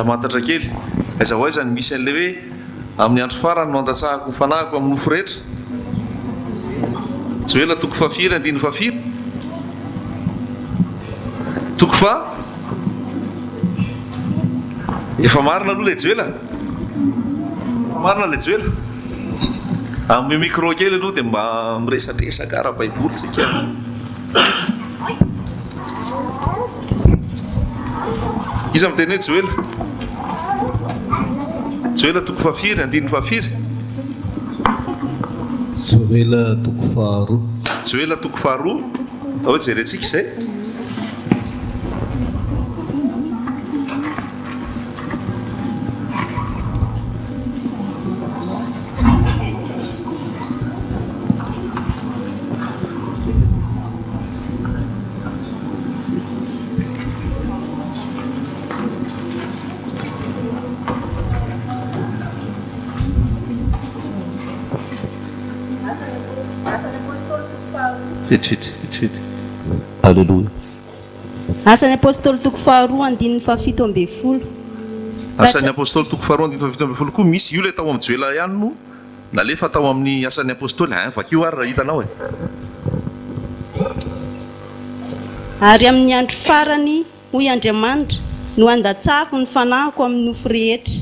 Te hamantatra kely. Aiza ho aiza no misy an'ilay hoe amin'ny andro farany no handatsahako ny fanahiko amin'ny nofo rehetra? Joela toko fahafiry andininy fahafiry? Toko faha? Efa marina aloha ilay Joela? Efa marina ilay Joela? Ameo micro kely aloha dia mba miresadresaka ara-baiboly tsika. Iza miteny hoe Joela? Joela toko fahafiry, andininy fahafiry? Joela toko faharoa. Joela toko faharoa, ao jerentsika izay. Vetivety, vetivety. Aleloia. Asan'ny Apostoly toko faharoa andininy fahafito ambin'ny folo. Asan'ny Apostoly toko faharoa andininy fahafito ambin'ny folo koa misy, io ilay tao amin'ny Joela ihany no nalefa tao amin'ny Asan'ny Apostoly ein, vakio ary raha hitanao e. Ary amin'ny andro farany, hoy Andriamanitra, no handatsahako ny fanahiko amin'ny nofo rehetra,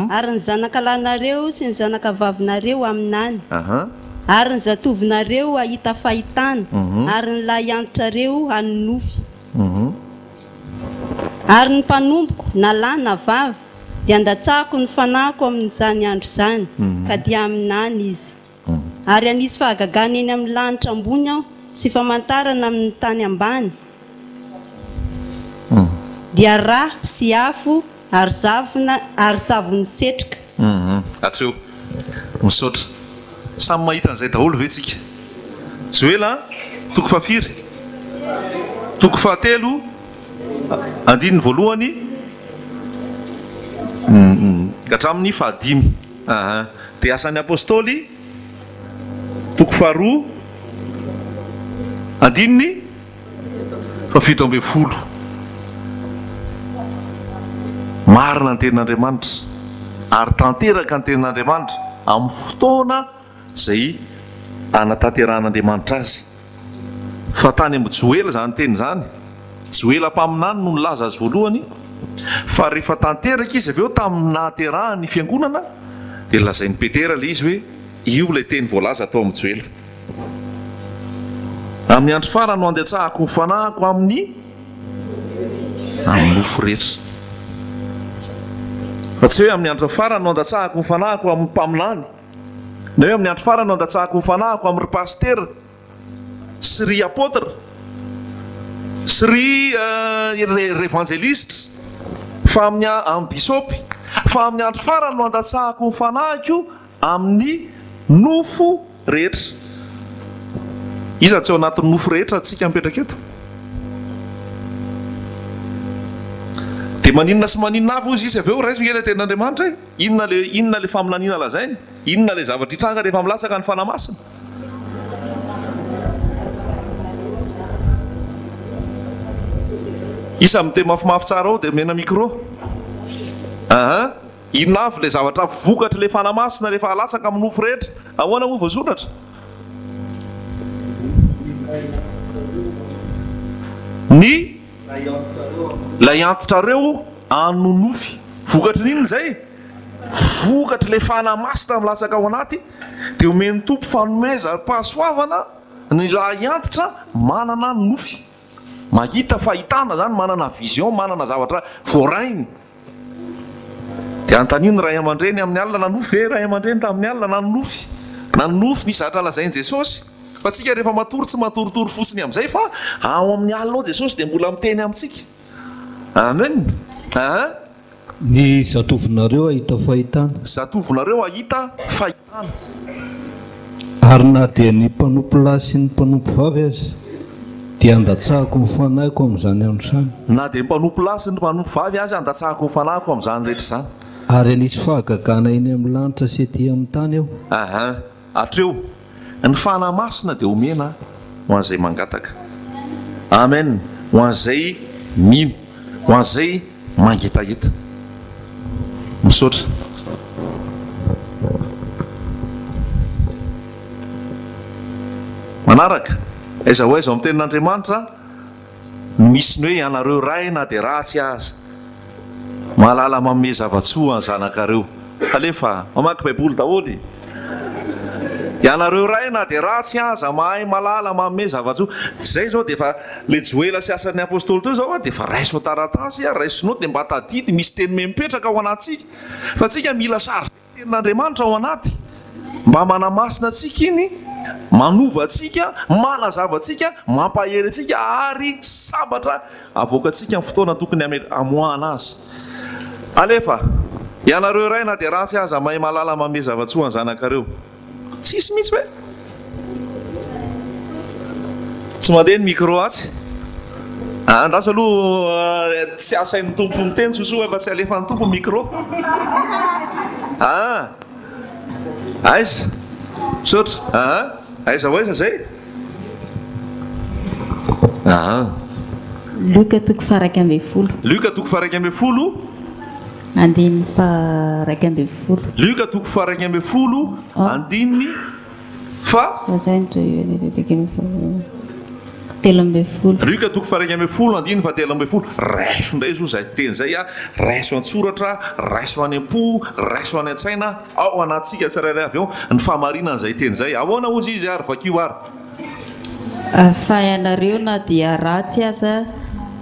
ary ny zanakalahinareo sy ny zanakavavinareo haminany, Ary ny zatovonareo hahita fahitana, ary ny lahiantitrareo hanonofy. Ary ny mpanompoko, na lahy na vavy, dia handatsahako ny fanahiko amin'izany andro izany, ka dia haminany izy. Ary hanisy fahagagana eny amin'ny lanitra ambony Aho, sy famantarana amin'ny tany ambany, dia ra sy afo Ary zavona ary savony setroka. Humm hatreo. Misaotra. Samy mahita an'izay daholo ve tsika? Joela a, toko fahafiry? Toko fahatelo, andininy voalohany ka hatramin'ny fahadimy. Aa. Dia Asan'ny Apostoly, toko faharoa, andininy. Fahafito ambin'ny folo. Marina ny tenin'Andriamanitra ary tanteraka ny tenin'Andriamanitra amin'ny fotoana izay anatanterahan'Andriamanitra azy. Fa tany amin'i Joela izany teny izany. Joela mpaminany no nilaza azy voalohany, fa rehefa tanteraka izy avy eo tamin'ny nahaterahan'ny fiangonana dia lazain'i Petera ilay izy hoe io ilay teny voalaza tao amin'i Joela. Amin'ny andro farany no handatsahako ny fanahiko amin'ny amin'ny nofo rehetra. Fa tsy hoe amin'ny andro farany no handatsahako ny fanahiko amin'ny mpaminany, na hoe amin'ny andro farany no handatsahako ny fanahiko amin'ny ry pasitera sy ry apôtre sy ry ry evanjelisitra, fa amin'ny amin'ny bisôpy, fa amin'ny andro farany no handatsahako ny fanahiko Amin'ny nofo rehetra. Iza tsy ao anatin'ny nofo rehetra tsika mipetraka eto? Dia maninona sy maninona avy hozy izy avy eo? Raiso nge ilay tenin'Andriamanitra e! Inona le inona le faminaniana lazainy? Inona ilay zavatra hitranga rehefa milatsaka ny Fanahy Masina? Iza miteny mafimafy tsara ao dia omena micro. Aha. Inona avy ilay zavatra vokatr'ilay Fanahy Masina rehefa alatsaka amin'ny nofo rehetra? Ahoana moa voasoratra? Ny Ilay antitrareo hanonofy. Vokatry ny inona izay? Vokatr'ilay Fanahy Masina milatsaka ao anaty dia omen'ny Tompo fanomezam-pahasoavana ny lahy antitra manana nofy. Mahita fahitana izany, manana vision, manana zavatra voarainy. Dia anontanio ny ray aman-dreny amin'ny alina, nanofy ve ray aman-dreny tamin'ny alina? Nanonofy. Nanonofy nisy zavatra lazain'i Jesosy. Fa tsika rehefa matory tsy matoritory fotsiny amin'izay fa ao amin'ny alina ao Jesosy dia mbola miteny amintsika. Amen. Aa. Ny zatovonareo hahita fahitana. Zatovonareo hahita fahitana. Ary na dia ny mpanompo lahy sy ny mpanompo vavy aza, dia handatsahako ny fanahiko amin'izany andro izany. Na dia ny mpanompo lahy sy ny mpanompo vavy aza, handatsahako ny fanahiko amin'izany rehetra izany. Ary hanisy fahagagana eny amin'ny lanitra sy ety amin'ny tany Aho. Aha, hatreo. Ny Fanahy Masina dia omena ho an'izay mangataka. Amen. Ho an'izay mino. Ho an'izay mangetaheta. Misaotra. Manaraka, aiza ho aiza ao amin'ny tenin'Andriamanitra no misy ny hoe ianareo ray na dia ratsy aza mahalala manome zava-tsoa ny zanakareo. Alefa, mamaky baiboly daholo e! Ianareo ray na dia ratsy aza mahay mahalala manome zava-tsoa. Izay izao dia efa ilay Joela sy Asan'ny Apostoly teo izao dia efa raiso an-taratasy, raiso note dia mba tadidy misy teny mipetraka ao anatintsika. Fa tsika mila charger tenin'Andriamanitra ao anaty. Mba manamasina antsika iny, manova antsika, manazava antsika, mampahery antsika ary sabatra avoakantsika amin'ny fotoana tokony hamoahana azy. Alefa! Ianareo ray na dia ratsy aza mahay mahalala manome zava-tsoa ny zanakareo. Tsisy mihitsy ve? Tsy mandeha ny micro atsy. Andraso aloha tsy asain'ny Tompo miteny Sosoa fa tsy alefan'ny Tompo ny micro. Ah! Aiza? Misaotra. Aha. Aiza ho aiza zay? Aha. Lioka toko faha-11. Lioka toko faha-11. Andininy faha-11. Lioka toko faha-11 andininy faha. 13. Lioka toko faha-11 andininy faha-13. Raiso indray izao izay teny izay a, raiso an-tsoratra, raiso any am-po, raiso any an-tsaina, ao anatintsika tsirairay avy ao ny fahamarinan'izay teny izay. Ahoana hozy izy ary? Vakio ary. Fa ianareo na dia ratsy aza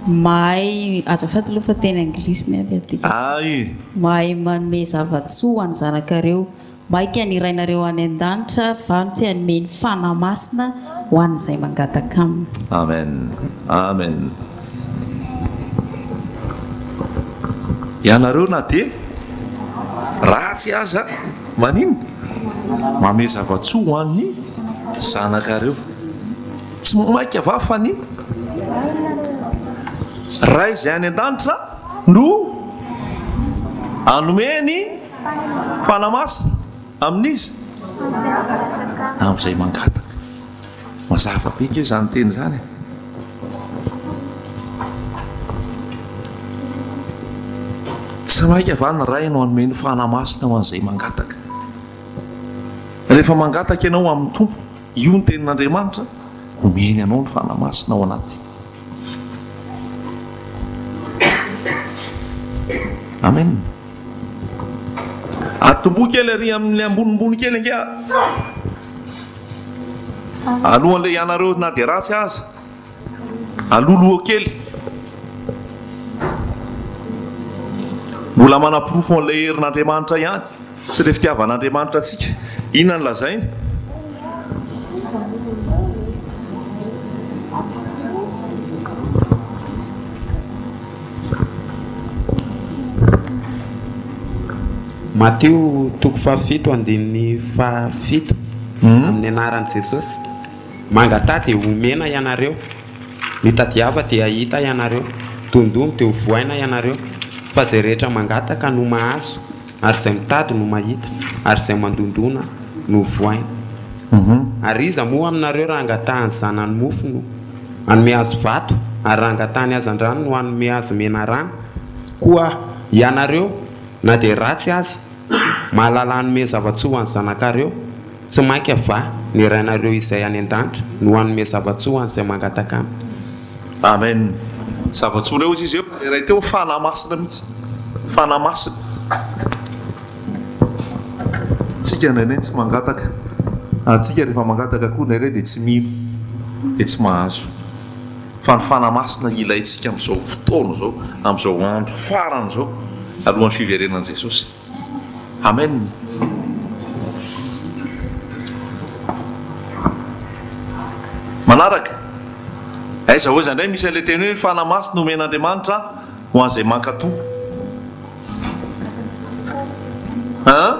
mahay, azafady aloha fa teny anglisy ny ahy dia adikako. Ay. Mahay manome zava-tsoa ho an'ny zanakareo. Maika ny Rainareo any an-danitra va no tsy hanome ny Fanahy Masina ho an'izay mangataka Aminy. Amen Amen Ianareo na dia ratsy aza maninona? Manome zava-tsoa ho an'ny zanakareo. Tsy maika va fa ny Ray izay any an-danitra no hanome ny Fanahy Masina amin'iza? Amin'izay mangataka. Mazava be kay izany teny izany e. Tsy maika va ny Ray no hanome ny Fanahy Masina ho an'izay mangataka? Rehefa mangataka ianao amin'ny Tompo, io ny tenin'Andriamanitra, omeny anao ny Fanahy Masina ao anaty. Amen. Atombohy kely ary amin'ny ambonimbony kely ange alohan'ilay ianareo na dia ratsy aza. Alohaloha kely. Mbola manaporofo an'ilay herin'Andriamanitra ihany sy ilay fitiavan'Andriamanitra antsika. Inona no lazainy? Matio toko fahafito andininy fahafito Amin'ny anaran'i Jesosy, mangataha dia homena ianareo, mitadiava dia hahita ianareo, dondony dia hovohaina ianareo, fa izay rehetra mangataka no mahazo, ary izay mitady no mahita, ary izay mandondona no hovohaina. Ary iza moa aminareo raha angatahan'ny zanany mofo no hanome azy vato, ary raha angatahany hazandrano no hanome azy menarana? Koa ianareo, na dia ratsy aza, mahalala hanome zava-tsoa ho an'ny zanakareo, tsy mainka va ny Rainareo izay any an-danitra no hanome zava-tsoa ho an'izay mangataka Aminy? Amen. Zava-tsoa indray hozy izy eo fa ilay iray teo Fanahy Masina mihitsy. Fanahy Masina. Tsika indraindray tsy mangataka. Ary tsika rehefa mangataka koa indraindray dia tsy mino. Dia tsy mahazo. Fa ny Fanahy Masina ilaintsika amin'izao fotoana izao, amin'izao andro farany izao, alohan'ny fiverenan'i Jesosy. Amen. Manaraka, aiza ho aiza indray misy an'ilay teny hoe Fanahy Masina omen'Andriamanitra ho an'izay mankatò. An?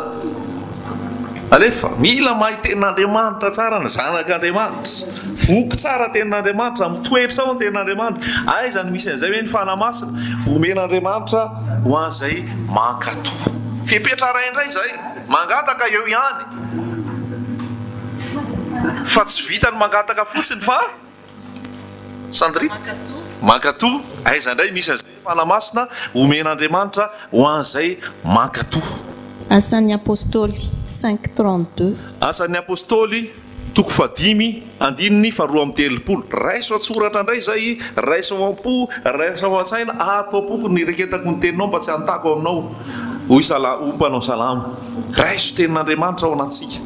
Alefa, mila mahay tenin'Andriamanitra tsara ny zanak'Andriamanitra. Voky tsara tenin'Andriamanitra, mitoetra ao ny tenin'Andriamanitra. Aiza no misy an'izay hoe ny Fanahy Masina omen'Andriamanitra ho an'izay mankatò. Fepetra iray indray izay, mangataka eo ihany. Fa tsy vitan'ny mangataka fotsiny fa Sandrine? Mankatò. Aiza indray misy an'izay? Fanahy Masina omen'Andriamanitra ho an'izay mankatò. Asan'ny Apostoly, 5 32. Asan'ny Apostoly, toko fahadimy, andininy faharoa amby telopolo. Raiso an-tsoratra indray izay, raiso ao am-po, raiso ao an-tsaina, ato am-poko no ireketako ny teninao mba tsy hanontako aminao, hoy sala, hoy mpanao salamo. Raiso tenin'Andriamanitra ao anatintsika.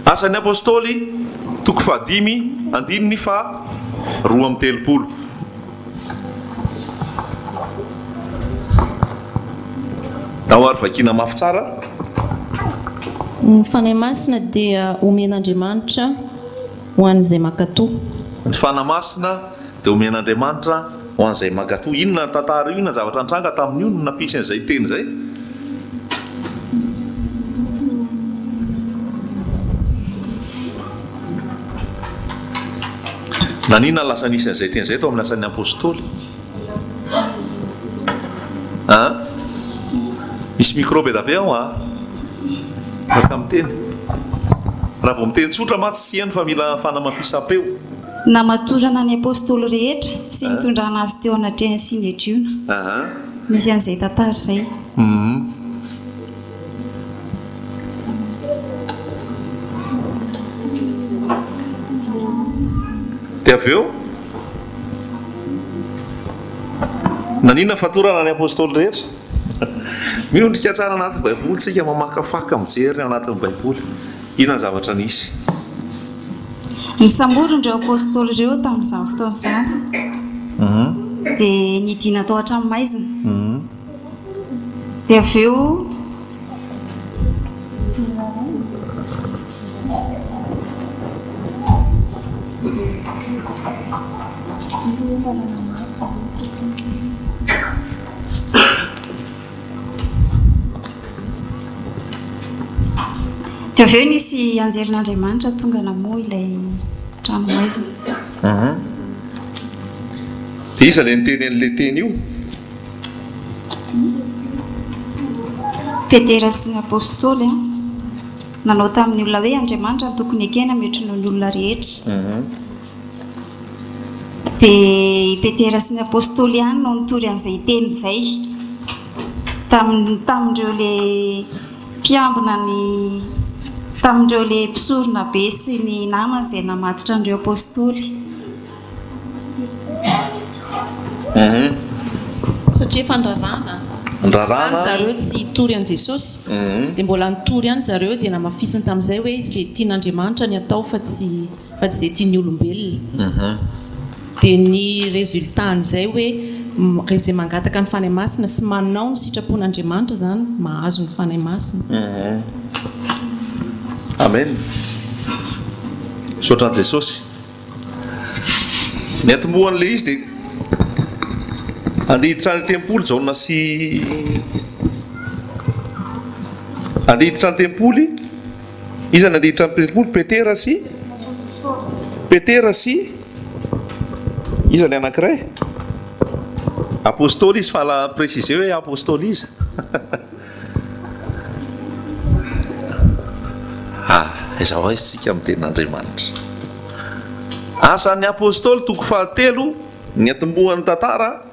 Asan'ny Apostoly, toko fahadimy, andininy faharoa amby telopolo. Ndao ary vakiana mafy tsara. Ny Fanahy Masina dia omen'Andriamanitra ho an'izay mankatò. Ny Fanahy Masina dia omen'Andriamanitra ho an'izay mankatò. Inona ny tantara io? Inona ny zavatra nitranga tamin'io no nampisy an'izay teny izay? Naninona no lasa nisy an'izay teny izay tao amin'ny Asan'ny Apostoly? An? Misy micro be da be ao an? Afaka miteny. Raha vao miteny tsotra mantsy tsy heno fa mila fanamafisam-peo. Namatorana ny Apostoly rehetra sy nitondrana azy teo anatrehan'ny Synedriona. Misy an'izay tantara izay. Dia avy eo, naninona ny fatorana ny apostoly rehetra? Miondrika tsara anaty Baiboly tsika, mamakafaka, mijery ny ao anatin'ny Baiboly. Inona ny zavatra nisy? Nisamborina ireo apostoly ireo tamin'izany fotoana izany, dia nidina tao an-tranomaizina. Dia avy eo. Dia avy eo nisy anjelin'Andriamanitra tonga namoha ilay tranomaizina. Dia iza ilay niteny an'ilay teny io? Petera sy ny Apostoly nanao tamin'ny olona hoe Andriamanitra no tokony ekena mihoatra noho ny olona rehetra. Dia i Petera sy ny Apostoly ihany no nitory an'izay teny izay tamin'ny tamin'ireo ilay mpiambina ny tamin'ireo ilay mpisorona be sy ny namany izay namatotra an'ireo Apostoly. Satria efa nrarana. Nrarana. Any zareo tsy hitory an'i Jesosy. Dia mbola nitory ihany zareo dia namafisiny tamin'izay hoe izay tian'Andriamanitra ny atao fa tsy fa tsy izay tian'ny olombelona. Dia ny résultat an'izay hoe izay mangataka ny Fanahy Masina sy manao ny sitrapon'Andriamanitra izany mahazo ny Fanahy Masina. Amen. Misaotra an'i Jesosy. Ny atombohan'ilay izy dia andeha hiditra any an-tempoly Jaona sy andeha hiditra an-tempoly iza no andeha hiditra an-tempoly Petera sy Petera sy iza ilay anankiray Apostoly izy fa la préciser hoe apostoly iza Ah, aiza ho aiza isika amin'ny tenin'Andriamanitra. Asan'ny Apostoly toko fahatelo, niantombohan'ny tantara,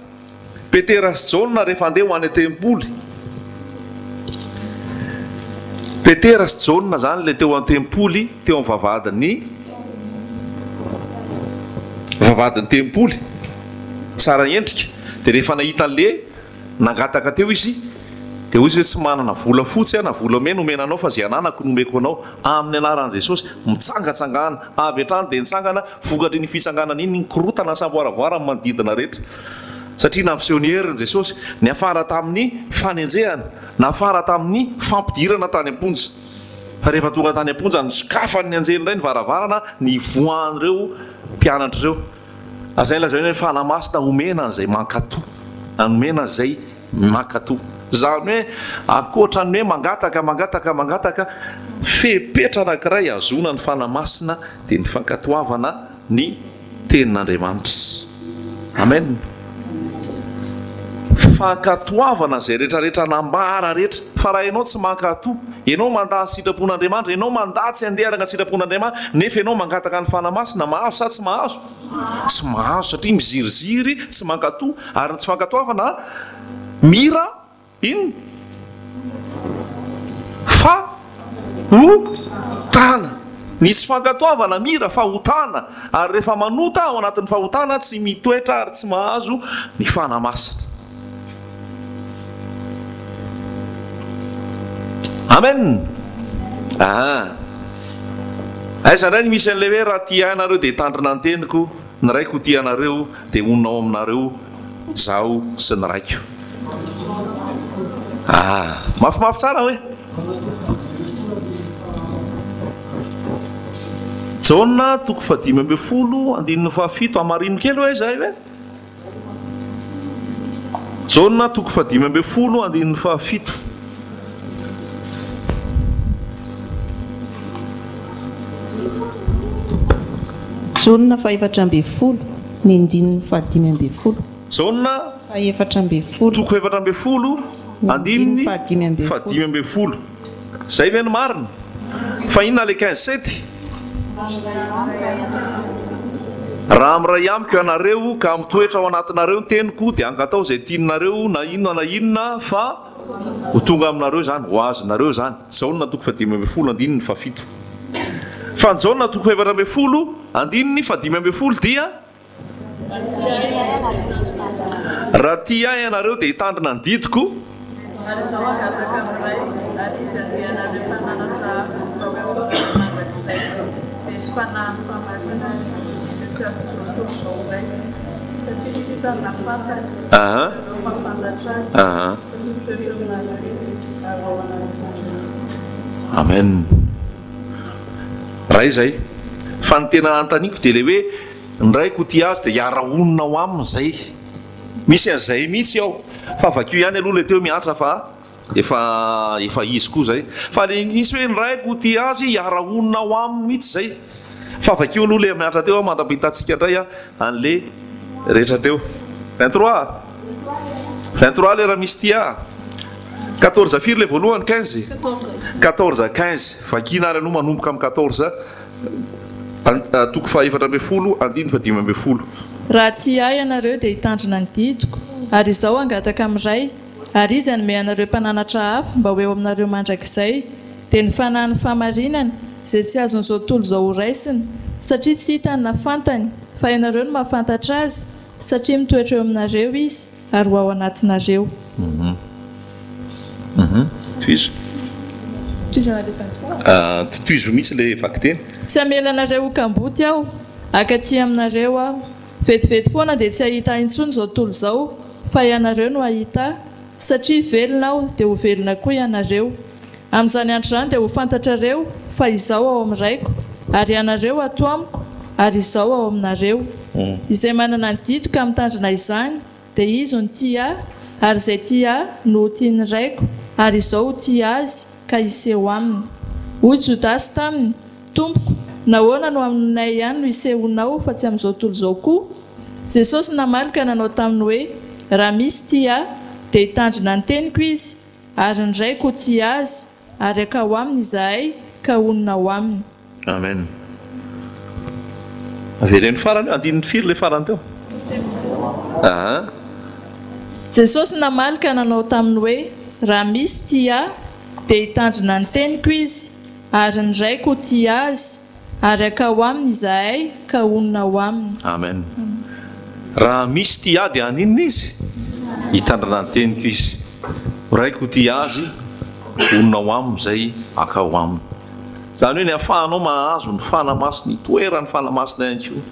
Petera sy Jaona rehefa handeha ho any an-tempoly. Petera sy Jaona izany ilay teo an-tempoly, teo amin'ny vavahadin'ny vavahadin'ny tempoly. Tsara endrika. Dia rehefa nahita an'ilay Nangataka teo izy, dia hoy izy hoe, Tsy manana vola fotsy aho na volamena omena anao, fa izay ananako no omeko anao. Amin'ny anaran'i Jesosy, mitsangantsangana. Avy hatrany dia nitsangana, vokatr'iny fitsanganana iny, nikorontana ny samboaravoara ny manodidina rehetra. Satria nampiseho ny heriny Jesosy, niafara tamin'ny fanenjehana, nafara tamin'ny fampidirana tany am-ponja. Fa rehefa tonga tany am-ponja, nosokafan'ny anjely indray ny varavarana nivoahan'ireo mpianatra ireo. Ary izay lazaina hoe Fanahy Masina omena an'izay mankatò, omena an'izay mankatò. Izany hoe ankoatra ny hoe mangataka, mangataka, mangataka, fepetra anankiray hahazoana ny Fanahy Masina dia ny fankatoavana ny Tenin'Andriamanitra. Amen. Fankatoavana izay rehetrarehetra nambara rehetra. Fa raha ianao tsy mankatò, ianao mandà ny sitrapon'Andriamanitra, ianao mandà tsy handeha araka ny sitrapon'Andriamanitra, nefa ianao mangataka ny Fanahy Masina, mahazo sa tsy mahazo? Tsy mahazo satria miziriziry, tsy mankatò, ary ny tsy fankatoavana mira Inona? Fa hotana. Ny tsy fankatoavana mira fahotana, ary rehefa manota ao anatin'ny fahotana tsy mitoetra ary tsy mahazo ny Fanahy Masina. Amen! Aa. Aiza indray ny misy an'ilay hoe raha tia ahy nareo dia hitandrina ny teniko, ny Raiko ho tia anareo dia honina ao aminareo Zaho sy ny raiko. Ah, mafimafy tsara hoe. Jaona toko fahadimy ambin'ny folo andininy fahafito, hamarino kely hoe izay hoe. Jaona toko fahadimy ambin'ny folo andininy fahafito. Jaona fahefatra ambin'ny folo, ny andininy fahadimy ambin'ny folo. Jaona Fahefatra ambin'ny folo. toko 14, Ny andininy andininy fahadimy ambin'ny folo. fahadimy ambin'ny folo. Zay ve no marina? Fa inona le 15 sept? Raha miray amiko ianareo ka mitoetra ao anatinareo ny teniko dia angatao izay tianareo na inona na inona fa ho tonga aminareo izany, ho azonareo izany. Jaona toko fahadimy ambin'ny folo andininy fahafito. Fa ny Jaona toko faha-14 andininy fahadimy ambin'ny folo dia Raha tia Ahy ianareo dia hitandrina ny didiko. Ary Izaho hangataka amin'ny Ray, ary Izy hanome anareo Mpananatra hafa mba ho eo aminareo mandrakizay, dia ny Fanahin'ny fahamarinana, izay tsy azon'izao tontolo izao horaisina, satria tsy hitany na fantany, fa ianareo mahafantatra Azy, satria mitoetra eo aminareo Izy, ary ho ao anatinareo. Amen. Ray izay. Fa ny tena anontaniako dia ilay hoe ny raiko ho tia azy dia hiara-honina ao aminy izay. Misy an'izay mihitsy ao. Fa vakio ihany aloha ilay teo miantra fa efa efa izy koa izay. Fa ilay misy hoe ny raiko ho tia azy hiara-honina ao aminy mihitsy izay. Fa vakio aloha ilay miantra teo mandra-pihitantsika indray an'ilay rehetra teo. 23 23 lera misy tia. 14 firy ilay voalohany? 15? 14 15. Vakina ary aloha manomboka amin'ny 14 toko faha-14 andininy faha-15. Raha tia Ahy ianareo dia hitandrina ny didiko, ary Izaho hangataka amin'ny Ray, ary Izy hanome anareo mpananatra hafa mba ho eo aminareo mandrakizay, dia ny Fanahin'ny fahamarinana, izay tsy azon'izao tontolo izao horaisina, satria tsy hitany na fantany, fa ianareo no mahafantatra Azy, satria mitoetra eo aminareo Izy, ary ho ao anatinareo. Tohizo. Tohizana ilay vakiteny. Tohizo mihitsy ilay vakiteny. Tsy hamela anareo ho kamboty Aho, hankaty aminareo Aho. Vetivety foana dia tsy hahita Ahy intsony izao tontolo izao, fa ianareo no hahita Ahy. Satria velona Aho, dia ho velona koa ianareo. Amin'izany andro izany dia ho fantatrareo fa Izaho ao amin'ny Raiko, ary ianareo ato amiko, ary Izaho ao aminareo. Izay manana ny didiko ka mitandrina izany, dia izy no tia Ahy, ary izay tia Ahy no ho tian'ny Raiko, ary Izaho ho tia azy ka hiseho aminy. Hoy Jodasy taminy, Tompoko, nahoana no aminay ihany no isehoanao fa tsy amin'izao tontolo izao koa? Jesosy namaly ka nanao taminy hoe, Raha misy tia Ahy, dia hitandrina ny teniko izy, Ary ny Raiko ho tia azy, ary hakao aminy izahay, ka honina ao aminy. Amen. Avereno farany, andininy firy ilay farany teo? Aa. Jesosy namaly ka nanao taminy hoe, Raha misy tia Ahy, dia hitandrina ny teniko izy, ary ny Raiko ho tia azy, Ary hakao aminy izahay ka honina ao aminy. Amen. Raha misy tia ahy dia haninona izy? Hitandrina ny teniko izy. Ho Raiko ho tia azy, honina ao aminy izay hakao aminy. Izany hoe ny ahafahanao mahazo ny Fanahy Masina, itoeran'ny Fanahy Masina ihany koa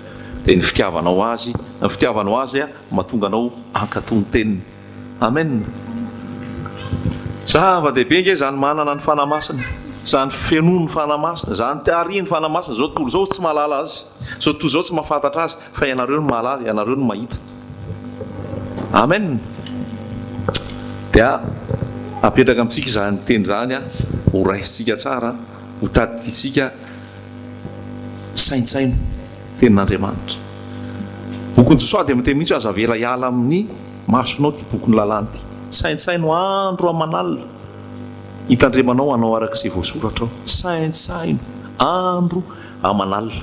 dia ny fitiavanao Azy, ny fitiavanao Azy mahatonga anao hankatò ny teniny. Amen! Zava-dehibe ange izany manana ny Fanahy Masina, izany fenoin'ny Fanahy Masina, izany tarihin'ny Fanahy Masina, izao tontolo izao tsy mahalala Azy, izao tontolo izao tsy mahafantatra Azy, fa ianareo no mahalala, ianareo no mahita. Amen! Dia apetraka amintsika izany teny izany, ho raisintsika tsara, ho tadidintsika, saintsaino Tenin'Andriamanitra. Bokin'i Josoa dia miteny mihitsy hoe aza avela hiala amin'ny. masonao ity bokin'ny lalàna ity. Saintsaino andro aman'alina. Hitandremanao hanao araka izay voasoratra ao. Saintsaino andro aman'alina.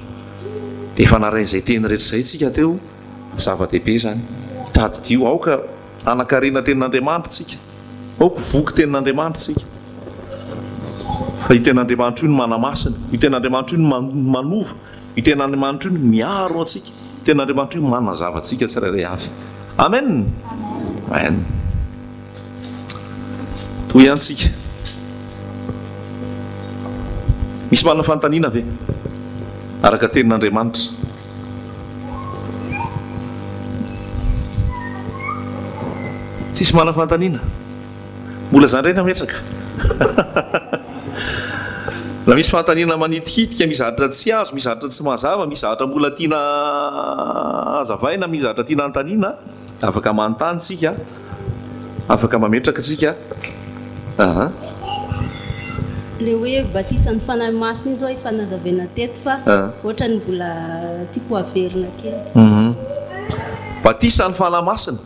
Dia efa naharay izay teny rehetra izay isika teo. Zava-dehibe izany. Tadidio, aoka hanan-karena tenin'Andriamanitra isika. Aoka ho voky tenin'Andriamanitra isika. Fa io tenin'Andriamanitra io no manamasina, io tenin'Andriamanitra io no manova, io tenin'Andriamanitra io no miaro antsika, io tenin'Andriamanitra io no manazava antsika tsirairay avy. Amen! Amen. Toy ihany tsika. Misy manana fanontaniana ve? Araka tenin'Andriamanitra. Tsisy manana fanontaniana? Mbola za indray nametraka. Raha misy fanontaniana manitikitika, misy zavatra tsy azo, misy zavatra tsy mazava, misy zavatra mbola tiana hazavaina, misy zavatra tiana hanontaniana, afaka manontany tsika. Afaka mametraka tsika aa. Le hoe batisan'ny Fanahy Masina iny zao efa nazavaina teto fa ohatrany mbola tiako averina kely. Batisan'ny Fanahy Masina.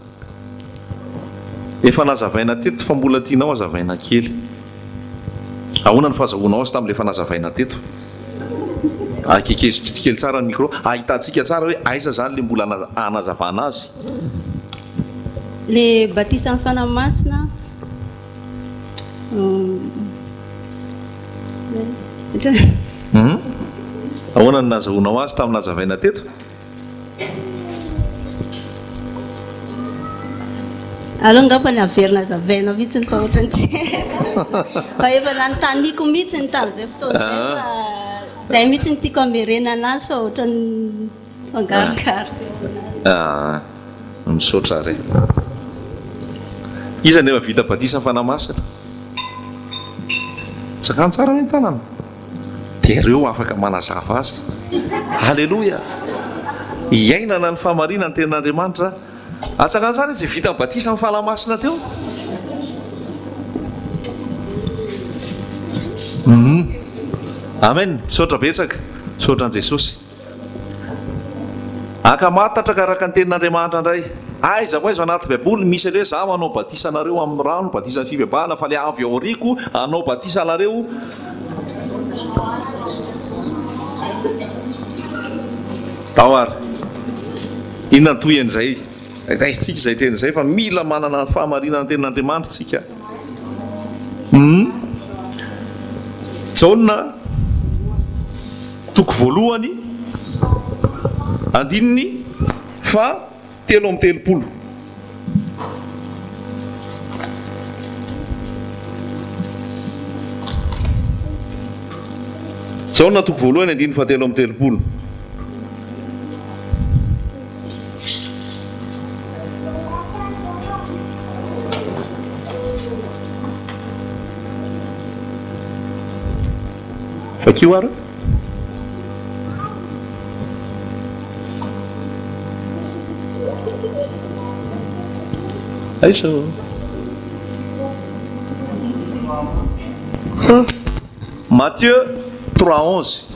Efa nazavaina teto fa mbola tianao hazavaina kely. Ahoana ny fahazahoanao azy tamin'ilay efa nazavaina teto? Akekezo kely tsara ny micro ahitantsika tsara hoe aiza izany ilay mbola hanazavana azy. Le batisan'ny Fanahy Masina Hum. Ahoana no nazahoanao azy tamin'ny nazavaina teto? Aleo angamba ny averina azavaina mihitsy fa ohatran'ny tsy haiko. Fa efa nanontaniako mihitsy tamin'izay fotoana izay fa izay mihitsy no tiako hamerenana azy fa ohatran'ny Fangarongaro teo aminazy. Ah, misaotra re. Iza no efa vita batisa Fanahy Masina? Tsakano tsara ve ny tanana? Dia ireo afaka manazava azy. Aleloia! Iainana ny fahamarinan'ny tenin'Andriamanitra. Atsangano tsara izay vita batisa amin'ny Fanahy Masina teo. Hum. Amen. Misaotra betsaka. Misaotra an'i Jesosy. Ankamantatra araka ny tenin'Andriamanitra indray. Aiza ho aiza anaty baiboly misy an'le hoe za manao batisa anareo amin'ny rano, batisan'ny fibebahana fa le avy aoriako hanao batisa anareo. Tao ary. Inona ny tohin'izay? Raisintsika izay teny izay fa mila manana ny fahamarinan'ny tenin'Andriamanitra isika. Hum. Jaona toko voalohany andininy faha 33. Jaona toko voalohany andininy faha 33. Vakio ary. Aiza ô? Matthieu 3 11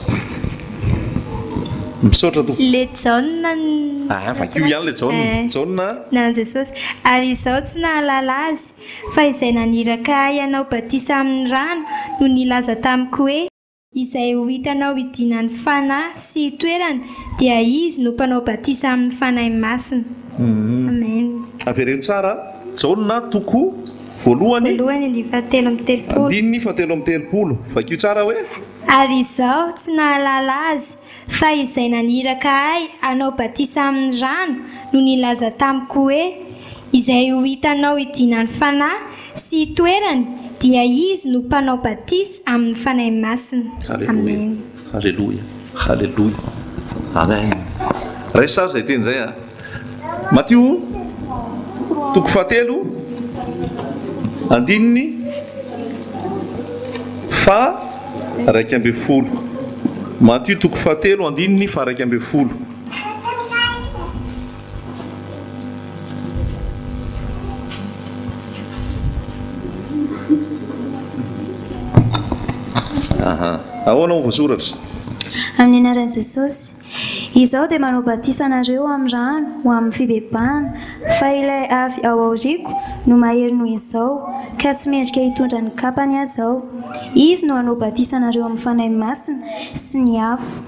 Misaotra tompoko. Le Jaona n. Ah, vakio ihany le Jaona. Eh. Jaona. Nanan'i Jesosy. Ary izaho tsy nahalala azy, fa izay naniraka ahy hanao batisa amin'ny rano no nilaza tamiko hoe, Izay ho hitanao hidinan'ny Fanahy sy hitoerany, dia izy no mpanao batisa amin'ny Fanahy Masina. Amen. Avereno tsara, Jaona toko voalohany. Voalohany andininy fahatelo amby telopolo. Andininy fahatelo amby telopolo. Vakio tsara hoe. Ary izaho tsy nahalala azy, fa izay naniraka ahy hanao batisa amin'ny rano no nilaza tamiko hoe, Izay ho hitanao hidinan'ny Fanahy sy hitoerany, dia izy no mpanao batisa amin'ny Fanahy Masina. Haleloia. Amen. Haleloia. Haleloia. Amen. Raiso tsara izay teny izay a. Matio toko fahatelo andininy faha 11. Matio toko fahatelo andininy faha 11. Aha. Ahoana moa voasoratra? Amin'ny anaran'i Jesosy. Izaho dia manao batisa anareo amin'ny rano ho amin'ny fibebahana, fa ilay avy ao aoriako no mahery noho izao, ka tsy mendrika hitondra ny kapany aza aho. Izy no hanao batisa anareo amin'ny Fanahy Masina sy ny afo.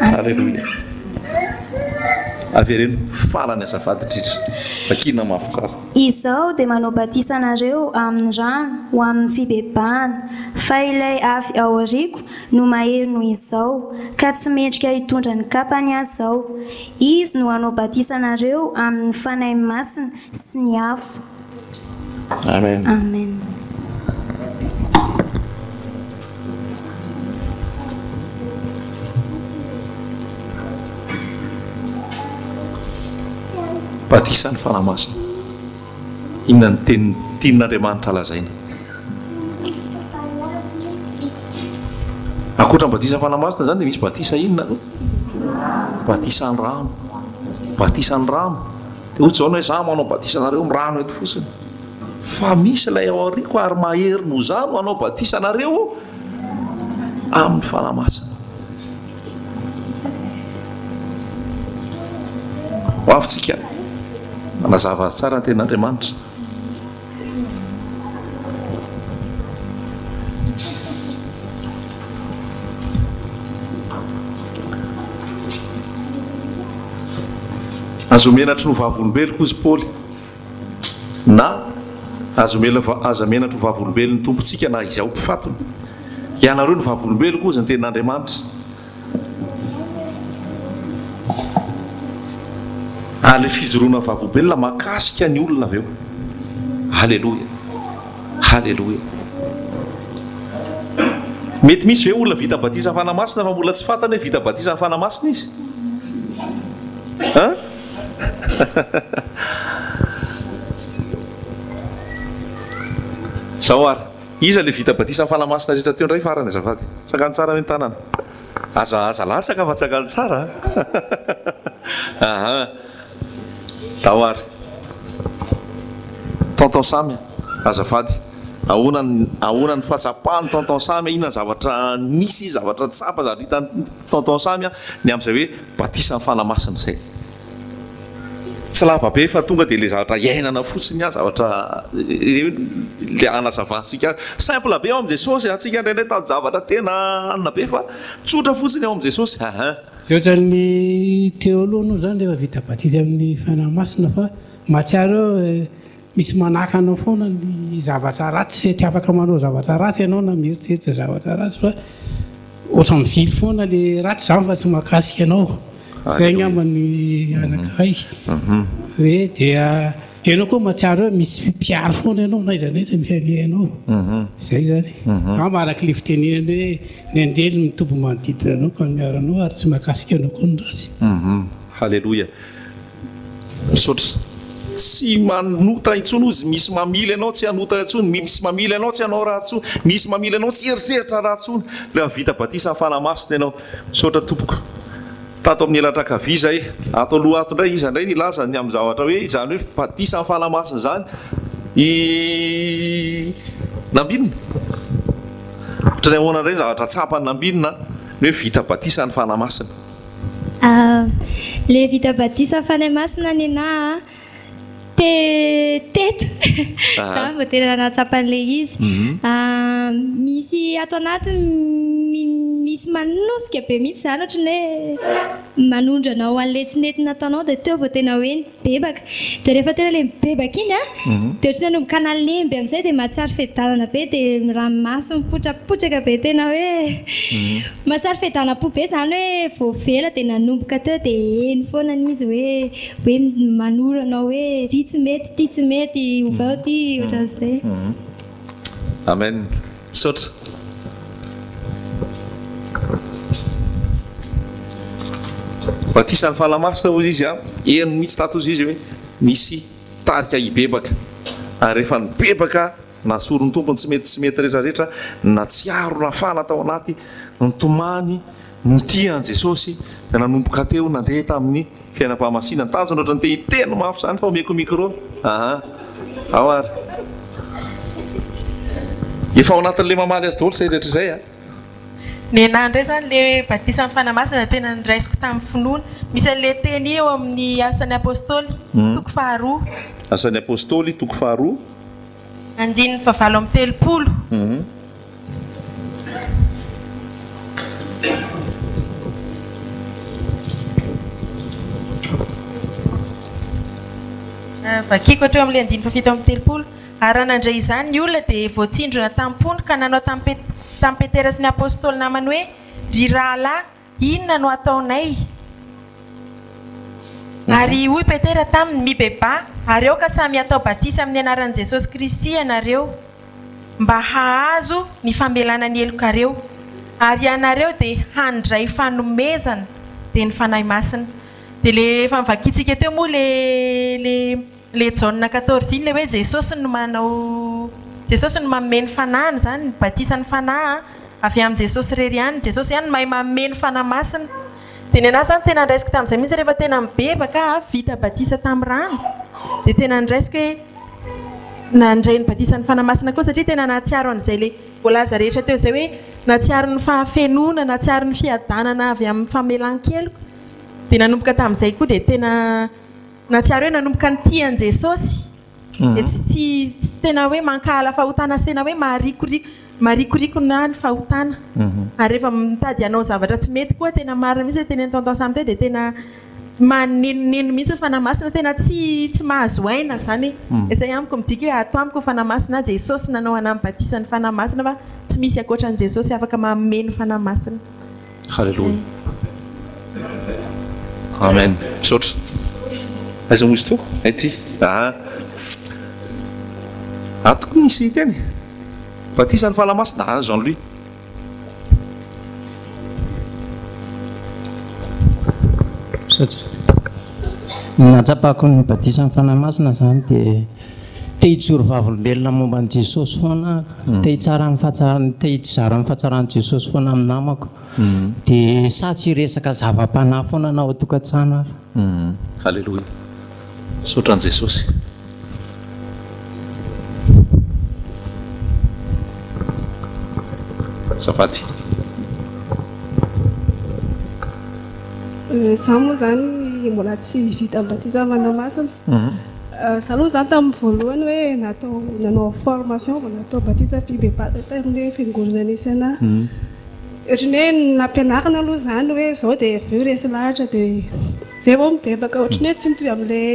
Aleloia. Avereno farany azafady indrindra. Vakina mafy tsara. Izaho dia manao batisa anareo amin'ny rano ho amin'ny fibebahana, fa ilay avy ao aoriako no mahery noho izao, ka tsy mendrika hitondra ny kapany aho izao. Izy no hanao batisa anareo amin' ny Fanahy Masina sy ny afo. Amen. Amen. Batisa ny Fanahy Masina. Inona no teny tian'Andriamanitra lazaina? Ankoatra ny batisan'ny Fanahy Masina izany dia misy batisa inona koa? Batisan'ny rano. Batisan'ny rano. Dia hoy Jaona hoe izaho manao batisa anareo amin'ny rano eto fotsiny. Fa misy ilay ao aoriako ary mahery noho izaho no hanao batisa anareo amin'ny Fanahy Masina. Ho avy tsika manazava azy tsara ny tenin'Andriamanitra. Aza menatry ny ho vavolombeloko hozy Paoly na aza aza menatry ho vavolombelon'ny Tompontsika na izaho mpifatony. Ianareo no vavolombeloko hozy ny tenin'Andriamanitra. Ary ilay fijoroana vavolombelona mahakasika ny olona avy eo. Aleloia. Haleloia. Mety misy ve olona vita batisa Fanahy Masina fa mbola tsy fantany hoe vita batisa Fanahy Masina izy? An? Zao ary. Iza le vita batisa Fanahy Masina rehetra teo indray farany azafady? Tsangano tsara hoe ny tanana. Aza aza latsaka fa tsangano tsara a. Aha. Dao ary. Tonton Samy a, azafady. Ahoana ny ahoana ny fahatsapan'i Tonton Samy a, inona ny zavatra nisy, zavatra tsapa, zavatra hitan'i Tonton Samy a, ny amin'izay hoe batisan'ny Fanahy Masina izay. Tsy lava be fa tonga dia ilay zavatra iainana fotsiny ihany, zavatra ilay hanazavantsika azy. Simple be ao amin'i Jesosy, antsika indraindray mitady zavatra tena anona be fa tsotra fotsiny ao amin'i Jesosy. Ahaa. Tsy ohatran'ny teo aloha aloha izany rehefa vita batisa amin'ny Fanahy Masina fa mahatsiaro hoe misy manakana foana ny zavatra ratsy, tsy afaka manao zavatra ratsy ianao na mieritreritra zavatra ratsy fa ohatran'ny mivily foana le ratsy izany fa tsy mahakasika anao. Izay angamba ny anankiray hoe dia ianao koa mahatsiaro hoe misy mpiaro foana ianao na aiza na aiza misy alehanao. Izay izany. Angamba araka ilay fitenenana hoe ny anjely mitoby manodidina anao ka miaro anao ary tsy mahakasika anao koa ny ratsy. Haleloia. Misaotra. Tsy manota intsony ozy, misy mamily anao tsy hanota intsony, misy mamily anao tsy hanao ratsy intsony, misy mamily anao tsy hieritreritra ratsy intsony rehefa vita batisa ny Fanahy Masina ianao. Misaotra tompoko. Tato amin'ny elatra ankavia izay. Ato aloha ato indray iza indray nilaza ny amin'ny zavatra hoe izany hoe batisa ny Fanahy Masina izany i Nambinina? Ohatran'ny ahoana indray ny zavatra tsapan'i Nambinina ny hoe vita batisa ny Fanahy Masina? Le vita batisa Fanahy Masina nenah a te teto za vao tena nahatsapa an'le izy misy ato anaty misy manosika be mihitsy zany ohatran'ny hoe manondro anao an'le tsy nety nataonao dia teo vao tena hoe nibebaka dia rehefa tena le mibebaka iny a dia ohatran'ny nanomboka nalemy be amin'izay dia mahatsiaro fiadanana be dia ranomaso mipotrapotraka be tena hoe mahatsiaro fiadanam-po be zany hoe voavela dia nanomboka teo dia eny foana ny izy hoe hoe manoro anao hoe ry tsy mety ity tsy mety ovao ity ohatran'izay. Amen. Misaotra. Batisan'ny Fanahy Masina hozy izy an, heno mihitsy tato hozy izy hoe nisy tarika hibebaka ary rehefa nibebaka nasorin'ny Tompo ny tsy mety tsy mety rehetra rehetra, natsiaro nafana tao anaty, nitomany, nitia an'i Jesosy, dia nanomboka teo nandeha tamin'ny Fiainam-pahamasinana. Tanjona ohatran'ny te hiteny mafy izany fa omeko micro. Aha. Ao ary. Efa ao anatin'ilay mamaly azy daholo izay rehetra izay a. Nenah indray izany le batisan'ny Fanahy Masina tena noraisiko tamin'ny finoana. Misy an'le teny io ao amin'ny Asan'ny Apostoly toko faharoa. Asan'ny Apostoly toko faharoa. Andininy fahavalo amby telopolo. Vakiko hatreo amin'ilay andininy fahafito amby telopolo. Ary raha nandre izany ny olona dia voatsindrona tam-pony ka nanao tamin'i Petera sy ny apostoly namany hoe, Ry rahalahy, inona no hataonay? Ary hoy Petera taminy, Mibebaha, ary aoka samy hatao batisa amin'ny anaran'i Jesosy Kristy ianareo, mba hahazo ny famelana ny helokareo, ary ianareo dia handray fanomezana, dia ny Fanahy Masina. Dia ilay efa novakintsika teo moa ilay ilay ilay Jaona quatorze iny ilay hoe Jesosy no manao Jesosy no manome ny Fanahiny izany, ny batisan'ny Fanahy avy amin'i Jesosy irery ihany, Jesosy ihany no mahay manome ny Fanahy Masina. Dia ny anahy izany tena ndraisiko tamin'izay mihitsy rehefa tena mibebaka aho, vita batisa tamin'ny rano, dia tena ndraisiko hoe nandray ny batisan'ny Fanahy Masina koa satria tena nahatsiaro an'izay ilay voalaza rehetra teo izay hoe nahatsiaro ny fahafenoana, nahatsiaro ny fiadanana avy amin'ny famelan-keloka. Dia nanomboka tamin'izay koa dia tena nahatsiaro hoe nanomboka nitia an'i Jesosy. Dia tsy tia, tsy tena hoe mankahala fahotana sy tena hoe maharikoriko, marikoriko na ny fahotana. Ary rehefa mitady hanao zavatra tsy mety koa tena marina mihitsy ilay tenenin'i Tonton Sam teo dia tena manenoneno mihitsy ny Fanahy Masina, tena tsy tsy mahazo aina izany e. Izay amiko midika hoe ato amiko ny Fanahy Masina, Jesosy nanao anah ny batisan'ny Fanahy Masina fa tsy misy ankoatra an'i Jesosy afaka manome ny Fanahy Masina. Haleloia. Amen. Misaotra. Aiza moa izy teo? Hay ity. Ah. Ato koa misy teny. Batisa ny Fanahy Masina. Ah, Jean Louis. Misaotra. Ny nahatsapako ny batisan'ny Fanahy Masina izany dia te hijoro vavolombelona momba an'i Jesosy foana aho, te hitsara ny fahatsaran, te hizara ny fahatsaran'i Jesosy foana amin'ny namako. Dia sahy tsy hiresaka zava-panahy foana na ao an-tokantrano ary. Haleloia. Misaotra an'i Jesosy. Azafady. Izaho moa izany mbola tsy vita batisa Fanahy Masina. Izaho aloha izany tamin'ny voalohany hoe natao nanao formation vao natao batisa fibebahana tamin'ny fiangonana nisy anà. Ohatran'ny hoe nampianarina aloha izany hoe izao dia avy eo resy lahatra dia izay vao mibebaka. Ohatran'ny hoe tsy mitovy amin'ilay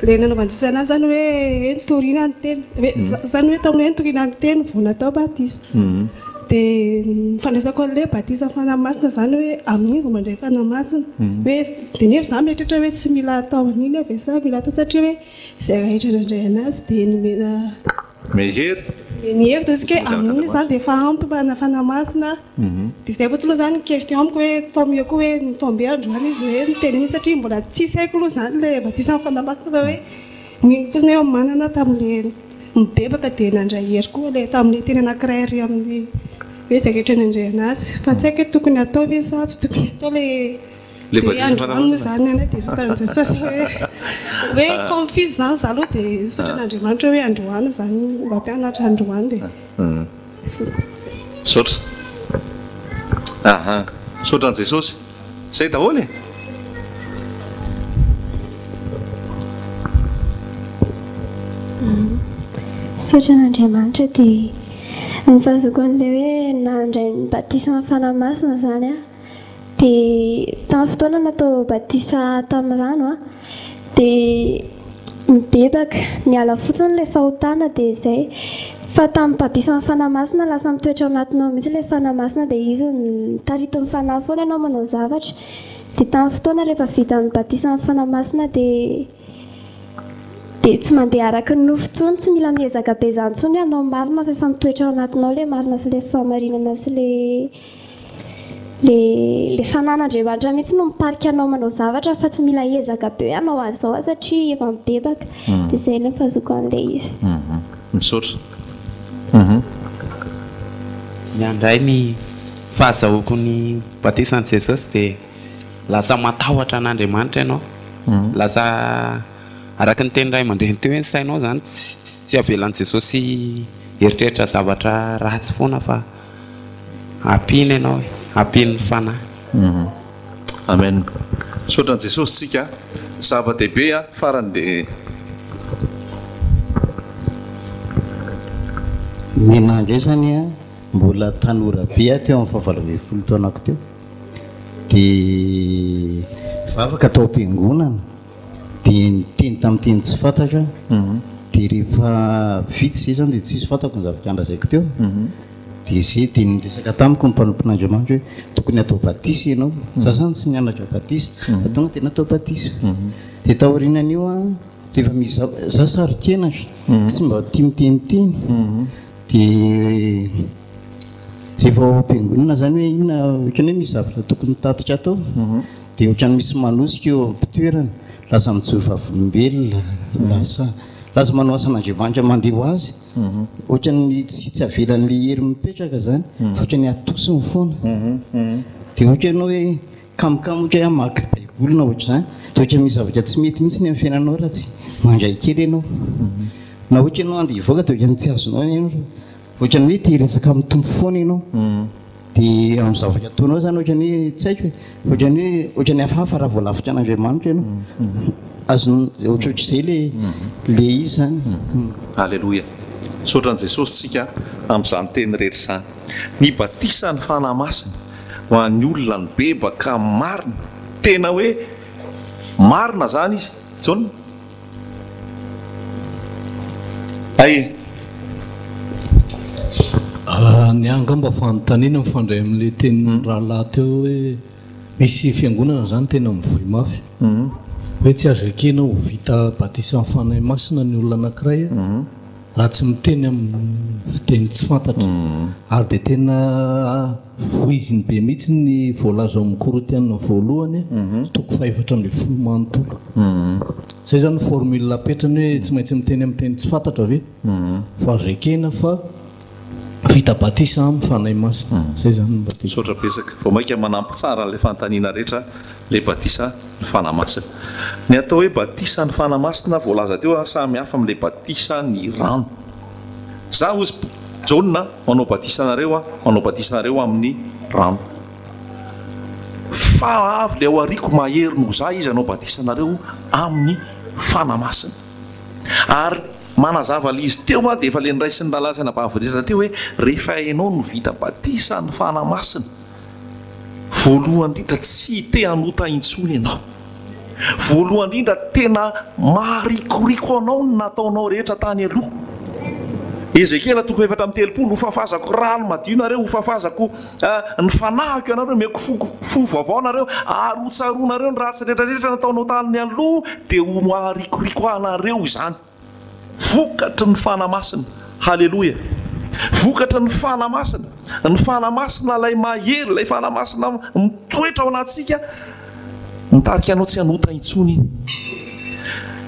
ilay nanaovan'i Jesosy an'azy izany hoe hoe nitoriana ny teny. Hoe izany hoe tamin'ny hoe nitoriana ny teny vao natao batisa. Dia ny fandraisako an'ilay batisa Fanahy Masina izany hoe amin'iny vao mandray Fanahy Masina. Hoe dia nefa izaho mieritreritra hoe tsy mila atao an'iny aho ve sa mila atao satria hoe izay rehetra nandray an'azy dia nomena Omeny hery. Omeny hery dia hoe amin'iny izany dia efa ampy mba Fanahy Masina. Dia izay fotsiny aloha izany ny question amiko hoe tant mieux koa hoe ni-tomber androany izy hoe niteny an'iny satria mbola tsisy haiko aloha izany ilay batisan'ny Fanahy Masina fa hoe mino fotsiny hoe manana tamin'ilay mibebaka dia nandray hery koa ilay tamin'ilay teny anankiray ary amin'ny hoe izay rehetra nandray an'azy fa tsy haiko hoe tokony hatao ve sa tsy tokony hatao ilay Ilay dia batisan'ny Fanahy androany moa Masina. izany ny anay dia vitan'i Jesosy hoe hoe confuse izany izaho aloha dia misaotra an'Andriamanitra hoe androany izany mba mpianatra androany dia Misaotra. Aha. Misaotra an'i Jesosy. Zay daholo e! Misaotra an'Andriamanitra dia ny fahazoako an'ilay hoe nandray ny batisan'ny Fanahy Masina izany aho dia tamin'ny fotoana natao batisa tamin'ny rano aho dia mibebaka, miala fotsiny ilay fahotana dia izay. Fa tamin'ny batisan'ny Fanahy Masina lasa mitoetra ao anatinao mihitsy ilay Fanahy Masina dia izy no taritin'ny Fanahy foana ianao manao zavatra. Dia tamin'ny fotoana rehefa vita ny batisan'ny Fanahy Masina dia dia tsy mandeha araka ny nofo intsony, tsy mila miezaka be izany intsony hoe hanao marina fa efa mitoetra ao anatinao ilay marina sy ilay fahamarinana sy ilay Le le fanan'Andriamanitra mihitsy no mitarika anao manao zavatra fa tsy mila ezaka be hoe hanao an'izao aho satria efa mibebaka. Dia izay no fahazoako an'ilay izy. Misaotra. Ny ahy indray ny fahazahoako ny batisan'i Jesosy dia lasa matahotra an'Andriamanitra ianao. Lasa araka ny tenin'ny ray aman-dreny teo hoe ny sainao izany tsy avelan'i Jesosy hieritreritra zavatra ratsy foana fa. Ampiana ianao e, ampian'ny Fanahy. Amen. Misaotra an'i Jesosy tsika. Zava-dehibe a, farany dia. Ny nandresany a, mbola tanora be aho teo amin'ny faha 18 taonako teo. Dia nivavaka tao am-piangonana. Dia niteny tamin'ny teny tsy fantatra aho. Dia rehefa vita izay izany dia tsisy fantako ny zavatra nolazaiko teo. Dia izay dia niresaka tamiko ny mpanompon'Andriamanitra hoe tokony hatao batisa ianao. Za izany tsy nianatra batisa fa tonga dia natao batisa. Dia taorianan'io aho rehefa misy zava-, za saro-kenatra, tsy mba tia miteniteny. Dia rehefa ao am-piangonana izany hoe inona, ohatran'ny hoe misy zavatra tokony tatitra atao. Dia ohatran'ny misy manosika eo am-pitoerana, lasa mijoro vavolombelona, lasa lasa manao asan'Andriamanitra mandeha ho azy, ohatran'ny tsy tsy avelan'ilay hery mipetraka izany, fa ohatran'ny atosiny foana. Dia ohatra ianao hoe kamokamo ohatra hoe hamaky baiboly na ohatr'izany, dia ohatran'ny misy zavatra tsy mety mihitsy ny amin'ny fiainanao raha tsy mandray kely ianao. Na ohatra ianao handeha hivoaka dia ohatran'ny tsy azonao ny aina. Ohatran'ny hoe te hiresaka amin'ny Tompo foana ianao. Dia amin'ny zavatra ataonao izany ohatran'ny hoe tsy haiko e, ohatran'ny hoe ohatran'ny hafahafa raha vao lavitra an'Andriamanitra ianao. Azonao, ohatrohatr'izay ilay ilay izy izany. Aleloia. Misaotra an'i Jesosy tsika amin'izany teny rehetra izany. Ny batisan'ny Fanahy Masina ho an'ny olona nibebaka marina, tena hoe marina izany izy. Jaona. Ay. Ny ahy angamba fanontaniana mifandray amin'ilay tenin'ny rahalahy teo hoe misy fiangonana izany tena mivoy mafy hoe tsy azo ekena ho vita batisan'ny Fanahy Masina ny olona anankiray raha tsy miteny amin'ny fiteny tsy fantatra ary dia tena Voiziny be mihitsy ny voalaza ao amin'ny Korintiana voalohany toko fahefatra ambinifolo manontolo. Izay izany ny formule apetrany hoe tsy maintsy miteny amin'ny teny tsy fantatra ve vao azo ekena fa vita batisa amin'ny Fanahy Masina. Izay izany no mba tiako. Misaotra betsaka. Vao mainka manampy tsara an'ilay fanontaniana rehetra ilay batisa ny Fanahy Masina. Ny atao hoe batisa ny Fanahy Masina voalaza teo samy hafa amin'ilay batisa ny rano. Za hozy Jaona manao batisa anareo aho, manao batisa anareo amin'ny rano. Fa avy ilay ao aoriako mahery noho za izy hanao batisa anareo amin'ny Fanahy Masina. Ary manazava ilay izy teo aho dia efa ilay noraisin'ny rahalahy sy anabavy rehetra teo hoe rehefa ianao no vita batisa ny Fanahy Masina, Voalohany indrindra tsy te hanota intsony ianao. Voalohany indrindra tena maharikoriko anao ny nataonao rehetra tany aloha. Ezekiela toko 34, Hofafazako rano madio nareo, hofafazako ny fanahiko ianareo, omeko fo fo vaovao nareo, ary hotsaroanareo ny ratsy rehetra rehetra nataonao tany aloha, dia ho maharikoriko anareo izany. Vokatry ny Fanahy Masina. Haleloia! Vokatry ny Fanahy Masina. Ny Fanahy Masina ilay mahery, ilay Fanahy Masina mitoetra ao anatintsika, mitarika anao tsy hanota intsony iny.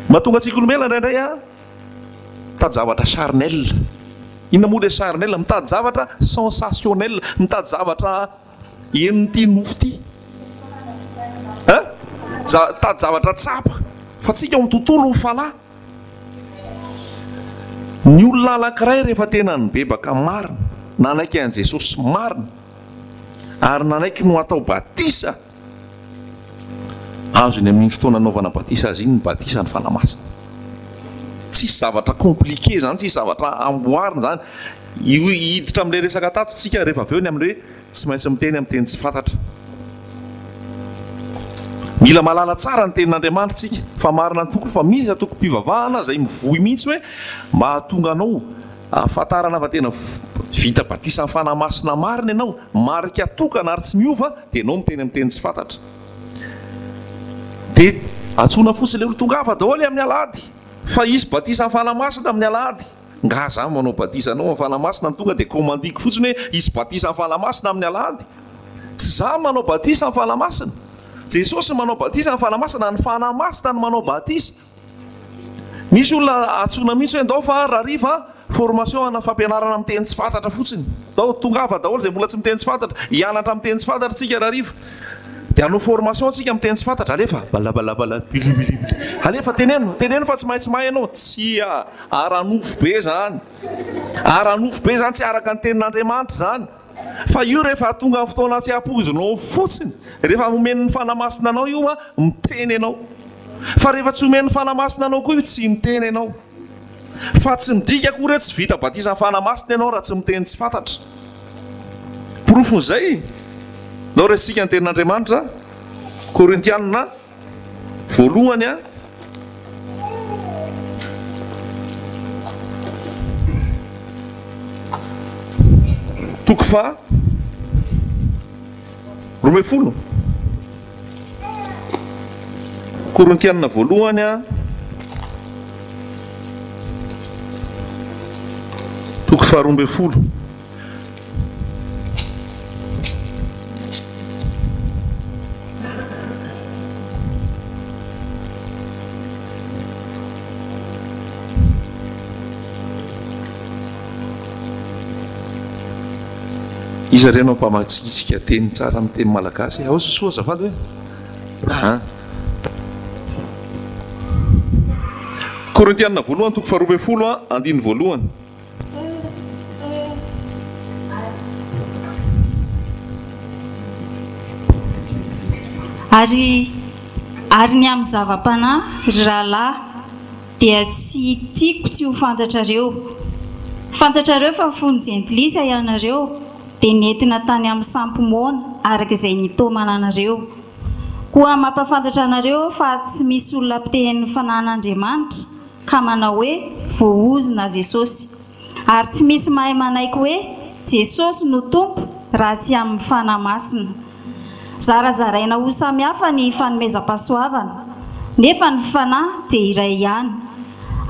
Mahatonga antsika olombelona indraindray a, mitady zavatra charnel. Inona moa ilay charnel? Mitady zavatra sensationnel, mitady zavatra henon'ity nofo ity. Hein? Mitady zavatra tsapa. Fa tsika ao amin'ny tontolo ny fanahy. Ny olona anankiray rehefa tena nibebaka marina, nanaiky an'i Jesosy marina, ary nanaiky ny ho atao batisa, azony amin'iny fotoana anaovana batisa azy iny ny batisa ny Fanahy Masina. Tsisy zavatra compliqué izany, tsisy zavatra amboarina izany. Io hiditra amin'ilay resaka tato tsika rehefa avy eo ny amin'ilay hoe Tsy maintsy miteny amin'ny teny tsy fantatra. Mila mahalala tsara ny tenin'Andriamanitra isika, fa marina tokoa fa misy antokom-pivavahana izay mivoy mihitsy hoe mba hahatonga anao hahafantarana fa tena vita batisan'ny Fanahy Masina marina ianao, marika tokana ary tsy miova, dia ianao miteny amin'ny teny tsy fantatra. Dia antsoina fotsiny ilay olona, tongava daholo amin'ny alahady fa hisy batisan'ny Fanahy Masina amin'ny alahady. Nga za manao batisa anao am fanahy masina no tonga dia commandiko fotsiny hoe hisy batisa am fanahy masina amin'ny alahady? Tsy za manao batisa am fanahy masina. Jesosy no manao batisa am fanahy masina, ny fanahy masina no manao batisa. Misy olona antsoina mihitsy hoe ndao fa rahariva formation ana fampianarana miteny tsy fantatra fotsiny. Ndao tongava daholo izay mbola tsy miteny tsy fantatra, hianatra miteny tsy fantatra tsika rahariva. Dia hanao formation tsika miteny tsy fantatra, alefa balabalabala bilibilibili. Alefa teneno, teneno fa tsy maintsy mahay ianao. Tsia. Ara-nofo be izany. Ara-nofo be izany, tsy araka ny tenin'Andriamanitra izany. Fa io rehefa tonga amin'ny fotoana tsy ampoizinao fotsiny, rehefa omen'ny Fanahy Masina anao io an, miteny ianao. Fa rehefa tsy omen'ny Fanahy Masina anao koa io tsy miteny ianao. Fa tsy midika akory hoe tsy vita batisan'ny Fanahy Masina ianao raha tsy miteny tsy fantatra. Porofon'izay, ndao raisintsika ny tenin'Andriamanitra, Korintianina voalohany a. Toko faha 12. Korintianina voalohany a. Toko faha 12. Iza re no mpamatsikitsika teny tsara amin'ny teny malagasy? Ao Sosoa azafady hoe. Aha. Korintianina voalohany toko faharoa ambin'ny folo andininy voalohany. Ary, ary ny amin'ny zava-panahy, ry rahalahy, dia tsy tiako tsy ho fantatrareo. Fantatrareo fa fony jentilisa ianareo, dia nentina tany amin'ny sampy moana araka izay nitaomana anareo. Koa mampahafantatra anareo aho fa tsy misy olona mpitehen'ny Fanahin'Andriamanitra, ka manao hoe, Voaozona Jesosy. Ary tsy misy mahay manaiky hoe, Jesosy no Tompo, raha tsy amin'ny Fanahy Masina. Zarazaraina ho samy hafa ny fanomezam-pahasoavana, nefa ny Fanahy dia iray ihany.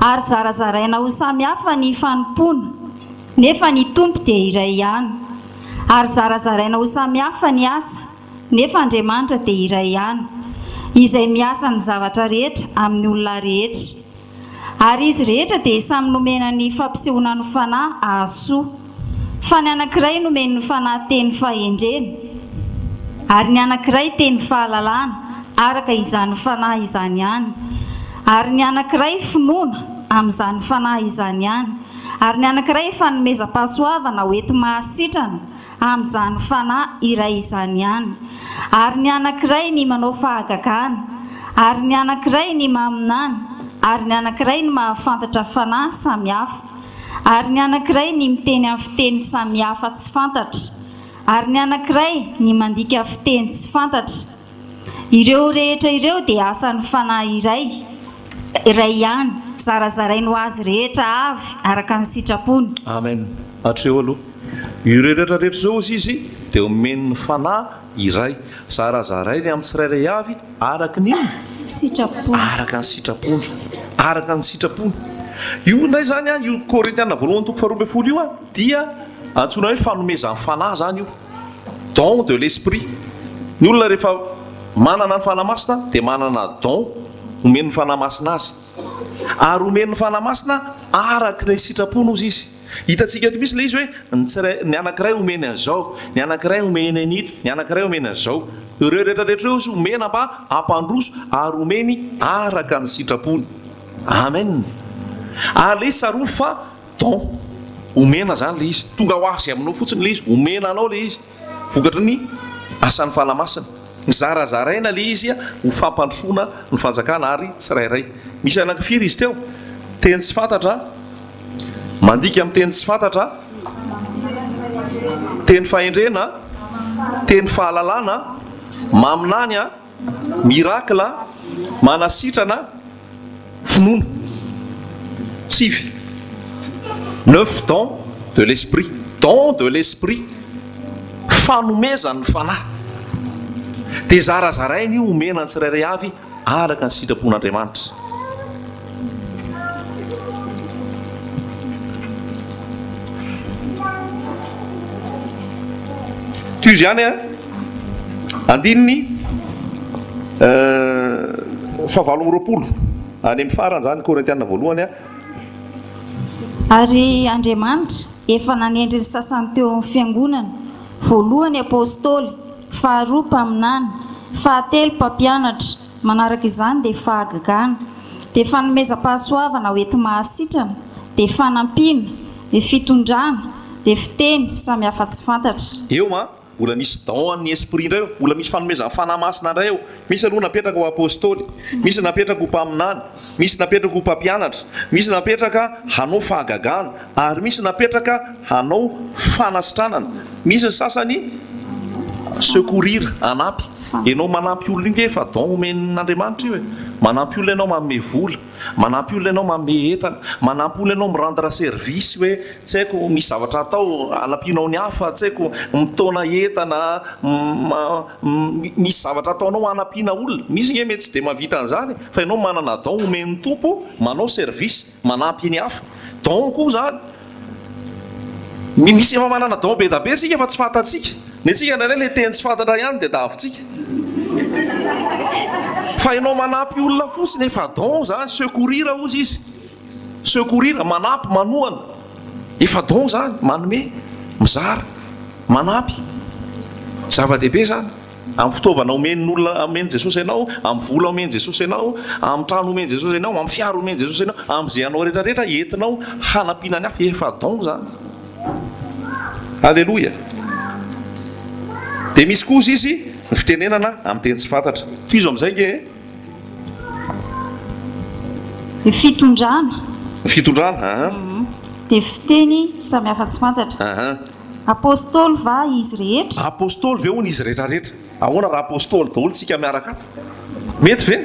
Ary zarazaraina ho samy hafa ny fanompoana, nefa ny Tompo dia iray ihany. Ary zarazaraina ho samy hafa ny asa, Nefa Andriamanitra dia iray ihany, Izay miasa ny zavatra rehetra amin'ny olona rehetra. Ary izy rehetra dia samy nomena ny fampisehoana ny Fanahy hahasoa. Fa ny anankiray nomen'ny Fanahy teny fahendrena, ary ny anankiray teny fahalalana, araka izany Fanahy izany ihany, ary ny anankiray finoana, amin'izany Fanahy izany ihany, ary ny anankiray fanomezam-pahasoavana hoenti-mahasitrana, amin'izany Fanahy iray izany ihany, ary ny anankiray ny manao fahagagana, ary ny anankiray ny maminany, ary ny anankiray ny mahafantatra fanahy samihafa, ary ny anankiray ny miteny amin'ny fiteny samihafa tsy fantatra, ary ny anankiray ny mandika fiteny tsy fantatra. Ireo rehetra ireo dia asan'ny Fanahy iray, iray ihany, zarazarainy ho azy rehetra avy araka ny sitrapony. Amen. Hatreo aloha. Ireo rehetra rehetra izao hozy izy dia omen'ny Fanahy iray. Zarazarainy amin'ny tsirairay avy araka ny inona? Sitrapony. Araka ny sitrapony. Araka ny sitrapony. Io indray izany an, io Korintiana voalohany toko faharoa ambin'ny folo io an, dia antsoina hoe fanomezan'ny Fanahy izany io. Don de l'esprit. Ny olona rehefa manana ny Fanahy Masina dia manana don omen'ny Fanahy Masina azy. Ary omen'ny Fanahy Masina araka ny sitrapony hozy izy. Hitantsika eto mihitsy ilay izy hoe ny tsiray, ny anankiray omeny an'izao, ny anankiray omeny an'ito, ny anankiray omeny an'izao. Ireo rehetra rehetra ireo hozy omena mba hampandroso ary omeny araka ny sitrapony. Amen. Ary ilay izy tsarovy fa Don. Omena izany ilay izy. Tonga ho azy aminao fotsiny ilay izy. Omena anao ilay izy. Vokatry ny asan'ny Fanahy Masina. Zarazaraina ilay izy ho fampandrosoana ny fanjakana ary tsirairay. Misy anaky firy izy teo? Teny tsy fantatra, mandika amin'ny teny tsy fantatra, teny fahendrena, teny fahalalana, maminany, Miracle, manasitrana, finoana. Sivy. Neuf dons de l'esprit. Don de l'esprit. Fanomezan'ny Fanahy. Dia zarazaraina io omena ny tsirairay avy araka ny sitrapon'Andriamanitra. Tohizo ihany an. Andininy fahavalo amby 20, any amin'ny farany izany, Korintiana voalohany a. Ary Andriamanitra efa nanendry ny sasany teo amin'ny fiangonana, voalohany apostoly, faharoa mpaminany, fahatelo mpampianatra, manaraka izany dia fahagagana, dia fanomezam-pahasoavana ho enti-mahasitrana, dia fanampiana, dia fitondrana, Dia fiteny samy hafa tsy fantatra. Eo an, mbola misy don an'ny esprit indray eo, mbola misy fanomezan'ny Fanahy Masina indray eo. Misy aloha napetraka ho apostoly, misy napetraka ho mpaminany, misy napetraka ho mpampianatra, misy napetraka hanao fahagagana, ary misy napetraka hanao fanasitranana. Misy ny sasany secourir, hanampy. Ianao manampy olona io nge efa don omen'Andriamanitra io e. Manampy olona ianao manome vola. Manampy olona ianao manome entana, manampy olona ianao mi-rendre service hoe tsy haiko misy zavatra atao anampianao ny hafa, tsy haiko mitaona entana, misy zavatra ataonao hanampiana olona. Misy ange mety tsy dia mahavita an'izany fa ianao manana don omen'ny Tompo manao service, manampy ny hafa. Don koa izany. Misy efa manana don be da be tsika fa tsy fantatsika. Ny antsika indraindray le teny tsy fantatra ihany dia davintsika. Fa ianao manampy olona fotsiny efa don zany, secourir hozy izy. Secourir, manampy, manohana. Efa don zany, manome, mizara, manampy. Zava-dehibe zany. Amin'ny fitaovana omen'olona omen'i Jesosy anao, amin'ny vola omen'i Jesosy anao, amin'ny trano omen'i Jesosy anao, amin'ny fiara omen'i Jesosy anao, amin'izay anao rehetra rehetra entinao hanampiana ny hafa, efa don izany. Aleloia. Dia misy koa izy ny fitenenana amin'ny teny tsy fantatra. Tohizo amin'izay nge e. Ny fitondrana. Ny fitondrana, aha. Dia fiteny samihafa tsy fantatra. Aha. Apostoly va izy rehetra? Apostoly ve hono izy rehetra rehetra? Ahoana raha apostoly daholo tsika miaraka ato? Mety ve?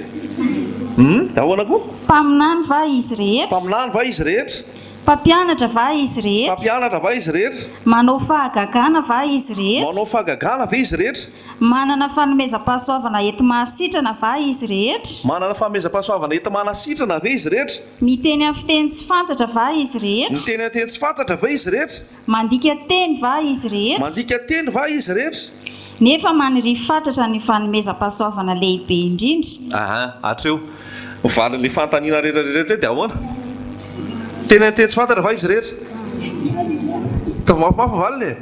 Hum, dia ahoana koa? Mpaminany va izy rehetra? Mpaminany va izy rehetra? Mpampianatra va izy rehetra? Mpampianatra va izy rehetra? Manao fahagagana va izy rehetra? Manao fahagagana ve izy rehetra? Manana fanomezam-pahasoavana enti-mahasitrana va izy rehetra? Manana fanomezam-pahasoavana enti-manasitrana ve izy rehetra? Miteny amin'ny fiteny tsy fantatra va izy rehetra? Miteny amin'ny teny tsy fantatra ve izy rehetra? Mandika teny va izy rehetra? Mandika teny va izy rehetra? Nefa maniria fatratra ny fanomezam-pahasoavana lehibe indrindra. Aha, hatreo. Ny valin'ilay fanontaniana rehetra rehetra teo dia ahoana? Teny an-teny tsy fantatra va izy rehetra? Ataovy mafimafy ny valiny e!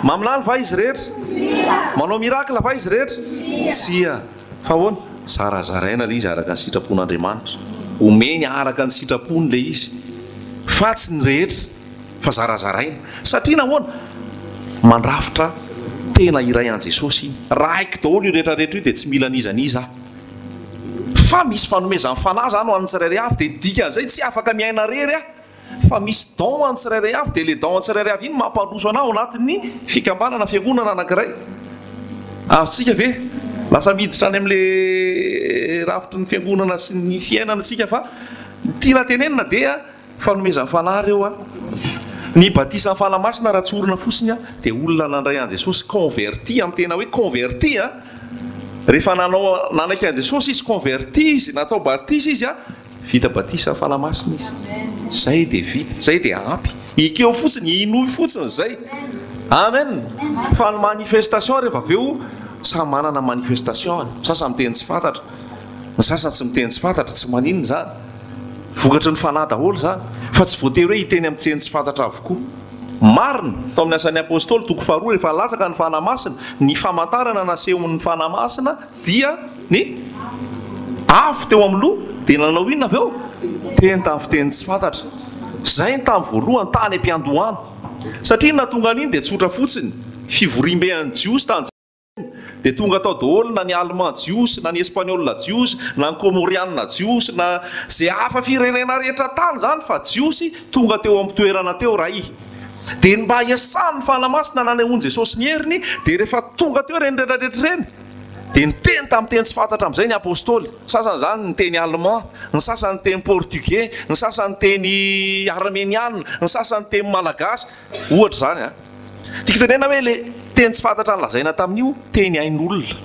Maminany va izy rehetra? Manao miracle va izy rehetra? Tsia. Fa ahoana? Zarazaraina ilay izy araka ny sitrapon'Andriamanitra. Omeny araka ny sitrapony ilay izy. Fa tsy ny rehetra. Fa zarazaraina. Satria nahoana? Mandrafitra tena iray an'i Jesosy iny. Raha haiko daholo io rehetra rehetra io dia tsy mila an'iza n'iza aho. Fa misy fanomezan'ny Fanahy izany ho an'ny tsirairay avy dia ny dikan'izay tsy afaka miaina irery aho. Fa misy don an'ny tsirairay avy dia ilay don an'ny tsirairay avy iny mampandroso anah ao anatin'ny fikambanana, fiangonana anankiray. Azontsika ve? Lasa miditra any amin'ilay rafitry ny fiangonana sy ny fiainana isika fa ny tiana tenenina dia fanomezan'ny Fanahy ireo an. Ny batisan'ny Fanahy Masina raha tsorina fotsiny an dia olona nandray an'i Jesosy, converti amin'ny tena hoe converti an. Rehefa nanao nanaiky an'i Jesosy izy, converti izy, natao batisa izy an, Vita batisa Fanahy Masina izy. Zay dia vita, zay dia ampy. Ekeo fotsiny, inoy fotsiny zay. Amen. Fa ny manifestation rehefa avy eo, samy manana manifestation-ny. Ny sasany miteny tsy fantatra, ny sasany tsy miteny tsy fantatra, tsy maninona izany. Vokatry ny Fanahy daholo izany. Fa tsy voatery hoe hiteny amin'ny teny tsy fantatra avokoa. Marina, tao amin'ny Asan'ny Apostoly, toko faharoa, rehefa latsaka ny Fanahy Masina, ny famantarana nasehon'ny Fanahy Masina dia ny afo teo amin'ny loha, dia nanao inona avy eo? Teny tamin'ny fiteny tsy fantatra. Izay ny tamin'ny voalohany, tany am-piandohana. Satria ny nahatonga an'iny dia tsotra fotsiny, fivoriambe an'ny Jiosy tany Jerosalema, dia tonga tao daholo na ny Allemand Jiosy, na ny Espaniola Jiosy, na ny Komorianina Jiosy, na izay hafa firenena rehetra tany izany fa Jiosy tonga teo am-pitoerana teo Ray. Dia ny mba hiasan'ny Fanahy Masina nanehoan'i Jesosy ny heriny, dia rehefa tonga teo ireny rehetra rehetra ireny, Dia niteny tamin'ny teny tsy fantatra amin'izay ny Apostoly. Ny sasany izany niteny allemand, ny sasany niteny portugais, ny sasany niteny armeniana, ny sasany niteny malagasy, ohatra izany an. Tiako tenenina hoe ilay teny tsy fantatra nolazaina tamin'io, teny hain'olona,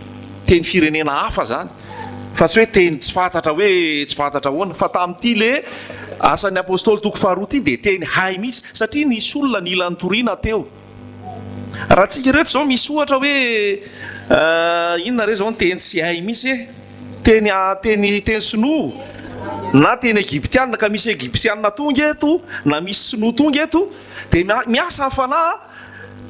teny firenena hafa izany, fa tsy hoe teny tsy fantatra hoe tsy fantatra ahoana. Fa tamin'ity ilay Asan'ny Apostoly toko faharoa ity dia teny hay mihitsy, satria nisy olona nila nitoriana teo. Raha tsika ireto izao misy ohatra hoe inona re izao ny teny tsy hay mihitsy e? Teny teny teny sinoa na teny egyptiana ka misy egyptiana tonga eto na misy sinoa tonga eto dia miasa ny fanahy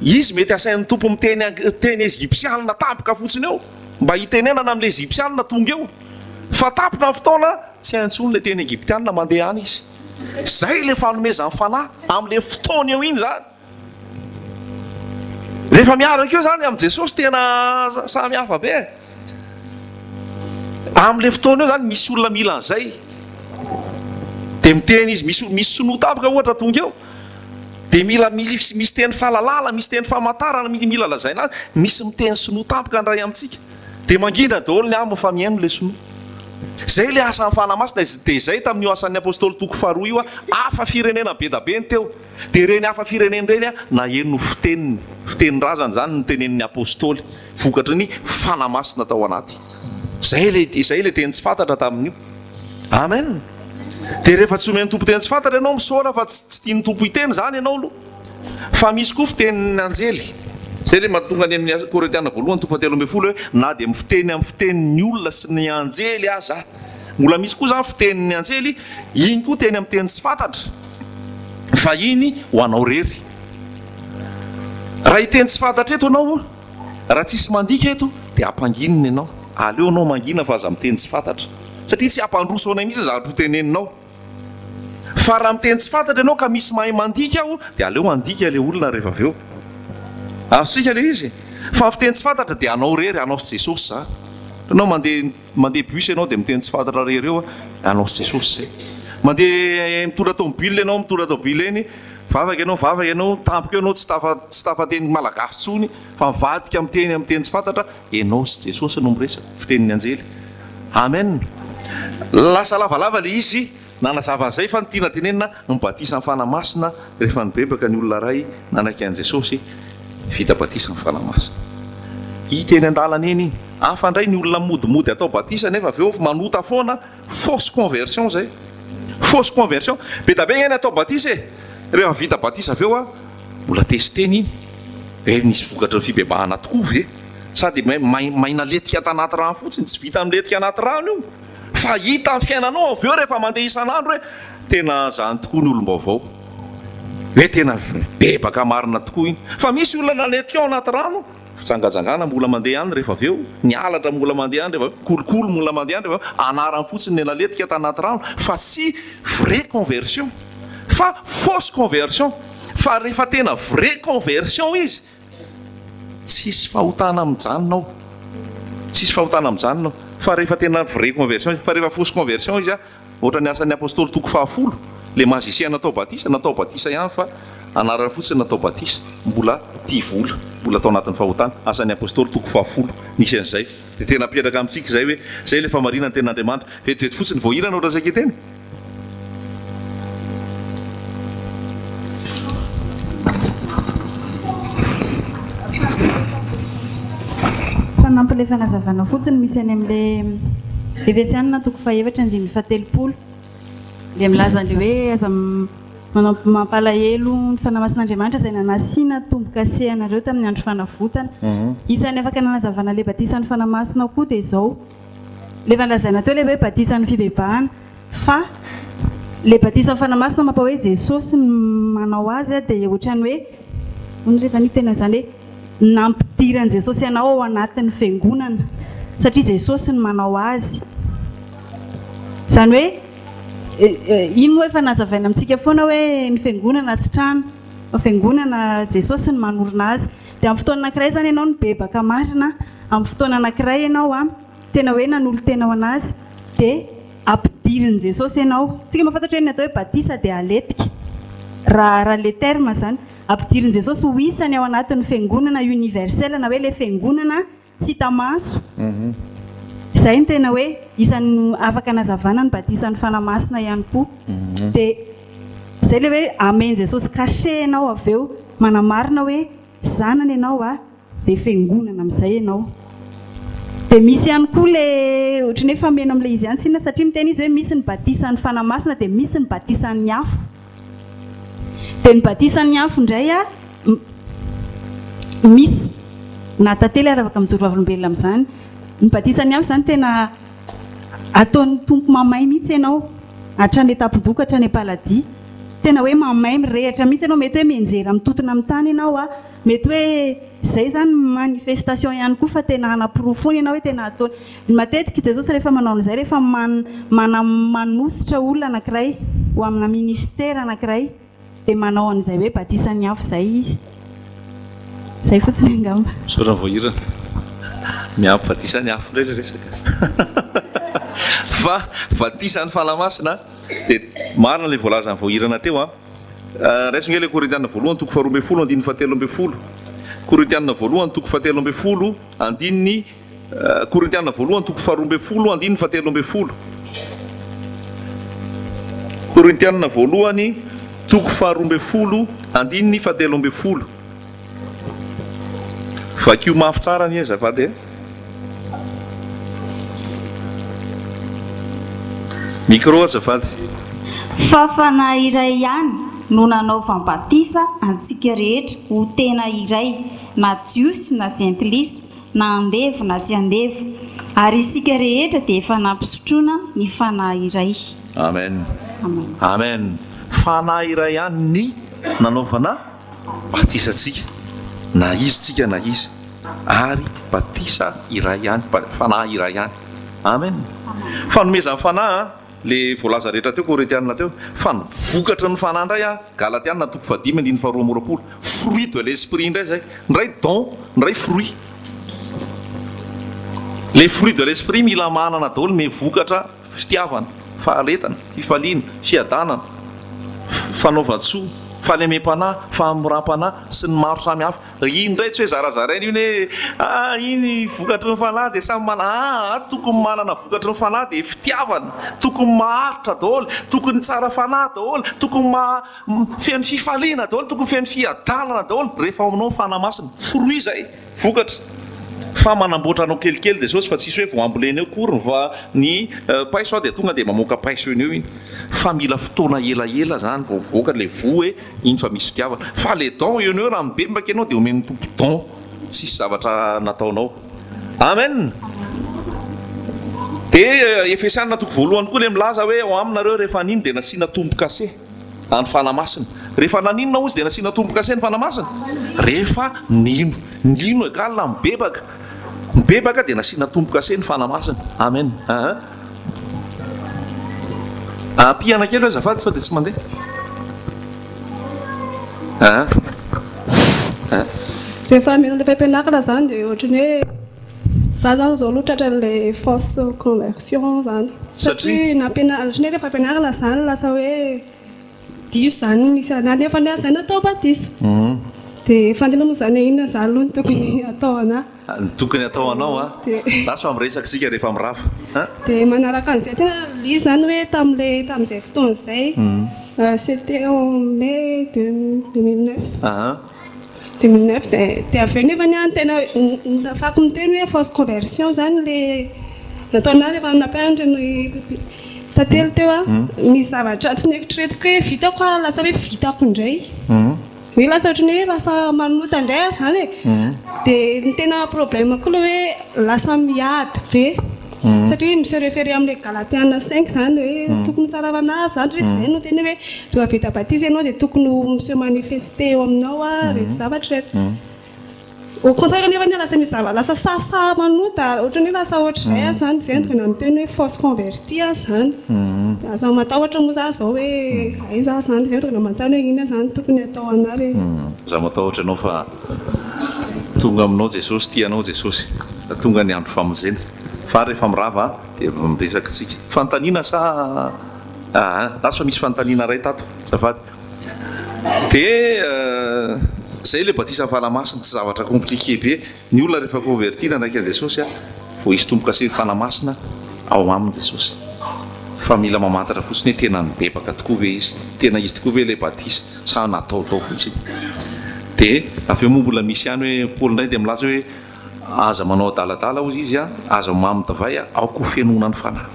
izy mety asain'ny Tompo miteny teny egyptiana tampoka fotsiny eo mba hitenenana amin'ilay egyptiana tonga eo fa tapitra ny fotoana tsy hay intsony ilay teny egyptiana mandeha any izy. Izay ilay fanomezan'ny fanahy amin'ilay fotoana eo iny izany. Rehefa miaraka eo zany amin'i Jesosy tena samy hafa be e. Amin'ilay fotoana eo zany misy olona mila an'izay. Dia miteny izy, misy misy sinoa tampoka ohatra tonga eo. Dia mila misy misy teny fahalalana, misy teny famantarana, misy mila lazaina azy, misy miteny sinoa tampoka ny iray amintsika. Dia mangina daholo ny aminy fa mihaino ilay sinoa. Izay ilay asan'ny Fanahy Masina, dia izay tamin'io asan'ny Apostoly toko faharoa io, hafa firenena be da be ny teo. Dia ireny hafa firenena ireny naheno ny fiteniny, fitenin-drazany izany notenenin'ny Apostoly, vokatry ny Fanahy Masina tao anaty. Izay ilay, izay ilay teny tsy fantatra tamin'io. Amen. Dia rehefa tsy omen'ny Tompo teny tsy fantatra ianao, misaora fa tsy, tsy tian'ny Tompo hiteny izany ianao aloha. Fa misy koa fitenin'ny anjely. Izay ilay mahatonga any amin'ny Korintiana voalohany toko fahatelo ambin'ny folo hoe na dia mifiteny amin'ny fitenin'ny olona sy ny anjely aza. Mbola misy koa izany fitenin'ny anjely, iny koa teny amin'ny teny tsy fantatra. Fa iny ho anao rery. Raha hiteny tsy fantatra eto ianao, raha tsisy mandika eto dia ampanginina ianao. Aleo ianao mangina fa aza miteny tsy fantatra. Satria tsy hampandroso anay mihitsy ny zavatra ho teneninao. Fa raha miteny tsy fantatra ianao ka misy mahay mandika ao dia aleo handika ilay olona rehefa avy eo. Azontsika ilay izy? Fa ny fiteny tsy fantatra dia anao irery, anao sy Jesosy izany. Ianao mandeha mandeha bus ianao dia miteny tsy fantatra irery eo, anao sy Jesosy izay. Mandeha mitondra tomobile ianao, mitondra tomobile eny, mivavaka ianao, mivavaka ianao, tampoka eo ianao tsy tafa tsy tafateny malagasy intsony fa mivadika miteny amin'ny teny tsy fantatra, ianao sy Jesosy no miresaka, fitenin'ny anjely. Amen! Lasa lavalava le izy nanazava an'izay fa ny tiana tenenina ny batisan'ny Fanahy Masina rehefa nibebaka ny olona iray nanaiky an'i Jesosy vita batisan'ny Fanahy Masina. Hita eny an-dalana eny iny. Hafa indray ny olona modimody atao batisa nefa avy eo manota foana, fausse conversion zay. Fausse conversion. Be da be nge ny atao batisa e! Rehefa vita batisa avy eo mbola testena iny hoe nisy vokatry ny fibebahana tokoa ve? Sa dia may may naletika tanaty rano fotsiny, tsy vita milentika anaty rano io fa hita ny fiainanao avy eo rehefa mandeha isan'andro hoe tena zany tokoa ny olom-baovao, hoe tena bebaka marina tokoa iny. Fa misy olona naletika ao anaty rano, fijangajangana mbola mandeha ihany rehefa avy eo, ny halatra mbola mandeha ihany rehefa avy eo, kolikoly mbola mandeha ihany rehefa avy eo, anarany fotsiny ny naletika tanaty rano fa tsy vraie conversion fa fausse conversion, fa rehefa tena vraie conversion izy Tsisy fahotana mijanona ao. Tsisy fahotana mijanona ao. Fa rehefa tena vraie conversion izy, fa rehefa fausse conversion izy, ohatran'ny asan'ny apostoly toko fahafolo, le magicien natao batisa, natao batisa ihany fa anarany fotsiny natao batisa, mbola tia vola, mbola tao anatin'ny fahotana, asan'ny apostoly toko fahafolo, nisy an'izay. Dia tena apetraka amintsika izay hoe, izay ilay fahamarinan'ny tenin'Andriamanitra. Vetivety fotsiny, voahirana ohatran'ny saika hiteny. Fanampy ilay fanazavana fotsiny misy any amin'ilay Efesianina toko fahefatra andininy fahatelopolo dia milaza an'ilay hoe aza manao mampalahelo ny Fanahy Masin'Andriamanitra izay nanasina tombo-kase anareo tamin'ny andro fanavotana. Isan'ny afaka nanazavana ilay batisan'ny Fanahy Masina koa dia izao. Ilay efa nolazaina teo ilay hoe batisan'ny fibebahana fa ilay batisan'ny Fanahy Masina mampa hoe Jesosy no manao azy dia ohatran'ny hoe hono re izany tena izany hoe nampidiran'i Jesosy anao ao anatin'ny fiangonana satria Jesosy no manao azy. Izany hoe iny moa efa nazavaina amintsika foana hoe ny fiangonana tsy trano fa fiangonana Jesosy no manorina azy. Dia amin'ny fotoana anankiray izany ianao nibebaka marina, amin'ny fotoana anankiray ianao an, tena hoe nanolo-tena ho an'Azy, dia ampidirin'i Jesosy ianao. Tsika mahafantatra hoe ny atao hoe batisa dia aletika, raha raha le terme izany. Ampidirin'i Jesosy ho isany ao anatin'ny fiangonana universelle na hoe le fiangonana tsy hita maso. Izay no tena hoe isan'ny afaka anazavana ny batisan'ny Fanahy Masina ihany koa. Dia izay ilay hoe amen'i Jesosy cachet ianao avy eo manamarina hoe zanany ianao a, dia fiangonana amin'izay ianao. Dia misy ihany koa ilay ohatran'ny hoe fameno amin'ilay izy ihany tsinona satria miteny izy hoe misy ny batisan'ny Fanahy Masina dia misy ny batisan'ny afo. Dia ny batisan'ny afo indray a, misy na tantely ary afaka mijoro vavolombelona amin'izany. Ny batisan'ny afo izany tena ataon'ny Tompo mamay mihitsy ianao, hatrany an-tampon-doha ka hatrany am-paladia. Tena hoe mamay mirehitra mihitsy ianao, mety hoe mianjera mitotona amin'ny tany ianao a, mety hoe izay izany manifestation ihany koa fa tena hanaporofoana ianao hoe tena ataony. Matetika i Jesosy rehefa manao an'izay, rehefa man, mana, manositra olona anankiray ho amina ministera anankiray, dia manao an'izay hoe batisan'ny afo izay Izy. Izay fotsiny angamba. Misaotra Voahirana. Miampy batisa ny afo indray ilay resaka. Fa batisa ny Fanahy Masina dia marina ilay voalazan'i Voahirana teo an. Raiso ange ilay Korintiana voalohany toko faharoa ambin'ny folo andininy fahatelo ambin'ny folo. Korintiana voalohany toko fahatelo ambin'ny folo andininy Korintiana voalohany toko faharoa ambin'ny folo andininy fahatelo ambin'ny folo. Korintiana voalohany toko faharoa ambin'ny folo andininy fahatelo ambin'ny folo. Vakio mafy tsara anie azafady e. Micro azafady. Fa Fanahy iray ihany no nanaovam-batisa antsika rehetra ho tena iray, na Jiosy na Jentilisa, na andevo na tsy andevo, ary isika rehetra dia efa nampisotroina ny Fanahy iray. Amen. Amen. Amen. Fanahy iray ihany ny nanaovana batisa antsika, na izy tsika na izy, ary batisa iray ihany, Fanahy iray ihany. Amen. Fanomezan'ny Fanahy an, le voalaza rehetra teo Korintiana teo, fa ny vokatry ny Fanahy indray an, Galatiana toko fahadimy andininy faharoa amby roapolo, fruit de l'esprit indray zay, ny iray don, ny iray fruit. Le fruit de l'esprit mila manana daholo me vokatra fitiavana, faharetana, fifaliana, fiadanana, fanaovan-tsoa, fahalemem-panahy, fahamoram-panahy sy ny maro samy hafa. Iny indray tsy hoe zarazaraina iny hoe ah iny vokatry ny fanahy dia samy manana, aa tokony manana vokatry ny fanahy dia fitiavana, tokony maharitra daholo, tokony tsara fanahy daholo, tokony maha feno fifaliana daholo, tokony feno fiadanana daholo rehefa ao aminao ny fanahy masina. Fruit izay, vokatra. Fa manamboatra anao kelikely Jesosy fa tsisy hoe vao ambolena eo akory ny va ny paiso dia tonga dia mamoaka paiso eny eo iny. Fa mila fotoana elaela zany vao mivoaka ilay voa hoe Iny fa misy fitiavana. Fa le don eo no eo raha mibebaka ianao dia omen'ny Tompo don tsisy zavatra nataonao. Amen! Dia Efesiana toko voalohany koa le milaza hoe ao aminareo rehefa nino dia nasiana tombo-kase any Fanahy Masina. Rehefa naninona hozy dia nasiana tombo-kase ny Fanahy Masina? Rehefa nino. Nino egal mibebaka. Mibebaka dia nasiana tombo-kase ny Fanahy Masina. Amen. Aa. Ampiana kely hoe azafady sao dia tsy mandeha. Aa. Aa. Rehefa mihaino ilay fampianarana izany dia ohatran'ny hoe za izany izao aloha tratran'ilay fausse conversion izany. Satria nampianarina, ohatran'ny hoe ilay fampianarana izany lasa hoe Diso izany ny nisy anah nefa ny ahy izay natao batisa. Dia fandina moa izany hoe inona izany aloha no tokony hatao anah. Ny tokony hatao anao an. Lasa fa miresaka isika rehefa mirava an. Dia manaraka an'izay tena ilay izy izany hoe tamin'ilay tamin'izay fotoana izay, c'était en mai 2009. 2009 dia dia avy eo nefa ny ahy ny tena nahafahako niteny hoe fausse conversion izany ilay nataonah rehefa nampianatra ny tantely teo aho, misy zavatra tsy neritreretiko hoe vitako aho lasa hoe vitako indray, hoe lasa ohatran'ny hoe lasa manota indray aho izany e, dia ny tena problème-ko ilay hoe lasa miady be. Satria mi se referer amin'ilay Galatiana cinq izany hoe tokony ho tsara fanahy izany hoe izay no tena hoe rehefa vita batisa ianao dia tokony ho mi se manifester eo aminao ireto zavatra ireto. Au contraire nefa anie lasa misy zava lasa sahisahy manota ohatran'ny hoe lasa ohatr'izay aho izany, izay no tonga miteny hoe fausse convertie aho izany. Lasa matahotra moa za izao hoe aiza aho izany, izay no tonga manontany hoe inona izany tokony hatao anah re. Aza matahotra ianao fa Tonga aminao Jesosy, tia anao Jesosy. Tonga ny andro famonjena. Fa rehefa mirava dia miresaka tsika. Fanontaniana sa aa lasa fa misy fanontaniana iray tato azafady. Dia zay le batisa Fanahy Masina tsy zavatra compliqué be. Ny olona rehefa converti nanaiky an'i Jesosy vao hisy tombo-kase ny Fanahy Masina ao aminy Jesosy. Fa mila mamantatra fotsiny hoe tena nibebaka tokoa ve izy? Tena izy tokoa ve ilay batisa sa nataotao fotsiny? Dia avy eo moa mbola misy ihany hoe Paoly indray dia milaza hoe aza manao adaladala hozy izy a, aza mamy divay a, aoka ho fenoina ny Fanahy.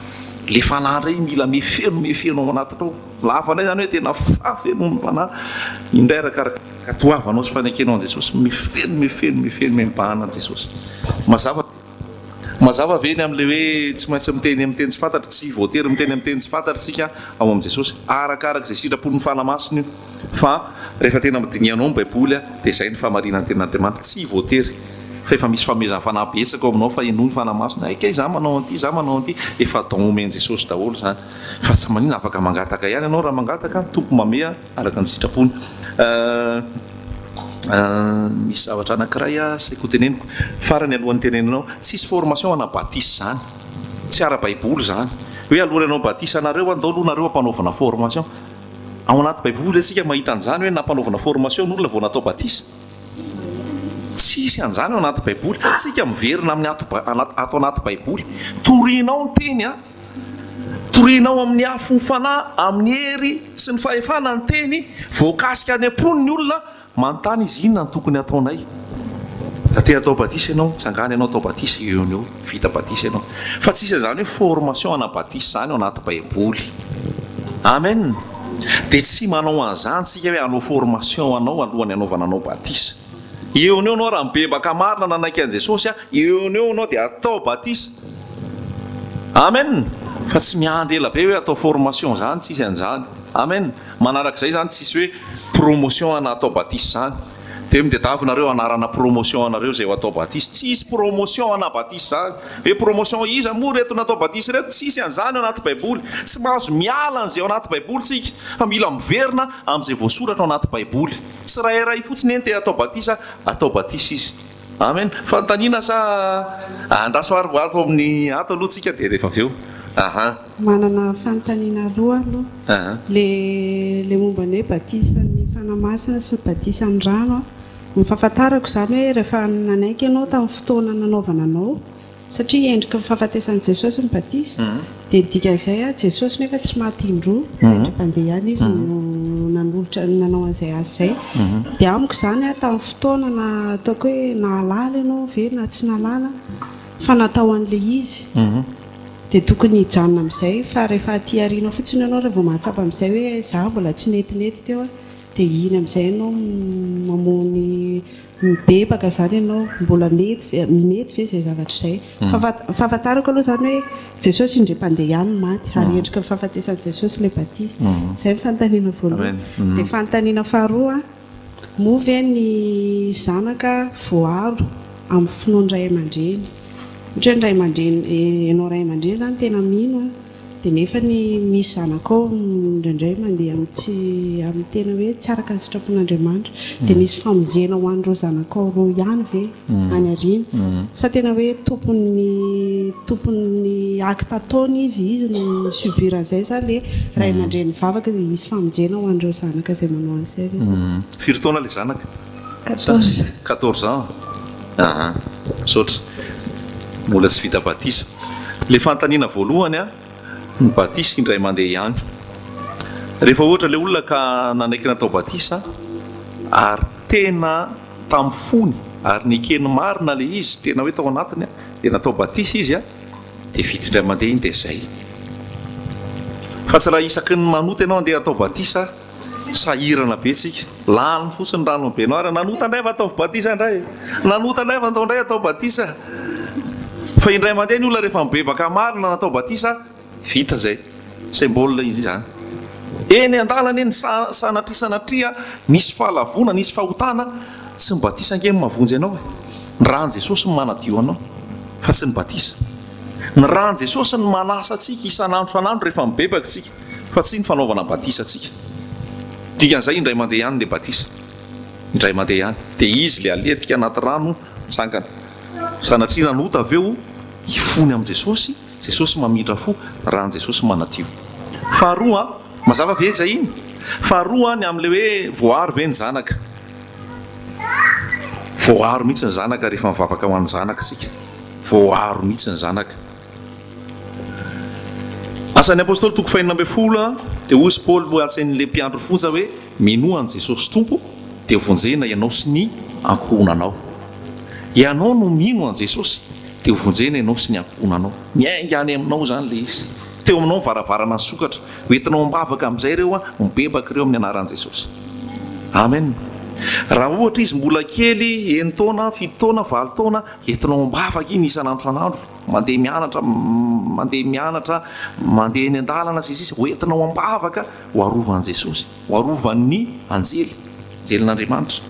Ilay Fanahy indray mila mifeno mifeno ao anatinao. Lava indray izany hoe tena fahafenoan'ny Fanahy indray arakaraka ankatoavanao sy fanekenao an'i Jesosy. Mifeno mifeno mifeno mibahana an'i Jesosy. Mazava. Mazava ve ny amin'ilay hoe tsy maintsy miteny amin'ny teny tsy fantatra? Tsy voatery miteny amin'ny teny tsy fantatra isika ao amin'i Jesosy. Arakaraka izay sitrapon'ny Fanahy Masina io. Fa rehefa tena dinihanao ny Baiboly dia izay ny fahamarinan'ny Tenin'Andriamanitra. Tsy voatery. Fa efa misy fanomezan'ny Fanahy betsaka ao aminao fa henoy ny Fanahy Masina. Hay kay izaho manao an'ity, izaho manao an'ity. Efa don omen'i Jesosy daholo izany. Fa tsy maninona, afaka mangataka ihany ianao raha mangataka, ny Tompo mamehy araka ny sitrapony. Misy zavatra anankiray saiko hoteneniko. Farany alohan'ny hitenenanao, tsisy formation ana batisa izany. Tsy ara-baiboly izany. Hoe alohan'ny hanao batisa anareo andao aloha nareo ampanaovina formation. Ao anaty baiboly ve tsika mahita an'izany hoe nampanaovina formation ny olona vao natao batisa? Tsisy an'izany ao anaty baiboly. Tsika miverina amin'ny ato ato anaty baiboly. Torianao ny teny an! Torianao amin'ny afon'ny fanahy, amin'ny hery sy ny fahefana ny teny, voakasika any am-pony ny olona, manontany izy inona no tokony hataonay? Raha te hatao batisa ianao, mitsangàna ianao atao batisa eo no eo, vita batisa ianao. Fa tsisy an'izany hoe formation ana batisa izany ao anaty baiboly. Amen! Dia tsy manao an'izany tsika hoe hanao formation anao alohan'ny hanaovana anao batisa. Eo no eo ianao raha mibebaka marina nanaiky an'i Jesosy, eo no eo ianao dia atao batisa. Amen! Fa tsy miandry ela be hoe atao formation izany, tsisy an'izany. Amen! Manarak'izay izany tsisy hoe promotion ana atao batisa izany. Dia mitedavy nareo anarana promotion anareo izay ho atao batisa. Tsisy promotion ana batisa izany. Hoe promotion iza moa ireto natao batisa ireto? Tsisy an'izany ao anaty baiboly. Tsy mahazo miala an'izay ao anaty baiboly tsika fa mila miverina amin'izay voasoratra ao anaty baiboly. Tsirairay fotsiny eny te hatao batisa, atao batisa izy. Amen. Fanontaniana sa andraso ary ho ato amin'ny ato aloha tsika dia rehefa avy eo. Aha. Manana fanontaniana roa aloha. Aha. Le le momba ny hoe batisan'ny Fanahy Masina sy ny batisan'ny rano an. Ny fahafantarako izany hoe rehefa nanaiky ianao tamin'ny fotoana nanaovana anao, Satria endriky ny fahafatesan'i Jesosy ny batisa, dia ny dikan'izay, Jesosy nefa tsy maty indroa, fa indray mpandeha ihany Izy no nanolotra, nanao an'izay asa izay. Dia amiko izany, tamin'ny fotoana na ataoko hoe nahalala ianao ve na tsy nahalala, fa natao an'ilay izy, dia tokony hijanona amin'izay, fa rehefa aty aoriana fotsiny ianao raha vao mahatsapa amin'izay hoe izaho mbola tsy netinety teo aho, dia iny amin'izay ianao mamono Mibebaka izany ianao, mbola mety ve, mety ve izay zavatra izay? Fahafantarako aloha izany hoe Jesosy indray mpandeha ihany no maty, ary endriky ny fahafatesan'i Jesosy ilay batisa. Izay ny fanontaniana voalohany. Dia fanontaniana faharoa, moa ve ny zanaka voaro amin'ny finoan'ny ray aman-dreny? Ohatra hoe ny ray aman-dreny, ianao ray aman-dreny izany tena mino an, Dia nefa ny misy zanakao indraindray mandeha amin'ny tsy amin'ny tena hoe tsy araka ny sitrapon'Andriamanitra. Dia misy famonjena ho an'ireo zanakao ireo ihany ve any aoriana? Sa tena hoe tompon'ny tompon'ny acte ataony izy, izy no mi-subir an'izay sa le ray aman-dreny mivavaka dia hisy famonjena ho an'ireo zanaka izay manao an'izay ve? Firy taona ilay zanaka? 14. 14 ans? Aa, misaotra. Mbola tsy vita batisa. Ilay fanontaniana voalohany an, ny batisa indray mandeha ihany. Rehefa ohatra ilay olona ka nanaiky natao batisa ary tena tamin'ny fony ary nekeny marina ilay izy, tena hoe tao anatiny an, dia natao batisa izy an, dia vita indray mandeha iny dia izay. Fa tsy raha isaky ny manota ianao andeha hatao batisa, Sahirana be tsika. Lany fotsiny rano ny baignoire. Nanota indray va ataovy batisa indray. Nanota indray va atao indray atao batisa. Fa indray mandeha ny olona rehefa mibebaka marina natao batisa, vita izay. Symbole izy izany. Eny an-dalana eny sanatria sanatria nisy fahalavoana, nisy fahotana, tsy ny batisa ange no mahavonjy anao e. Ny ràn'i Jesosy no manadio anao fa tsy ny batisa. Ny ràn'i Jesosy no manasa antsika isan'andro isan'andro rehefa mibebaka isika. Fa tsy ny fanaovana batisa antsika. Dikan'izay indray mandeha ihany ilay batisa. Indray mandeha ihany. Dia izy ilay aletika anaty rano mitsangana. Sanatria nanota avy eo hifony amin'i Jesosy, Jesosy mamindra fo, ràn'i Jesosy manadio. Faharoa, mazava ve izay iny? Faharoa ny amin'ilay hoe voaaro ve ny zanaka? Voaaro mihitsy ny zanaka rehefa mivavaka ho an'ny zanaka isika. Voaaro mihitsy ny zanaka. Asan'ny Apostoly toko fahenina ambinifolo dia hoy izy Paoly ho antsain'ilay mpiandry fonja hoe, Minoa an'i Jesosy Tompo dia hovonjena ianao sy ny ankohonanao. Ianao no mino an'i Jesosy dia hovonjena ianao sy ny ankohonanao. Miainga any aminao izany ilay izy. Teo aminao ny varavarana nisokatra. Hoentinao am-bavaka amin'izay ireo, mibebaka ireo amin'ny anaran'i Jesosy. Amen. Raha ohatra izy mbola kely, enin-taona, fito taona, valo taona, entinao am-bavaka iny isan'andro isan'andro. Mandeha mianatra, mandeha mianatra, mandeha eny an-dalana sy ny sisa, ho entinao am-bavaka ho arovan'i Jesosy, ho arovan'ny anjely, anjelin'Andriamanitra.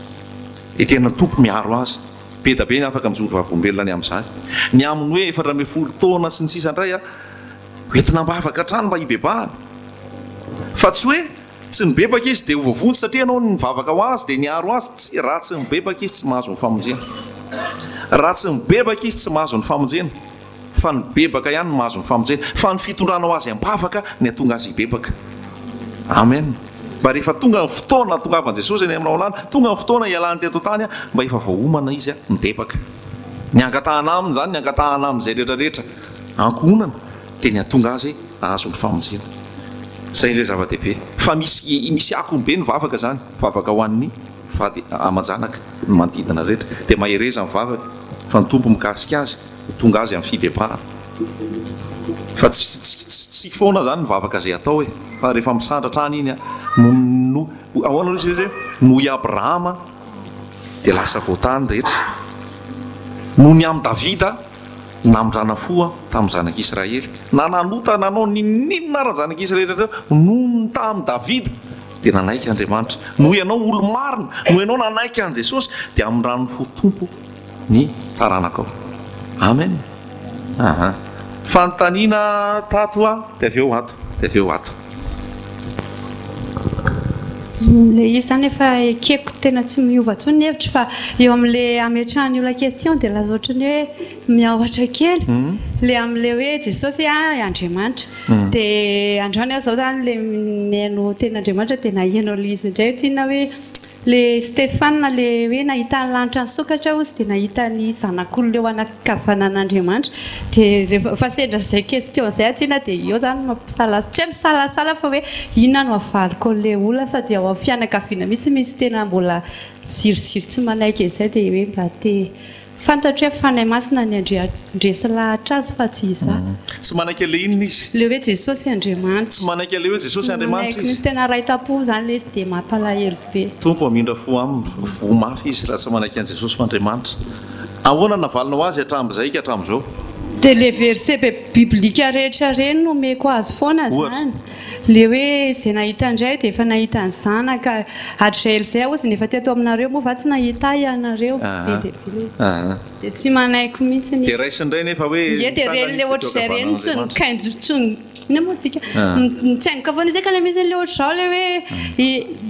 Dia tena Tompo miaro azy. Be da be ny afaka mijoro vavolombelona ny amin'izany. Ny amin'ny hoe 14 taona sy ny sisa indray, ho entina am-bavaka hatrany mba hibebahana. Fa tsy hoe. Tsy nibebaka izy dia ho voavonjy satria ianao nivavaka ho azy dia niaro azy. Tsia, raha tsy mibebaka izy tsy mahazo ny famonjena. Raha tsy mibebaka izy tsy mahazo ny famonjena. Fa ny mibebaka ihany no mahazo ny famonjena. Fa ny fitondranao azy am-bavaka ny hatonga azy hibebaka. Amen. Mba rehefa tonga ny fotoana hatongavan'i Jesosy eny aminao lany, tonga ny fotoana hialany teto an-tany, mba efa voaomana izy mibebaka. Ny angatahana aminy izany, ny angatahana amin'izay rehetra rehetra ankohonana dia ny hatonga azy hahazo ny famonjena. Izay ilay zava-dehibe. Fa misy misy akony be ny vavaka izany, vavaka ho an'ny vady aman-janaka, ny manodidina rehetra. Dia mahereza ny vavaka fa ny Tompo mikasika azy. ho tonga azy amin'ny fibebahana. Fa tsy tsy tsy foana izany ny vavaka izay atao e! Fa rehefa misandratra any iny no no ahoana hoy izy hoe noho i Abrahama dia lasa voatahy ny rehetra. Noho ny amin'i Davida namindrana fo tamin'ny zanak'Israely. Na nanota nanao n'inon'inona ara ny zanak'Israely rehetra noho ny tamin'i Davida dia nanaiky Andriamanitra. Noho ianao olo-marina, noho ianao nanaiky an'i Jesosy dia amindrano fo Tompo. ny taranakao. Amen. Aha. Fanontaniana tato a, dia avy eo ato, dia avy eo ato. Ilay izy izany efa ekeko tena tsy miova intsony ny hevitro fa eo amin'ilay ametrahan'ny olona question dia lasa ohatran'ny hoe miahotra kely. Ilay amin'ilay hoe Jesosy Andriamanitra. Dia androany aho izao izany ilay nihaino tenin'Andriamanitra dia naheno an'ilay izy indray hoe tsinona hoe Le Stefana le hoe nahita ny lanitra nisokatra hozy dia nahita ny zanak'olona eo anakavanan'Andriamanitra dia rehefa fa sendra izay question izay atsina dia eo zany mampisalasala tsy hoe misalasala fa hoe inona no havaliko an'le olona sady ao amin'ny fianakaviana mihitsy misy tena mbola miziriziry tsy manaiky an'izay dia hoe mba te Fantatro hoe Fanahy Masina ny handresy lahatra azy fa tsy izaho. Tsy manaiky an'ilay inona izy? Ilay hoe Jesosy Andriamanitra. Tsy manaiky an'ilay hoe Jesosy Andriamanitra izy. Tsy manaiky mihitsy, tena raiki-tampo izany ilay izy dia mampalahelo be. Tompo hamindra fo aminy, voa mafy izy raha tsy manaiky an'i Jesosy ho Andriamanitra. Ahoana no navalinao azy hatramin'izay ka hatramin'izao? Dia ilay verset biblika rehetra ireny no omeko azy foana izany. Le hoe izay nahita ny Ray dia efa nahita ny Zanaka hatrizay ela izay hozy nefa teto aminareo moa va tsy nahita ahy ianareo? Be dia be le izy. Dia tsy manaiky mihitsy ny. Dia raisiny indray nefa hoe Ie dia nitsangana reny le izy teto ohatr'izay reny tsy ankavanan'Andriamanitra. nikainjo tsy inona moa dika mitsaingoka foana izy ka le misy le ohatr'izao le hoe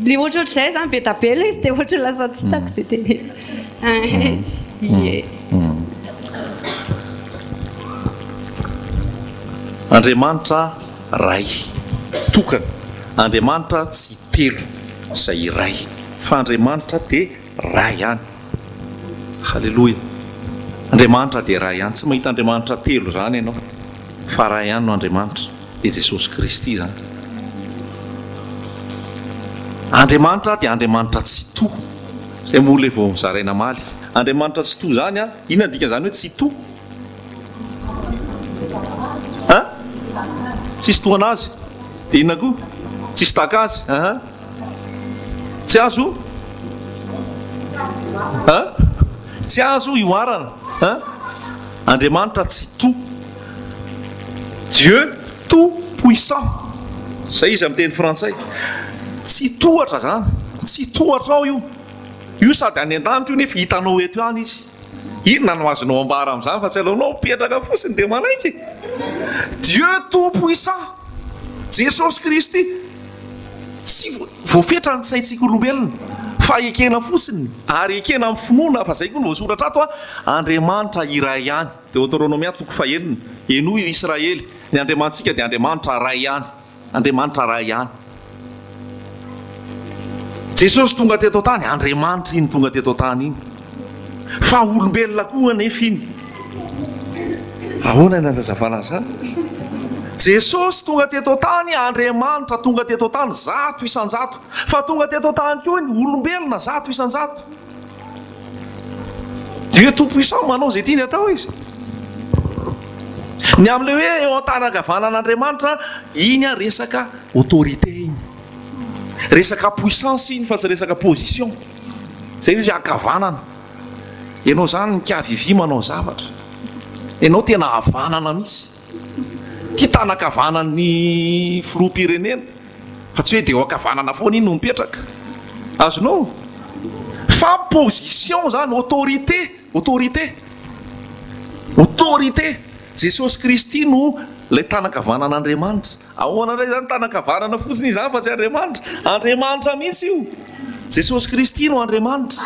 le ohatrohatr'izay zany be dia be le izy dia ohatry lasa tsy hitako izay tenenina. Ie. Andriamanitra Ray tokana, Andriamanitra tsy telo izay iray, fa Andriamanitra dia Ray ihany. Haleloia. Andriamanitra dia Ray ihany. Tsy mahita Andriamanitra telo izany ianao, fa Ray ihany no Andriamanitra, dia Jesosy Kristy izany. Andriamanitra dia Andriamanitra Tsitoha. Izay moa ilay vao nozaraina omaly. Andriamanitra Tsitoha izany an, inona ny dikan'izany hoe Tsitoha? Hein? Tsisy tohana azy. Dia inona koa? Tsisy tahaka azy. Aha. Tsy azo Hein? Tsy azo ihoarana. Hein? Andriamanitra tsy to. Dieu tout puissant. Izay izy amin'ny teny frantsay. Tsy tohatra izany. Tsy tohatra ao io. Io sady any an-danitra io nefa hitanao eto ihany izy. Inona no azonao ambara amin'izany fa tsy aleonao mipetraka fotsiny dia manaiky? Dieu tout puissant, Jesosy Kristy, tsy voafetra ny tsaintsika olombelona fa ekena fotsiny ary ekena amin'ny finoana fa izay koa no voasoratra ato a, Andriamanitra iray ihany, Deoteronomia toko fahenina, henoy ry Israely, ny Andriamanitsika dia Andriamanitra iray ihany. Andriamanitra Ray ihany. Jesosy tonga teto an-tany, Andriamanitra iny tonga teto an-tany iny. Fa olombelona koa anefa iny. Ahoana ny hanazavana an'izany? Jesosy tonga teto an-tany, Andriamanitra tonga teto an-tany 100%. Fa tonga teto an-tany koa iny, olombelona 100%. Dieu tout puissant manao izay tiany atao izy. Ny amin'ilay hoe eo an-tanan-kavanan'Andriamanitra, iny an resaka autorité iny. Resaka puissance iny fa tsy resaka position. Izay ilay izy ankavanana. Ianao izany mikavivy manao zavatra. Ianao tena havanana mihitsy. Ity tanan-kavanan'ny filoham-pirenena. Fa tsy hoe dia eo ankavanana foana iny no mipetraka. Azonao? Fa position zany, autorité, autorité. Autorité. Jesosy Kristy no ilay tanan-kavanan'Andriamanitra. Ahoana indray izany tanan-kavanana fotsiny izany fa tsy Andriamanitra? Andriamanitra mihitsy io. Jesosy Kristy no Andriamanitra.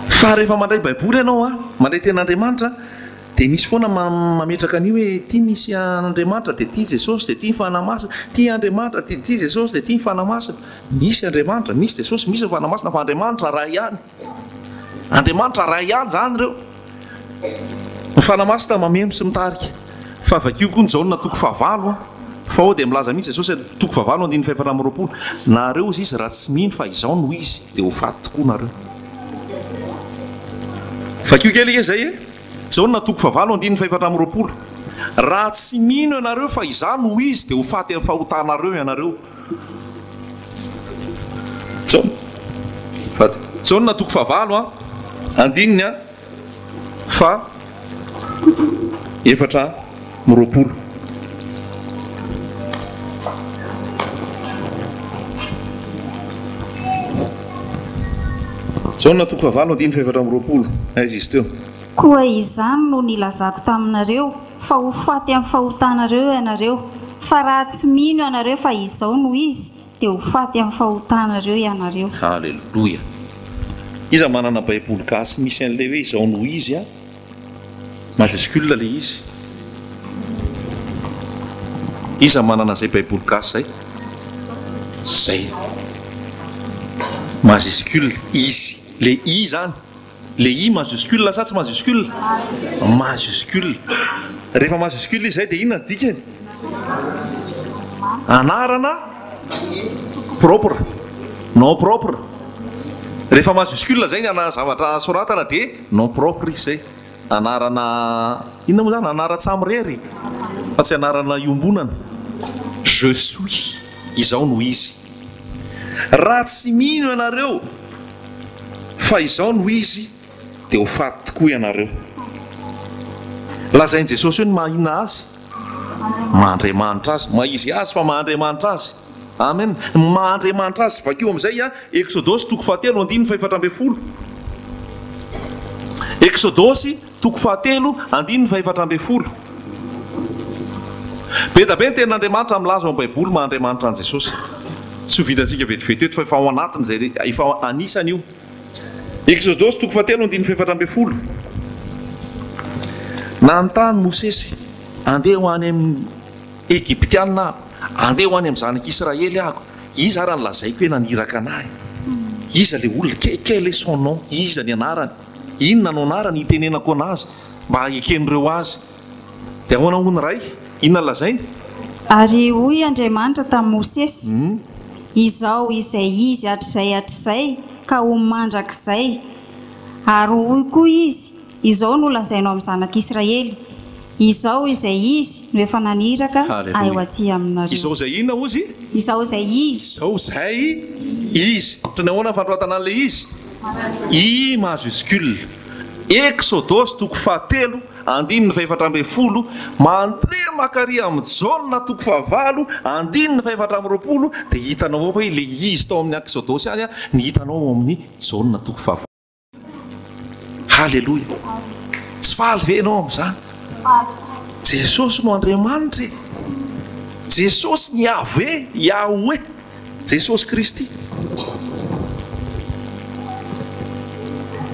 Fa rehefa mandray Baiboly ianao, mandray tenin'Andriamanitra, dia misy foana mametraka an'io hoe ity misy an'Andriamanitra dia ity Jesosy dia ity ny Fanahy Masina, ity Andriamanitra dia ity Jesosy dia ity ny Fanahy Masina. Misy Andriamanitra, misy Jesosy, misy ny Fanahy Masina fa Andriamanitra Ray ihany. Andriamanitra Ray ihany izany ireo. Ny Fanahy Masina mameno sy mitarika. Fa vakio koa ny Jaona toko fahavalo an. Fa ao dia milaza mihitsy Jesosy toko fahavalo andininy fahefatra amby 20, Nareo hozy izy raha tsy mino fa Izaho no Izy dia ho faty tokoa nareo. Vakio kely ange izay e. Jaona toko fahavalo andininy fahefatra amby 20, Raha tsy mino ianareo fa Izaho no Izy dia ho faty amin'ny fahotanareo ianareo. Jaona. Fady. Jaona toko fahavalo a, andininy a, fa 24. Jaona toko fahavalo andininy faha 24. Aiza izy teo? Koa izany no nilazako taminareo, fa ho faty amin'ny fahotanareo ianareo, fa raha tsy mino ianareo fa Izao no Izy, dia ho faty amin'ny fahotanareo ianareo. Haleloia! Iza manana baiboly gasy misy an'ilay hoe izao no izy a? Majuscule ilay izy. Iza manana an'izay baiboly gasy izay? Zay. Majuscule izy. Le i zany. Le i majuscule sa tsy majuscule? Majuscule. Rehefa majuscule izy izay dia inona ny dikany? Anarana propre. Nom propre. Rehefa majuscule izay ny ana zavatra soratana dia nom propre izy izay. Anarana inona moa izany? Anaran-tsamirery fa tsy anarana iombonana. Je suis. Izao no izy. Raha tsy mino ianareo fa izao no izy dia ho faty tokoa ianareo. Lazain'i Jesosy eo ny maha inona Azy? Maha Andriamanitra Azy. Maha Izy Azy fa maha Andriamanitra Azy. Amen. Ny maha Andriamanitra Azy. Vakio amin'izay a, Eksodosy toko fahatelo andininy faha-14. Eksodosy Toko fahatelo, andininy faha-14. Be da be ny tenin'Andriamanitra milaza ao amin'ny Baiboly maha Andriamanitra an'i Jesosy. Tsy ho vitantsika vetivety eto fa efa ao anatiny izay, efa anisany io. Eksodosy toko fahatelo, andininy faha-14. Nanontany Mosesy, Andeha ho any amin'ny Egyptiana aho, andeha ho any amin'ny zanak'Israely aho, iza ary no lazaiko hoe naniraka an'ahy? Iza ilay olona? Quel est son nom? Iza ny anarany? Inona no anarany hitenenako anazy mba heken'ireo azy? Dia ahoana hoy ny Ray? Inona no lazainy? Ary hoy Andriamanitra tamin'i Mosesy, Izaho izay Izy hatrizay hatrizay ka ho mandrakizay. Ary hoy koa Izy, Izao no lazainao amin'ny zanak'Israely, Izaho izay Izy no efa naniraka Ahy ho aty aminareo. Izao izay inona hozy? Izaho izay Izy. Izao izay Izy. Ohatran'ny ahoana ny fanoratana an'ilay Izy? I majuscule. Eksodosy toko fahatelo, andininy faha-14, mandeha makary amin'i Jaona toko fahavalo, andininy faha-24, dia hitanao ao hoe ilay Izy tao amin'ny Eksodosy ihany no hitanao ao amin'ny Jaona toko fahavalo. Haleloia! Tsy faly ve ianao amin'izany? Jesosy no Andriamanitra e! Jesosy ny Yahvé, Yahweh, Jesosy Kristy.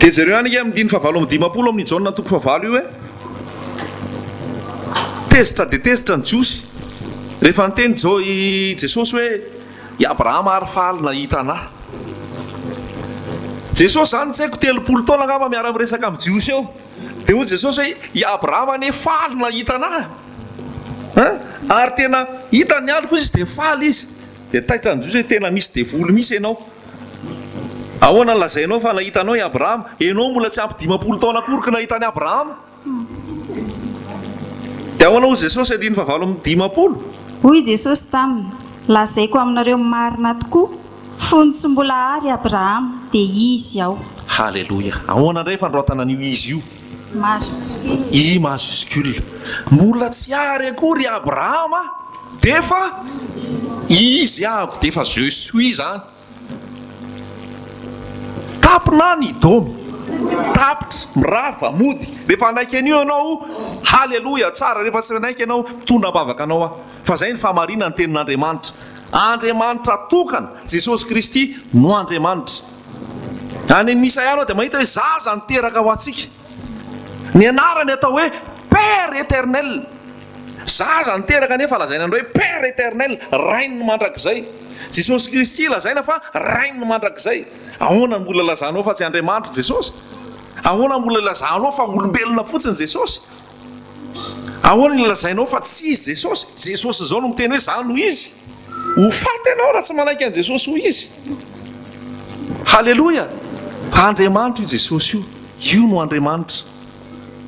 Dia jereo ihany ange amin'ny andininy fahavalo amby 50 amin'ny Jaona toko fahavalo io e! Tezitra dia tezitra ny Jiosy rehefa niteny i Jesosy hoe I Abrahama ary faly nahita anah. Jesosy zany tsy haiko 30 taona angamba miara miresaka amin'ny Jiosy eo. Dia hoy Jesosy hoe i Abrahama anie faly nahita anah. Hein? Ary tena hitany ny androko izy dia faly izy. Dia taitra ny Jiosy hoe tena misy devoly mihitsy ianao. Ahoana no lazainao fa nahita anao i Abrahama? Ianao mbola tsy ampy 50 taona akory ka nahita an'i Abrahama. Dia ahoana hoy Jesosy andininy fahavalo amby 50? Hoy Jesosy taminy, Lazaiko aminareo marina tokoa, fony tsy mbola àry Abrahama, dia Izy Aho. Haleloia! Ahoana indray fandroatana an'io Izy io? Majuscule. I majuscule. Mbola tsy àry akory i Abrahama dia efa Izy Aho, dia efa Je suis izany. Tapina ny dôme. Tapitra, mirava, mody. Rehefa hanaiky an'io ianao, haleloia, tsara. Rehefa tsy hanaiky ianao, mitondra am-bavaka anao aho. Fa izay ny fahamarinan'ny tenin'Andriamanitra. Andriamanitra tokana, Jesosy Kristy no Andriamanitra. Any amin'ny Isaia ianao dia mahita hoe zaza niteraka ho antsika. Ny anarany atao hoe Père Eternel. Zaza niteraka nefa lazaina indray hoe Père Eternel, Rain'ny mandrakizay. Jesosy Kristy lazaina fa Rain'ny mandrakizay. Ahoana no mbola ilazanao fa tsy Andriamanitra Jesosy? Ahoana no mbola ilazanao fa olombelona fotsiny Jesosy? Ahoana no ilazainao fa tsy Izy Jesosy? Jesosy izao no miteny hoe Izaho no Izy. Ho faty ianao raha tsy manaiky an'i Jesosy ho Izy. Haleloia! Andriamanitra io Jesosy io. Io no Andriamanitra.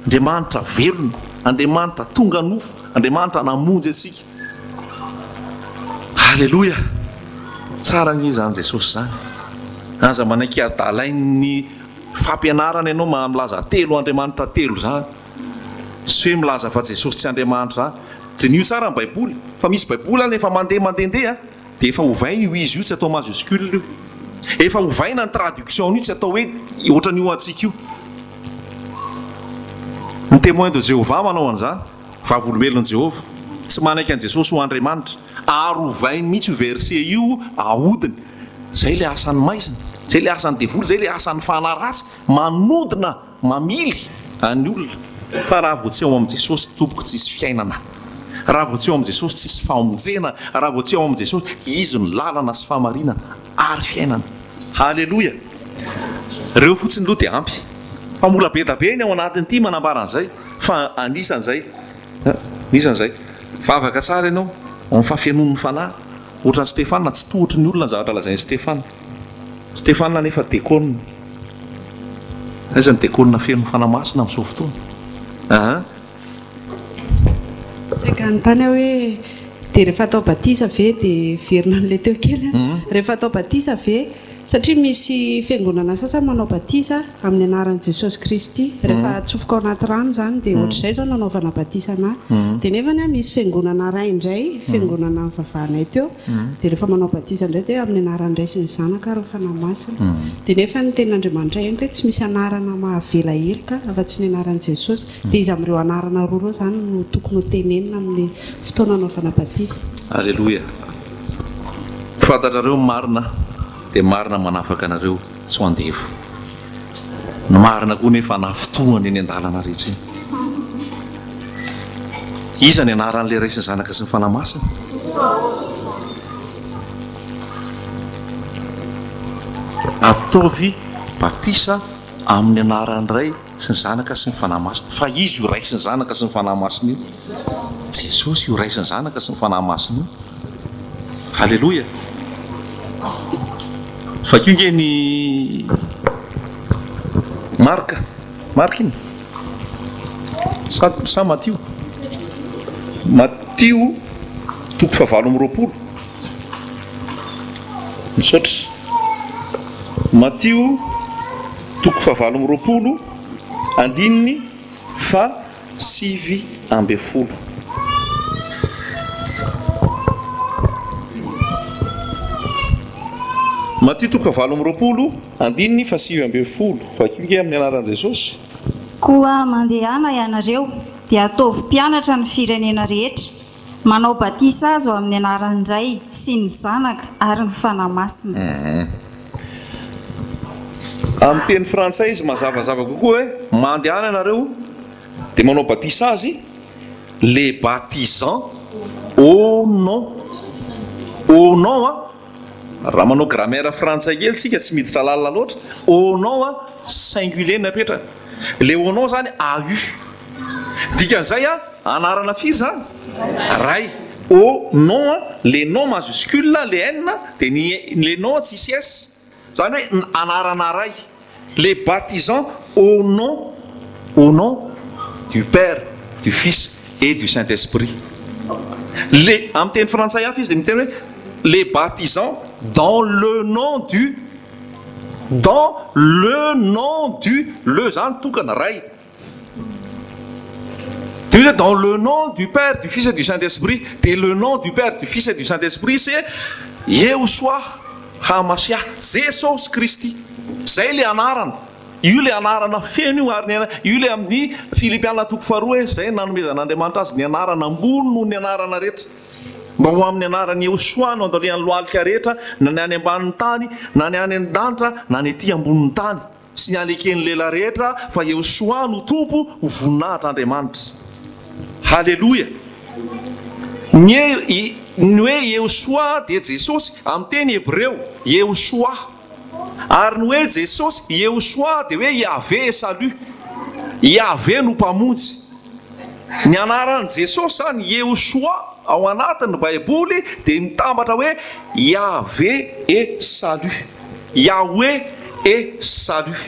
Andriamanitra velona. Andriamanitra tonga nofo. Andriamanitra namonjy antsika. Haleloia! Tsara anie izany Jesosy izany. Aza manaiky adalain'ny fampianarana ianao milaza telo Andriamanitra telo izany. Tsy hoe milaza fa Jesosy tsy Andriamanitra izany. Diniho tsara ny Baiboly. Fa misy Baiboly any efa mandeha mandehandeha dia efa ovaina io izy io tsy atao majuscule io. Efa ovaina ny traduction-n'io tsy atao hoe ohatran'io antsika io. Ny Témoins de Jéhovah manao an'izany, Vavolombelon'i Jehovah. Tsy manaiky an'i Jesosy ho Andriamanitra. Ary ovainy mihitsy io verset io, ahodiny. Izay ilay asan'ny maizina, izay ilay asan'ny devoly, izay ilay asan'ny fanahy ratsy, manodina. Mamily any olona fa raha vao tsy ao amin'i Jesosy tompoko tsisy fiainana, raha vao tsy ao amin'i Jesosy tsisy famonjena, raha vao tsy ao amin'i Jesosy, Izy no lalana sy fahamarinana ary fiainana. Haleloia! Reo fotsiny aloha dia ampy. Fa mbola be da be ny ao anatin'ity manambara an'izay fa anisan'izay, anisan'izay. Vavaka tsara ianao ao amin'ny fahafenoan'ny Fanahy. Ohatran'i Stefana, tsy tohotry ny olona ny zavatra lazain'i Stefana. Stefana anefa dekona. Aiza ny dekona feno Fanahy Masina amin'izao fotoana? Aa. Saika hanontany aho hoe dia rehefa atao batisa ve dia hiverina amin'ilay teo kely an, rehefa atao batisa ve satria misy fiangonana sasany manao batisa amin'ny anaran'i Jesosy Kristy rehefa atsofoka ao anaty rano izany dia ohatr'izay izao nanaovana batisa anah dia nefany an misy fiangonana iray indray fiangonana nivavahanay teo Dia rehefa manao batisa indray dia amin'ny anaran'ny Ray sy ny Zanaka ary ny Fanahy Masina. Dia nefa ny tenin'Andriamanitra ihany koa hoe tsy misy anarana mahavela heloka afa-tsy ny anaran'i Jesosy. Dia iza amin'ireo anarana roa ireo izany no tokony ho tenenina amin'ny fotoana anaovana batisa? Aleloia! Fantatrareo ny marina dia marina manafaka anareo tsy ho andevo. Ny marina koa nefa anafotohana eny an-dalana rehetra eny. Iza ny anaran'ilay Ray sy ny Zanaka sy ny Fanahy Masina? Ataovy batisa amin'ny anaran'ny Ray sy ny Zanaka sy ny Fanahy Masina. Fa iza io Ray sy ny Zanaka sy ny Fanahy Masina io? Jesosy io Ray sy ny Zanaka sy ny Fanahy Masina io. Aleloia! Vakio nge ny Marka, Marka iny? Sa, sa Matio? Matio toko fahavalo amby roapolo. Misaotra. Matio toko fahavalo amby roapolo, andininy faha 19. Matio toko fahavalo amby roapolo, andininy faha-19. Vakio ange amin'ny anaran'i Jesosy. Koa mandehana ianareo, dia ataovy mpianatra ny firenena rehetra, manao batisa azy ao amin'ny anaran'ny Ray sy ny Zanaka ary ny Fanahy Masina. Amin'ny teny frantsay izy mazavazava kokoa hoe, mandehana ianareo, Dia manao batisa azy, les baptisant au nom, au nom an, raha manao grammaire frantsay kely tsika tsy miditra lalina loatra, au nom an, singulier no apetrany, le au nom zany AU, dikan'izay an, anarana firy zany? Ray, au nom an, le nom majuscule, le N, dia ny le nom tsisy S, zany hoe anarana ray. Les baptisant au nom au nom du Père, du Fils et du Saint Esprit. Les amin'ny teny frantsay hafa izy dia miteny hoe les baptisant dans le nom du dans le nom du le zany tokana ray Dia hoe dans le nom du Père, du Fils et du Saint-Esprit, dia le nom du Père, du Fils et du Saint-Esprit c'est Yehoshoah HaMashiah, Jesosy Kristy. Izay ilay anarana. Io ilay anarana feno io ary ny io ilay amin'ny Filipiana toko faharoa hoe izay nanomezan'Andriamanitra azy ny anarana ambony noho ny anarana rehetra. Mba ho amin'ny anaran'i Yehoshuah no andalian'ny lohalika rehetra na ny any ambanin'ny tany na ny any an-danitra na ny ety ambonin'ny tany sy ny aleken'ny lela rehetra fa Yehoshuah no Tompo ho voninahitr'Andriamanitra. Haleloia! Ny ny hoe Yehoshuah dia Jesosy amin'ny teny hebreo, Yehoshuah. Ary ny hoe Jesosy, Yehoshuah, dia hoe Yahveh est salut. Yahveh no Mpamonjy. Ny anaran'i Jesosy izany, Yehoshuah, ao anatin'ny Baiboly dia mitambatra hoe Yahveh est salut. Yahweh est salut.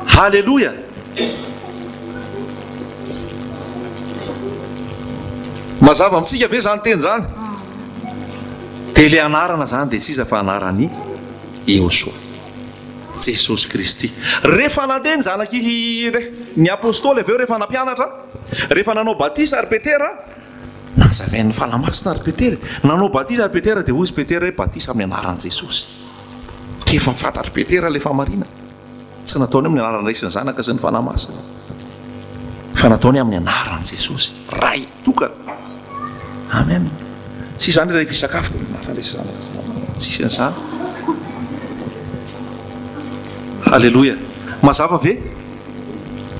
Haleloia! Mazava amintsika ve izany teny izany? Dia ilay anarana izany dia tsy iza fa anaran'i Yehosua, Jesosy Kristy. Rehefa nandeha ny zanak'i ny apostoly avy eo rehefa nampianatra, rehefa nanao batisa ry Petera, nazavain'ny Fanahy Masina ry Petera e. Nanao batisa ry Petera dia hoy izy Petera hoe batisa amin'ny anaran'i Jesosy. Dia efa fantatr'i Petera ilay fahamarinana. Tsy nataony amin'ny anaran'ny Ray sy ny Zanaka sy ny Fanahy Masina, fa nataony amin'ny anaran'i Jesosy, Ray tokana. Amen. Tsy izany ilay fisakafo dia amin'ny anaran'ny Ray sy Zanaka sy Fanahy Masina. Tsisy an'izany. Haleloia. Mazava ve?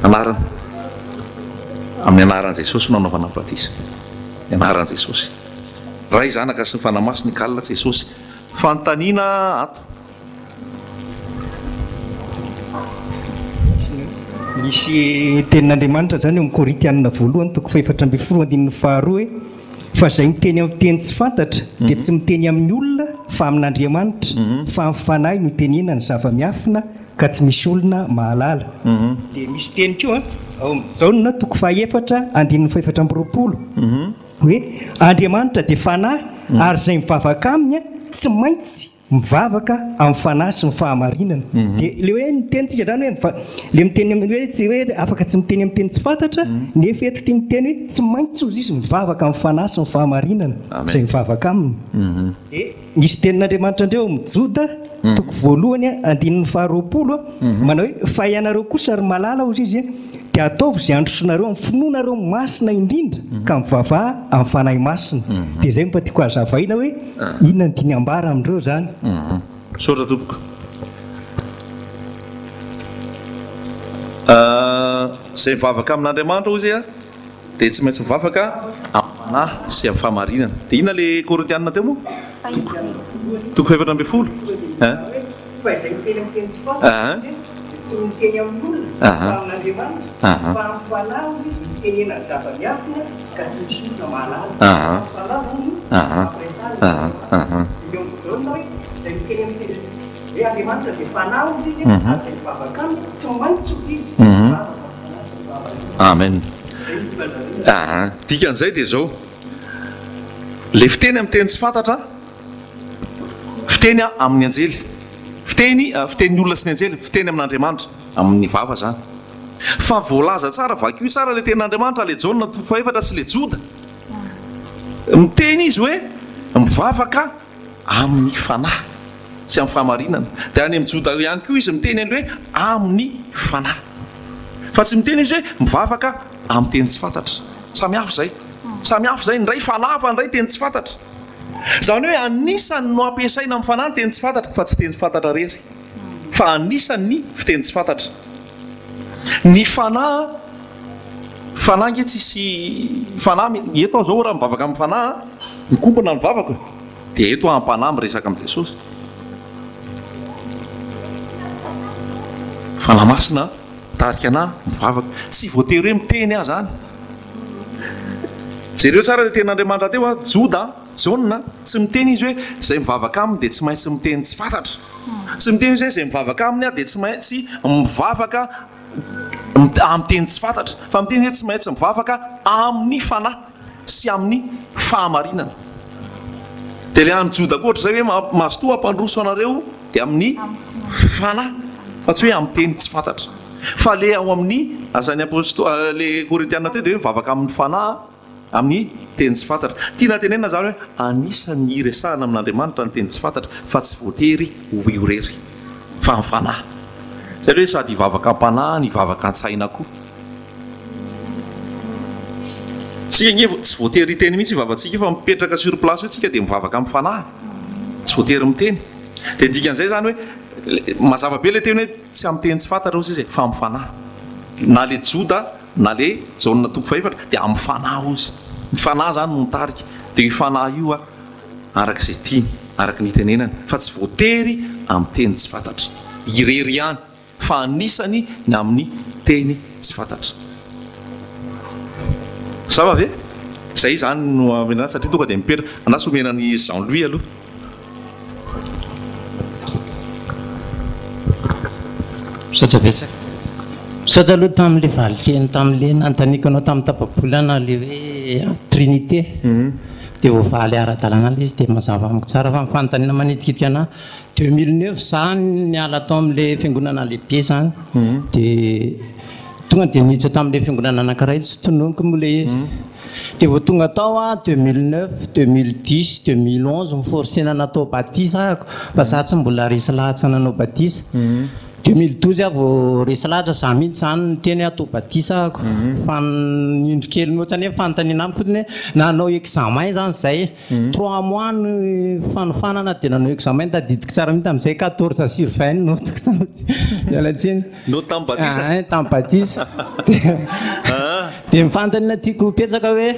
Anarana. Amin'ny anaran'i Jesosy no anaovana ny batisa. Ny anaran'i Jesosy. Ray, Zanaka sy ny Fanahy Masina, Ikalina Jesosy. Fanontaniana ato. Misy tenin'Andriamanitra izany eo amin'ny Korintianina voalohany toko fahefatra ambinifolo andininy faharoa hoe, Fa izay miteny amin'ny teny tsy fantatra dia tsy miteny amin'ny olona fa amin'Andriamanitra, fa amin'ny fanahy no itenenany zava-miafina ka tsy misy olona mahalala. Dia misy teny koa ao amin'ny Jaona toko fahaefatra andininy fahefatra ambiroapolo. Hoe Andriamanitra dia Fanahy ary izay mivavaka Aminy tsy maintsy mivavaka amin'ny Fanahy sy ny fahamarinana. Dia ilay hoe miteny tsika izany hoe miva- ilay miteny amin'ny hoe tsy hoe afaka tsy miteny amin'ny teny tsy fantatra nefa eto ity miteny hoe tsy maintsy hozy izy mivavaka amin'ny Fanahy sy ny fahamarinana izay mivavaka Aminy. Dia Misy tenin'Andriamanitra indray ao amin'ny Joda, toko voalohany, andininy faharoapolo, manao hoe, Fa ianareo kosa, ry malala, hozy izy, dia ataovy izay handrosoanareo amin'ny finoanareo masina indrindra, ka mivavaha amin'ny Fanahy Masina. Dia izay no mba tiako hazavaina hoe, inona no tiany hambara amin'ireo izany. Misaotra tompoko. Izay mivavaka amin'Andriamanitra hozy a. Dia tsy maintsy mivavaka amin'ny fanahy sy amin'ny fahamarinana. Dia inona ilay Korintianina teo moa? Toko toko fahefatra ambinifolo. Hein? Fa izay miteny amin'ny teny tsy fantatra dia tsy miteny amin'olona fa amin'Andriamanitra, fa amin'ny fanahy hozy izy no itenenany zava-miafina ka tsy misy olona mahalala. Fa amin'ny fanahy hono no ampiresahany ny zava-miafina. Dia eo amin'i Jaona hoe izay miteny amin'ny teny hoe Andriamanitra dia fanahy hozy izy ary izay mivavaka aminy tsy maintsy hozy izy mivavaka amin'ny fanahy sy ny fahamarinana. Amen. Aa dikan'izay dia izao, ilay fiteny amin'ny teny tsy fantatra, fiteny amin'ny anjely, fiteny fitenin'ny olona sy ny anjely, fiteny amin'Andriamanitra, amin'ny vava izany. Fa voalaza tsara, vakio tsara ilay tenin'Andriamanitra, ilay Jaona toko fahefatra sy ilay Joda. Miteny izy hoe mivavaka amin'ny fanahy sy amin'ny fahamarinana. Dia any amin'ny Joda ihany koa izy miteny an'ilay hoe amin'ny fanahy. Fa tsy miteny izy hoe mivavaka amin'ny teny tsy fantatra. Samy hafa izay. Samy hafa izay. Ny iray fanahy fa ny iray teny tsy fantatra. Izany hoe anisan'ny no ampiasaina amin'ny fanahy ny teny tsy fantatra fa tsy teny fantatra irery. Fa anisan'ny fiteny tsy fantatra. Ny fanahy, fanahy ange tsisy fanahy, eto aho izao raha mivavaka amin'ny fanahy, mikombona ny vavako e. Dia eto aho am-panahy miresaka amin'i Jesosy. Fanahy Masina mitarika anah mivavaka. Tsy voatery hoe miteny aho izany. Jereo tsara ilay tenin'Andriamanitra teo an, Joda, Jaona, tsy miteny izy hoe izay mivavaka aminy dia tsy maintsy miteny tsy fantatra. Tsy miteny izy hoe izay mivavaka aminy aho dia tsy maintsy mivavaka amin'ny teny tsy fantatra. Fa miteny izy hoe tsy maintsy mivavaka amin'ny fanahy. sy amin'ny fahamarinana. Dia ilay an'i Joda koa ohatr'izay hoe mazotoa hampandroso anareo dia amin'ny fanahy fa tsy hoe amin'ny teny tsy fantatra. Fa ilay ao amin'ny asan'ny apostoly, ilay Korintiana teo dia hoe mivavaka amin'ny fanahy amin'ny. teny tsy fantatra. Tiana tenenina izany hoe anisan'ny hiresahana amin'Andriamanitra ny teny tsy fantatra fa tsy voatery ho io irery fa ny fanahy. Izay hoe sady hivavaka am-panahy no hivavaka an-tsaina koa. Tsika ange tsy voatery hiteny mihitsy io vavantsika io fa mipetraka sur place eo tsika dia mivavaka amin'ny fanahy. Tsy voatery miteny. Dia ny dikan'izay izany hoe mazava be ilay teny hoe tsy amin'ny teny tsy fantatra hozy izy e, fa amin'ny fanahy. Na ilay Joda na ilay Jaona toko fahefatra dia amin'ny fanahy hozy. Ny fanahy izany no mitarika. Dia io fanahy io araka izay tiany, araka ny itenenany fa tsy voatery amin'ny teny tsy fantatra. Irery ihany. Fa anisany ny amin'ny teny tsy fantatra. Mazava ve? Izay izany no amena azy satria tonga dia mipetraka. Andraso omena an'i Jean Louis aloha. Misaotra betsaka. Misaotra aloha tamin'ilay valinteny tamin'ilay nanontaniako anao tamin'ny tapa-bolana ilay hoe Trinité. Dia voavaly ara-dalàna ilay izy dia mazava amiko tsara fa ny fanontaniana manitikitika anà 2009 za niala tao amin'ilay fiangonana lehibe zany dia tonga dia niditra tamin'ilay fiangonana anankiray tsy tononiko moa ilay izy dia vao tonga tao aho 2009, 2010, 2011 ni-forcer-na natao batisa ahako fa za tsy mbola resy lahatra nanao batisa 2012 aho vao resy lahatra za mihitsy zany niteny hoe atao batisa ahako fa ny indro kely mihoatra anefa fanontaniana amiko fotsiny hoe nanao examen zany zay Trois mois ny fanofanana dia nanao examen tadidiko tsara mihitsy tamin'izay 14 sur 20 ny notiko tamin'izay. Miala tsiny. Note tamin'ny batisa? Ah, tamin'ny batisa. Dia ny fanontaniana tiako hipetraka hoe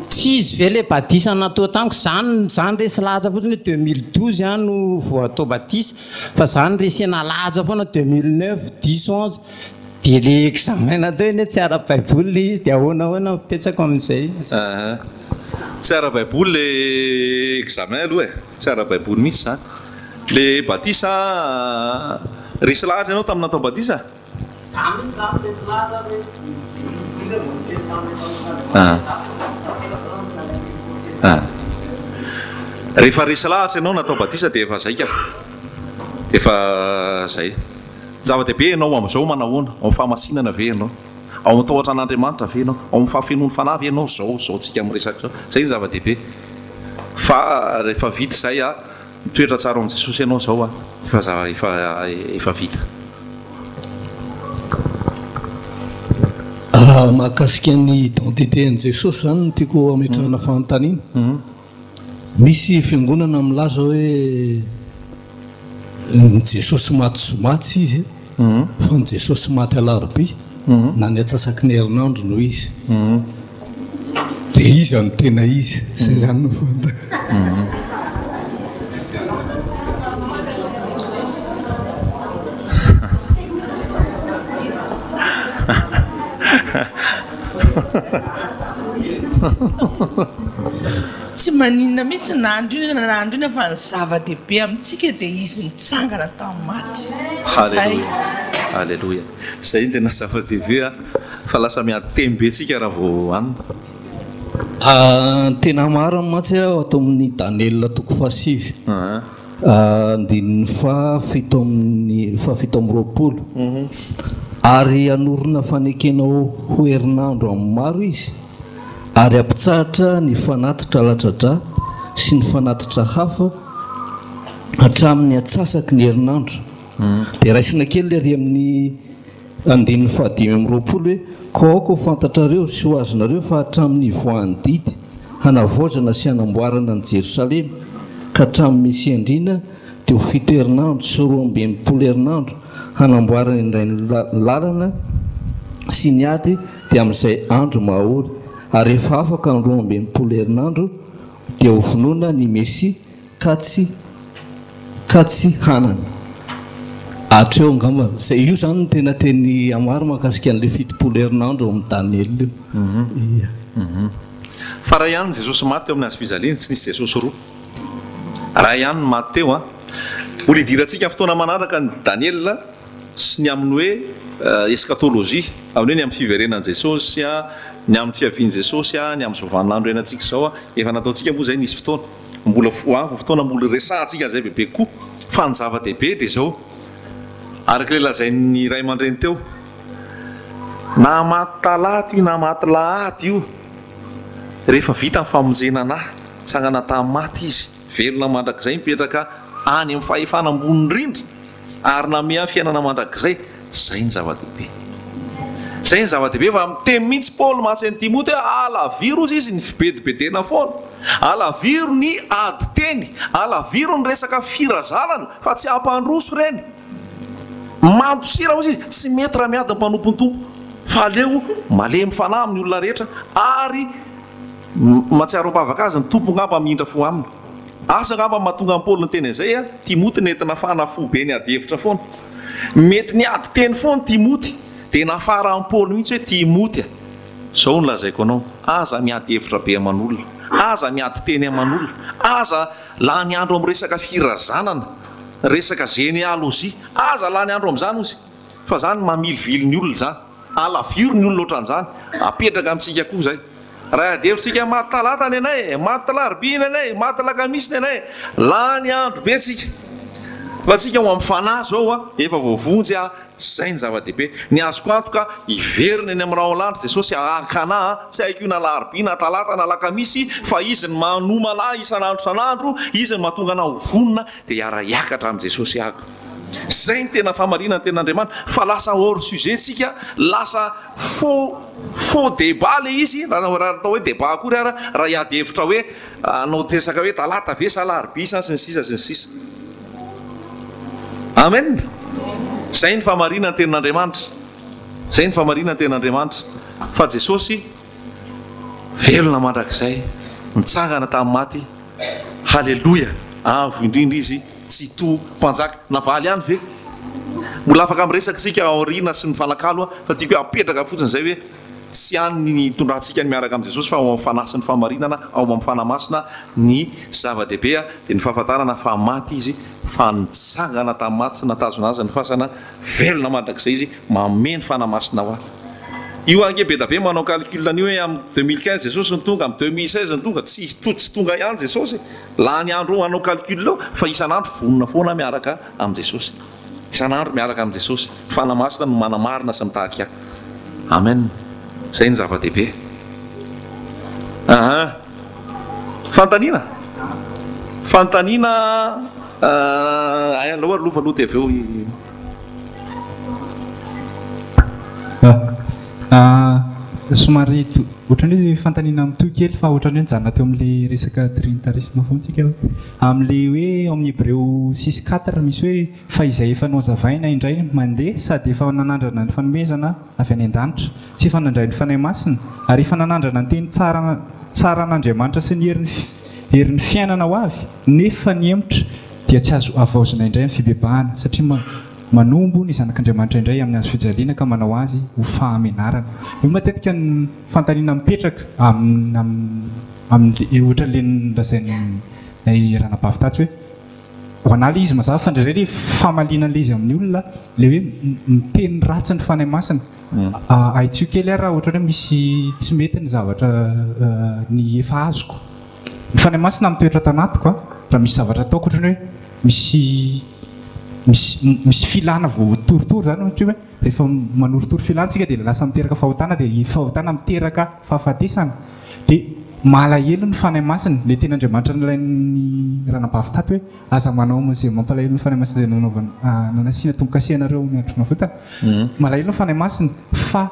tsy izy ve ilay batisa natao tamiko? Zany zany resy lahatra fotsiny hoe 2012 aho no vao atao batisa fa zany resena lahatra foana 2009, 10, 11 Dia le examen natao anie tsy ara-baiboly le izy dia ahoana ahoana ny fipetsako amin'izay? Aha. Tsy ara-baiboly le examen aloha e. Tsy ara-baiboly mihitsy izany. Le batisa, resy lahatra ianao tamin'ny natao batisa? Za mihitsy zany resy lahatra hoe indrindra vao niteny tamin'ilay mpanompo Ah. Rehefa resy lahatra ianao natao batisa dia efa zay ka. Dia efa zay. Zava-dehibe ianao amin'izao manahoana? Ao amin'ny fahamasinana ve ianao? Ao amin'ny tahotra an'Andriamanitra ve ianao? Ao amin'ny fahafenoan'ny Fanahy ve ianao izao izao tsika miresaka izao? Izay no zava-dehibe. Fa rehefa vita izay a, mitoetra tsara ao amin'i Jesosy ianao izao a, efa zava efa efa vita. Raha mahakasika ny identité an'i Jesosy izany no tiako hametrahana fanontaniana. Misy fiangonana milaza hoe ny Jesosy maty zoma tsy izy fa ny Jesosy maty alarobia na ny atsasaky ny herinandro no izy. Dia iza no tena izy? Izay izany no fanontaniana. Tsy maninona mihitsy na andro inona na andro inona fa ny zava-dehibe amintsika dia izy nitsangana tamin'ny maty. Zay. Aleloia. Aleloia. Zay no tena zava-dehibe a. Fa lasa miady teny be tsika raha vao anona. Ny tena marina mantsy ato amin'ny Daniela toko fahasivy. Andininy 27. Ary hanorina fanekena ho herinandro amin'ny maro izy, ary hampitsahatra ny fanatitra latsa-drà sy ny fanatitra hafa hatramin'ny antsasaky ny herinandro. Dia raisina kely ilay ery amin'ny Andininy faha-25 hoe, Koa aoka ho fantatrareo sy ho azonareo fa hatramin'ny nivoahan'ny didy hanavaozana sy hanamboarana an'i Jerosalema ka hatramin'ny Mesia Andriana dia ho fito herinandro sy 62 herinandro hanamboarana indray ny lalana sy ny ady dia amin'izay andro mahaory ary rehefa afaka ny 62 herinandro dia hovonoina ny Mesia Ka tsy ka tsy hanana. Hatreo angamba. Izay io izany no tena teny amaro mahakasika an'ilay 70 herinandro ao amin'i Daniela io. Ia. Fa ray ihany Jesosy maty teo amin'ny hazo fijaliana, tsy nisy Jesosy roa. Ray ihany no maty teo an. Mbola hidirantsika fotoana manaraka ny Daniela sy ny amin'ny hoe eschatologie, amin'ny hoe ny amin'ny fiverenan'i Jesosy, ny amin'ny fiavian'i Jesosy, ny amin'izao vaninandro iainantsika izao. Efa nataontsika moa izay nisy fotoana. Mbola ho avy ny fotoana mbola hiresahantsika an'izay bebe kokoa fa ny zava-dehibe dia izao, araka ilay lazain'ny ray aman-dreny teo, na maty talata io na maty lahady io, Rehefa vita ny famonjena anà, nitsangana tamin'ny maty Izy, velona mandrakizay mipetraka any amin'ny fahefana ambony indrindra ary namehy ahy fiainana mandrakizay. Izay ny zava-dehibe. Izay ny zava-dehibe fa miteny mihitsy Paoly mantsy an'i Timoty hoe alaviro hozy izy ny fibedibedena foana, alaviro ny ady teny, alaviro ny resaka firazanana fa tsy hampandroso ireny. Mandosira hozy izy, tsy mety raha miady ny mpanompon'ny Tompo fa aleo malemy fanahy amin'ny olona rehetra ary mahatsiaro am-bavaka azy ny Tompo angamba hamindra fo aminy. Asa angamba ny mahatonga an'i Paoly niteny an'izay a, Timoty nety nafana fo be niady hevitra foana. Mety niady teny foana Timoty dia nafara an'i Paoly mihitsy hoe Timoty a, izao no lazaiko anao, aza miady hevitra be aman'olona, aza miady teny aman'olona, aza lany andro amin'ny resaka firazanana, resaka généalogie, aza lany andro amin'izany hozy fa izany mamilivily ny olona izany. Alaviro ny olona ohatran'izany, apetraka amintsika koa izay. Raha adihevitsika maty talata ny anay e, maty larobia ny anay, maty lakamisy ny anay, lany andro be tsika. Fa tsika ho amin'ny fanahy zao a, efa voavonjy a, zay ny zava-dehibe. Ny azoko antoka, hiverina eny amin'ny rahon-lanitra Jesosy haka anah a, tsy haiko io na larobia na talata na lakamisy, fa Izy no manomana ahy isan'andro isan'andro, Izy no mahatonga anah ho vonona, dia hiara-hiakatra amin'i Jesosy aho. Zay ny tena fahamarinana ny tenin'Andriamanitra fa lasa hors sujet tsika, lasa faux faux débat le izy, raha atao hoe débat akory ara raha hiady hevitra hoe hanao resaka hoe talata ve sa alarobia sa sy ny sisa sy ny sisa. Amen! Zay ny fahamarinana ny tenin'Andriamanitra, zay ny fahamarinana ny tenin'Andriamanitra fa Jesosy velona mandrakizay, nitsangana tamin'ny maty, Haleloia! Avo indrindra Izy Tsitoha Mpanjaka. Navaly ihany ve? Mbola afaka miresaka isika aoriana sy mifanakalo an, fa tiako hoe apetraka fotsiny izay hoe tsy any ny hitondrantsika ny miaraka amin'i Jesosy fa ao amin'ny Fanahy sy ny fahamarinana, ao amin'ny Fanahy Masina ny zava-dehibe dia ny fahafantarana fa maty Izy fa nitsangana tamin'ny maty tsy nahatazona Azy ny fasana, velona mandrakizay Izy, manome ny Fanahy Masina ho ahy. Io ange be da be manao calcul an'io hoe amin'ny 2015 Jesosy no tonga, amin'ny 2016 no tonga, tsy tsy tonga ihany Jesosy e! Lany andro hanao calcul eo fa isan'andro vonona foana miaraka amin'i Jesosy. Isan'andro miaraka amin'i Jesosy. Fanahy Masina no manamarina sy mitarika ahy. Amen. Izay ny zava-dehibe. Aha. Fanontaniana? Fanontaniana ay aleo ary lova aloha dia avy eo i. Somary ohatran'ny hoe fanontaniana mitohy kely fa ohatran'ny hoe nijanona teo amin'ilay resaka trinitarisme foana tsika hoe amin'ilay hoe ao amin'ny Hebreo six quatre misy hoe fa izay efa nohazavaina indray mandeha sady efa nanandrana ny fanomezana avy any an-danitra sy efa nandray ny Fanahy Masina ary efa nanandrana ny teny tsara tsaran'Andriamanitra sy ny herin'ny herin'ny fiainana ho avy nefa nihemotra dia tsy azo havaozina indray ny fibebahana satria manombo ny Zanak'Andriamanitra indray amin'ny hazo fijaliana ka manao azy ho fahamenarana. Io matetika ny fanontaniana mipetraka amin'ny amin'ny ohatran'ilay nolazain'i ranabavy tatsy hoe ho anà ilay izy mazava fa indraindray ilay famaliana an'ilay izy amin'ny olona ilay hoe miteny ratsy ny Fanahy Masina. Ahitsio kely ary raha ohatra hoe misy tsy mety ny zavatra ny efa azoko. Ny Fanahy Masina mitoetra ato anatiko a, raha misy zavatra ataoko ohatran'ny hoe misy misy misy filana voatorotoro izany ohatra hoe rehefa manorotoro filana isika dia lasa miteraka fahotana dia iny fahotana miteraka fahafatesana dia malahelo ny Fanahy Masina, ilay tenin'Andriamanitra nolain'ny ranabavy tato hoe aza manao izay mampalahelo ny Fanahy Masina izay nanaovana nanasiana tombo-kase anareo amin'ny andro fanavotana, malahelo ny Fanahy Masina fa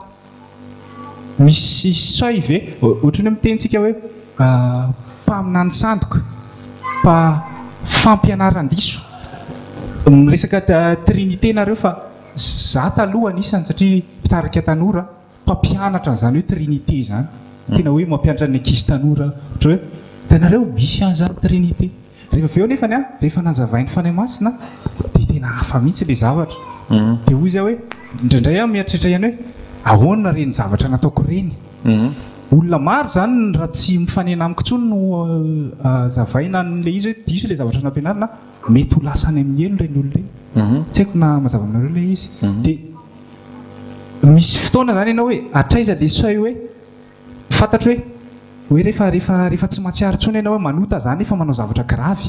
Misy seuil ve? Ohatran'ny hoe miteny tsika hoe mpaminany sandoka, mpa fampianaran-diso. Miresaka trinité nareo fa za taloha anisany satria mpitarika tanora, mpampianatra an'izany hoe trinité izany. Tena hoe mampianatra ny ankizy tanora ohatra hoe hitanareo misy an'izany trinité. Rehefa avy eo anefany an, rehefa nazavain'ny Fanahy Masina dia tena hafa mihitsy ilay zavatra. Dia hoy izy hoe, indraindray aho mieritreritra ihany hoe, ahoana ireny zavatra nataoko ireny? Olona maro izany raha tsy mifanena amiko intsony no azavaina an'ilay izy hoe diso ilay zavatra nampianarina, mety ho lasa any amin'ny helo ireny olona ireny. Tsy haiko na mazava aminareo ilay izy. Dia misy fotoana izany ianao hoe hatraiza ilay seuil hoe Fantatro hoe hoe rehefa rehefa rehefa tsy mahatsiaro intsony ianao hoe manota za nefa manao zavatra gravy,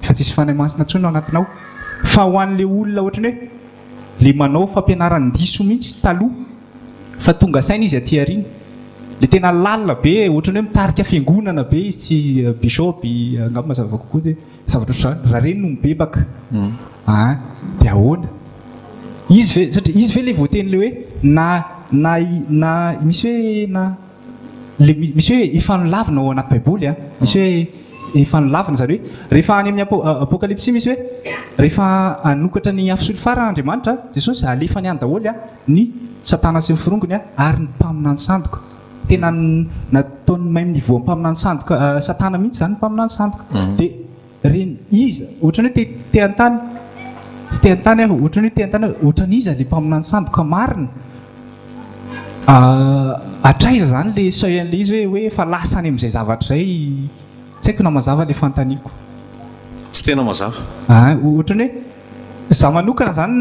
efa tsisy Fanahy Masina intsony ao anatinao. Fa ho an'le olona ohatran'ny hoe le manao fampianaran-diso mihitsy taloha fa tonga saina izy aty aoriana. Le tena lalina be, ohatran'ny hoe mitarika fiangonana be izy, tsy bishop, angamba mazava kokoa dia zavatra ohatr'izany. Raha ireny no mibebaka, an, dia ahoana? Izy ve, satria izy ve le voateny le hoe na, na, na, misy hoe na, le misy hoe efa nolavina ao anaty baiboly an, misy hoe efa nolavina, izany hoe rehefa any amin'ny apokalypsy misy hoe rehefa hanokatra ny afo solifara Andriamanitra, Jesosy, alefany any daholo an, ny satana sy ny forongony ary ny mpaminany sandoka. Tena nataony même niveau mpaminany sandoka satana mihitsy izany ny mpaminany sandoka. Dia reny iza ohatran'ny hoe te te hanontany tsy te hanontany aho ohatran'ny hoe te hanontany aho ohatran'iza ilay mpaminany sandoka marina? Hatraiza izany ilay seuil an'ilay izy hoe hoe efa lasa any amin'izay zavatra izay tsy haiko na mazava ilay fanontaniako. Tsy tena mazava. Ohatran'ny hoe Izaho manokana izany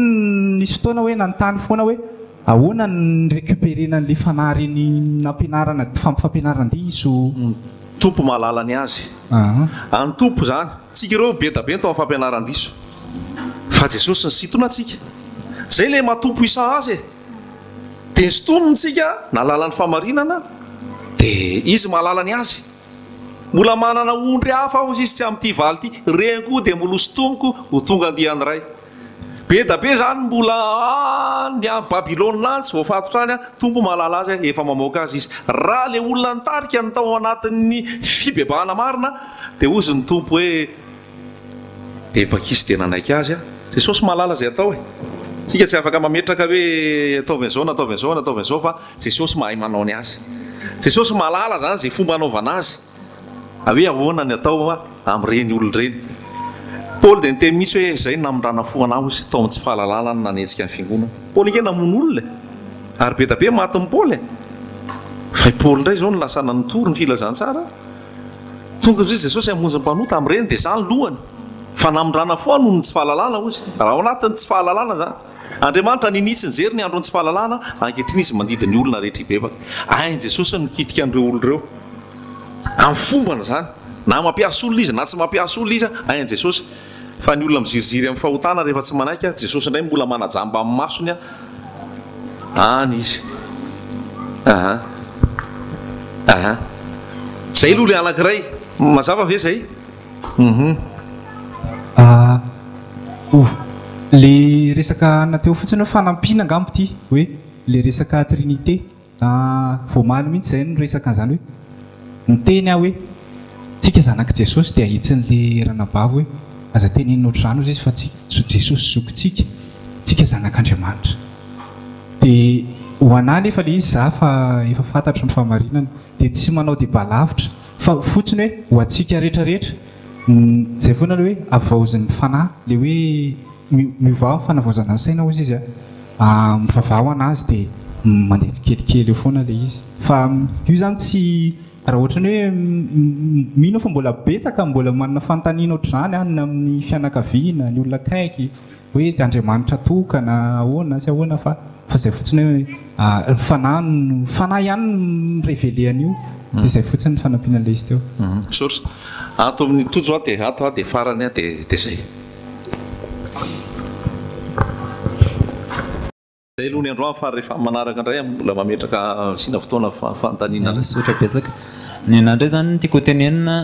nisy fotoana hoe nanontany foana hoe ahoana ny ni-recuperer-na an'ilay fanahy ireny nampianarana fampianaran-diso. Ny Tompo mahalala ny azy. An'ny Tompo izany. Tsika ireo be da be tao amin'ny fampianaran-diso. Fa Jesosy nisintona antsika. Izay ilay maha Tompo isa azy e. Dia nisintominy tsika nahalala ny fahamarinana dia Izy mahalala ny azy. Mbola manana ondry hafa aho izy tsy amin'ity valy ity, ireny koa dia mbola hosintomiko ho tonga andiany iray. Be da be izany mbola any any Babylona any tsy voafatotra any, Tompo mahalala azy, efa mamoaka azy Izy. Raha ilay olona nitarika ny tao anatin'ny fibebahana marina dia hozy ny Tompo hoe, Bebaka izy dia nanaiky azy aho. Jesosy mahalala izay atao e. Tsika tsy afaka mametraka hoe ataovy an'izao na ataovy an'izao na ataovy an'izao fa Jesosy mahay manao ny azy. Jesosy mahalala izany izay fomba anaovana azy. Hoe ahoana ny atao amin'ireny olona ireny. Paoly dia niteny mihitsy hoe izay no namindrana fo anah hozy tao amin'ny tsy fahalalana no nanenjika ny fiangonana. Paoly ange namono olona e. Ary be da be matin'i Paoly e. Fa i Paoly indray izao no lasa nitory ny filazantsara. Tonga hozy Jesosy hamonjy ny mpanota amin'ireny dia izany lohany. Fa namindrana fo aho noho ny tsy fahalalana hozy. Raha ao anatin'ny tsy fahalalana izany. Andriamanitra ninia tsy nijery ny andron'ny tsy fahalalana, ankehitriny Izy mandidy ny olona rehetra hibebaka. Hain'i Jesosy ny mikitika an'ireo olona ireo. Amin'ny fombany izany. Na mampiasa olona Izy na tsy mampiasa olona Izy, hain'i Jesosy. Fa ny olona miziriziry amin'ny fahotana rehefa tsy manaiky, Jesosy indray mbola manajamba amin'ny masony any Izy. Aha. Aha. Izay aloha ilay anankiray. Mazava ve izay? Uhum. Le resaka anona teo fotsiny hoe fanampiana angamba ity hoe le resaka trinité vao omaly mihitsy zay no resaka an'izany hoe niteny aho hoe tsika zanak'i Jesosy dia ahitsin'le ranabavy hoe aza tenenina ohatr'izany ozy izy fa tsy Jesosy zokintsika tsika zanak'Andriamanitra dia ho anah nefa le izy za fa efa fantatro ny fahamarinana dia tsy manao débat lavitra Fa fotsiny hoe ho antsika rehetra rehetra, izay foana ilay hoe havaozin'ny fanahy, ilay hoe miovà amin'ny fanavaozana ny saina hozy izy a, mivavaha ho an'azy dia mandeha tsikelikely eo foana ilay izy. Fa io izany tsy, raha ohatran'ny hoe mino aho fa mbola betsaka mbola manana fanontaniana ohatr'izany any amin'ny fianakaviana, ny olona akaiky, Hoe Andriamanitra tokana ahoana sy ahoana fa fa izay fotsiny hoe ny fanahy no fanahy ihany no mi-reveler an'io dia izay fotsiny ny fanampiana an'ilay izy teo. Misaotra. Ato amin'ny Tojo aho dia ato aho dia farany aho dia dia izay. Izay aloha ny androany fa rehefa manaraka indray aho mbola mametraka asiana fotoana fanontaniana indray. Misaotra betsaka. Ny anah indray izany no tiako ho tenenina,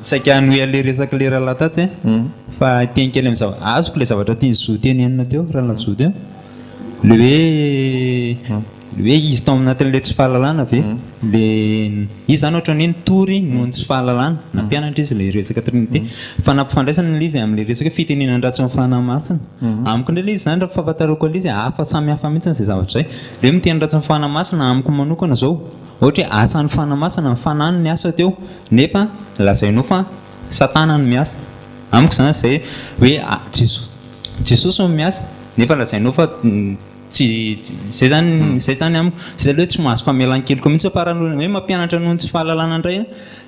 saika hanohy an'ilay resak'ilay rahalahy tatsy fa hiteny kely amin'ny zava-, azoko ilay zavatra tian'i Zo tenenina teo, rahalahy Zo teo, ilay hoe ilay hoe izy tao anatin'ilay tsy fahalalana ve, ilay izy izany ohatran'ny hoe nitory noho ny tsy fahalalana, nampianatra izy ilay resaka trinite, fa nampifandraisana ilay izy amin'ilay resaka hoe fitenenan-dratsy ny fanahy masina. Amiko indray ilay izy izany raha fahafantarako an'ilay izy hafa samy hafa mihitsy izay zavatra izay. Ilay hoe miteny ratsy ny Fanahy Masina amiko manokana izao, ohatra hoe asan'ny Fanahy Masina, ny Fanahy no niasa teo nefa lazainao fa Satana no miasa. Amiko izany izay hoe Jeso Jesosy no miasa nefa lazainao fa tsy izay izany izay izany amiko. Izay aloha hoe tsy mahazo famelan-keloka mihitsy fa raha hoe mampianatra noho ny tsy fahalalana indray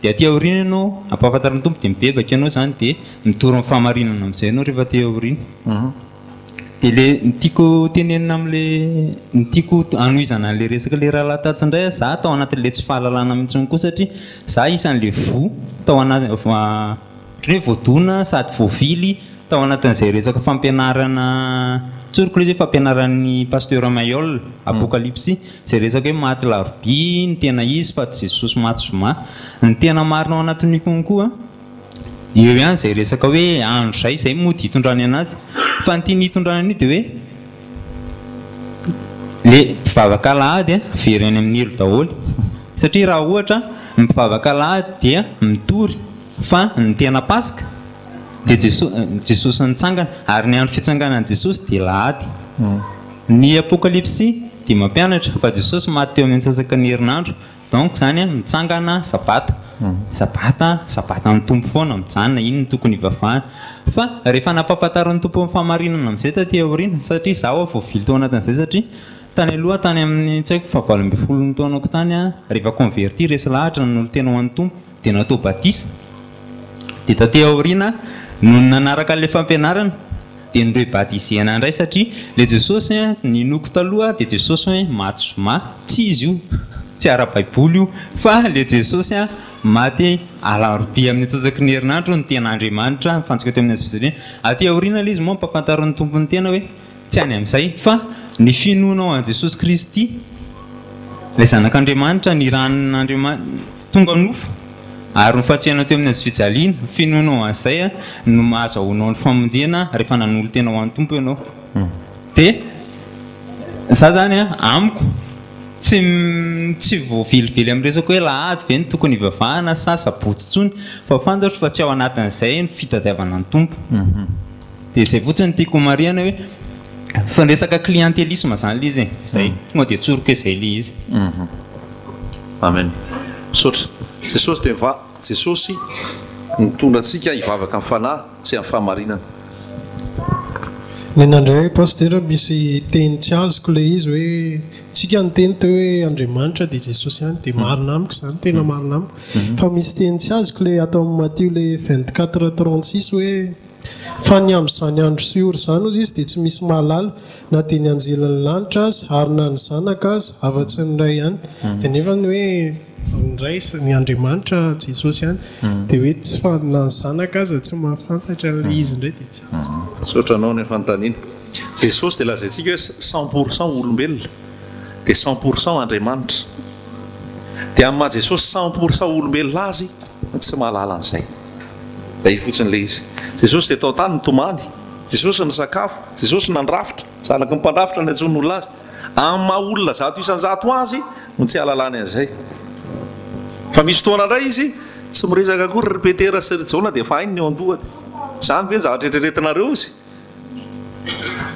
dia aty aoriana ianao ampahafantarin'ny Tompo dia mibebaka ianao izany dia Mitory ny fahamarinana amin'izay ianao rehefa aty aoriana. Dia le ny tiako tenenina amin'le ny tiako hanohizana an'le resaka le rahalahy tatsy indray a, za tao anatin'le tsy fahalalana mihitsy koa satria za isan'le voa tao anaty ohatran'ny hoe voadona sady voavily Tao anatin'izay resaka fampianarana, tsoriko ilay izy hoe fampianaran'ny Pasteur Mayol, Apokalypsy, izay resaka hoe maty larobia ny tena izy fa tsy Jesosy maty zoma. Ny tena marina ao anatin'io konko eo ihany izay resaka hoe andro izay, izay mody hitondrany anazy. Fa ny tiany hitondrana an'io dia hoe le mpivavaka alahady very any amin'ny helo daholo. Satria raha ohatra ny mpivavaka alahady dia mitory fa ny tena Paska dia Jeso, Jesosy nitsangana, ary ny andro fitsanganan'i Jesosy dia lahady. Ny Apokalypsy dia mampianatra fa Jesosy maty teo amin'ny antsasaky ny herinandro, donc izany mitsangana sabata, sabata, sabatan'ny Tompo foana, mijanona, iny no tokony hivavahana. Fa rehefa nampahafantarin'ny Tompo ny fahamarinana amin'izay taty aoriana, satria izaho aho voavily tao anatin'izay satria tany aloha tany amin'ny tsy haiko faha 18 ny taonako tany aho, rehefa converti, resy lahatra nanolo-tena ho an'ny Tompo, dia natao batisa. Dia taty aoriana, nony nanaraka an'ilay fampianarana, dia norebaptisena indray satria ilay Jesosy ninoako taloha dia Jesosy hoe maty zoma, tsy izy io, tsy ara-baiboly io, fa ilay Jesosy maty alarobia amin'ny antsasaky ny herinandro no tena Andriamanitra nifantsika teo amin'ny hazofijaliana. Aty aoriana ilay izy moa ampahafantarin'ny Tompo ny tena hoe Tsy any amin'izay, fa ny finoanao an'i Jesosy Kristy, ilay Zanak'Andriamanitra nirahin'Andriamanitra, tonga nofo, ary nofantsihana teo amin'ny hazofijaliana, ny finoanao an'izay no mahazahoanao ny famonjena rehefa nanolo-tena ho an'ny Tompo ianao. Dia za zany amiko tsy tsy voavelively amin'ny resaka hoe lahady ve no tokony hivavahana sa sabotsy intsony, fa fantatro fa tsy ao anatin'izay ny fitadiavana ny Tompo. Dia izay fotsiny no tiako homarihana hoe fa ny resaka clientélisme izany ilay izy e. Izay. Tonga dia tsoriko hoe izay ilay izy. Amen. Misaotra. Jesosy dia va Jesosy nitondra antsika hivavaka amin'ny fanahy sy amin'ny fahamarinana. Nena ndray Pasitera misy teny tsy azoko ilay izy hoe tsika niteny teo hoe Andriamanitra dia Jesosy ihany dia marina amiko izany tena marina amiko fa misy teny tsy azoko ilay ato amin'ny Matio ilay 24 36 hoe Fa ny amin'izany andro sy ora izany, hozy izy, dia tsy misy mahalala, na dia ny anjelin'ny lanitra aza, ary na ny Zanaka aza, afa-tsy ny Ray ihany. Dia nefa ny hoe ny Ray sy ny Andriamanitra, Jesosy ihany, dia hoe tsy fa na ny Zanaka aza tsy mahafantatra an'ilay izy indray dia tsy azoko. Misaotra anao ny fanontaniana. Jesosy dia lazaintsika hoe cent pour cent olombelona, dia cent pour cent Andriamanitra. Dia amin'ny maha Jesosy cent pour cent olombelona Azy, tsy mahalala an'izay. Zay fotsiny ilay izy. Jesosy dia tao an-tany nitomany. Jesosy nisakafo. Jesosy nandrafitra. Zanaky ny mpandrafitra no niantsoan'olona azy. Amin'ny maha olona 100% azy no tsy ahalalany an'izay. Fa misy fotoana indray izy tsy miresaka akory ry Petera sy ry Jaona dia efa hainy ny ao an-dohany. Izany ve ny zavatra eritreretinareo izy?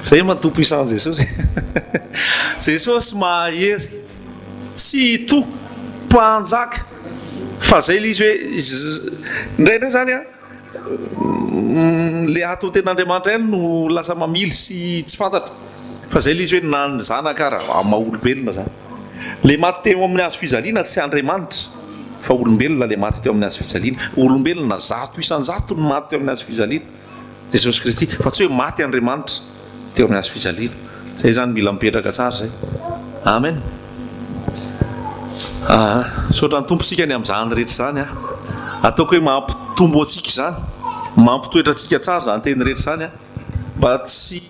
Zay man Tompo isan Jesosy. Jesosy mahery tsy to mpanjaka fa zay le izy hoe indraindray zany an le ato ten'Andriamanitra ihany no lasa mamily sy tsy fantatra fa zay le izy hoe na ny zanaka ara amin'ny maha olombelona zany le maty teo amin'ny hazo fijaliana tsy Andriamanitra fa olombelona le maty teo amin'ny hazo fijaliana olombelona 100% no maty teo amin'ny hazo fijaliana Jesosy Kristy, fa tsy hoe maty Andriamanitra teo amin'ny hazo fijaliana. Izay izany mila mipetraka tsara izay. Amen. Aa, misaotra ny Tompo isika ny amin'izany rehetra izany an. Ataoko hoe mampitombo antsika izany, mampitoetra antsika tsara izany teny rehetra izany an, mba tsy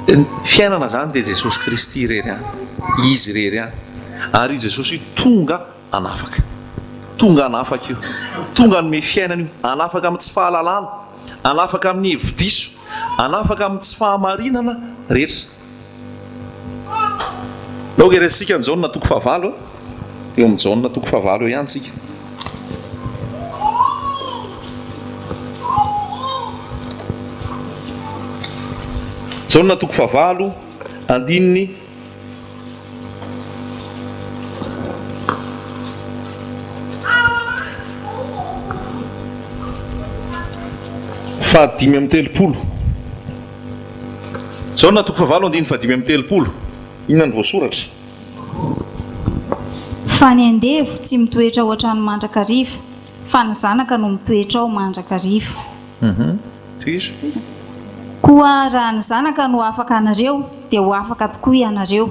ny fiainana izany dia Jesosy Kristy irery ihany, Izy irery ihany. Ary io Jesosy io tonga Hanafaka. Tonga hanafaka io. Tonga hanome fiainana io. Hanafaka amin'ny tsy fahalalana. Hanafaka amin'ny hevi-diso. Hanafaka amin'ny tsy fahamarinana rehetra. Ndao gerentsika ny Jaona toko fahavalo. Eo amin'ny Jaona toko fahavalo eo ihany tsika. Jaona toko fahavalo, andininy. Fahadimy amby telopolo. Jaona toko fahavalo andininy fahadimy amby telopolo. Inona no voasoratra? Fa ny andevo tsy mitoetra ao an-trano mandrakariva, fa ny zanaka no mitoetra ao mandrakariva. Tohizo. Koa raha ny Zanaka no afaka anareo, dia ho afaka tokoa ianareo.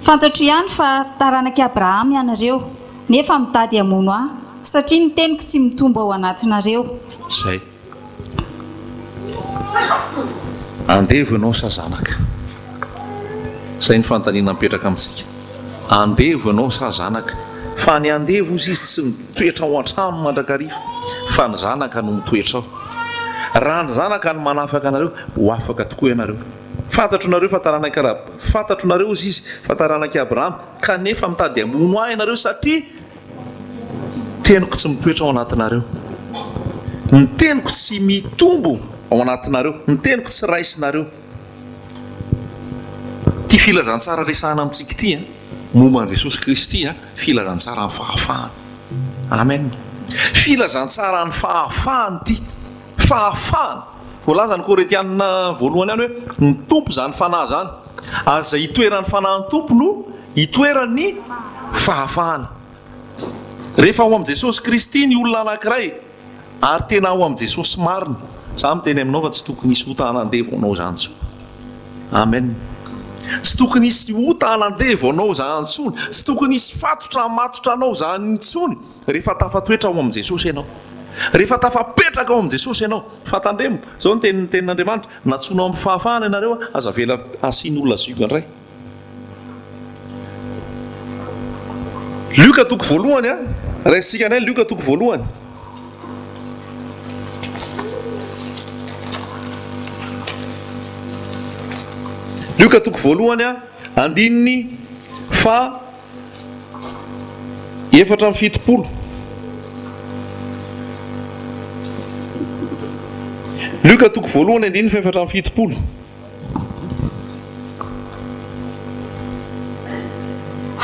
Fantatro ihany fa taranak'i Abrahama ianareo, nefa mitady hamono ahy, satria ny teniko tsy mitombo ao anatinareo. Izay. Andevo ianao sa zanaka? Izay ny fanontaniana mipetraka amintsika. Andevo ianao sa zanaka? Fa ny andevo hozy izy tsy mitoetra ao an-trano mandrakariva fa ny zanaka no mitoetra ao. Raha ny zanaka no manafaka anareo, ho afaka tokoa ianareo. Fantatro nareo fa taranak'i Fantatro nareo hozy izy fa taranak'i Abrahama, kanefa mitady hamono ahy ianareo satria teniko tsy mitoetra ao anatinareo. Ny teniko tsy mitombo ao anatinareo. Ny teniko tsy raisinareo. Ity filazantsara resahana amintsika ity an, momba an'i Jesosy Kristy an, filazantsaran'ny fahafahana. Amen. Filazantsaran'ny fahafahana ity. Fahafahana. Voalazan'ny Korintiana voalohany ihany hoe ny Tompo izany Fanahy izany. Ary izay itoeran'ny Fanahin'ny Tompo no itoeran'ny fahafahana. Rehefa ao amin'i Jesosy Kristy ny olona anankiray ary tena ao amin'i Jesosy marina, za miteny aminao fa tsy tokony hisy ota hanandevo anao izany intsony. Amen. Tsy tokony hisy ota hanandevo anao izany intsony. Tsy tokony hisy fatotra hamatotra anao izany intsony rehefa tafatoetra ao amin'i Jesosy ianao. Rehefa tafapetraka ao amin'i Jesosy ianao. Fa tandremo, izao ny tenin'ny tenin'Andriamanitra, nantsoina ao amin'ny fahafahana ianareo, aza avela hasian'olona zioga indray. Lioka toko voalohany a, raisintsika indray Lioka toko voalohany. Lioka toko voalohany a, andininy fa 74. Lioka toko voalohany andininy fa 74.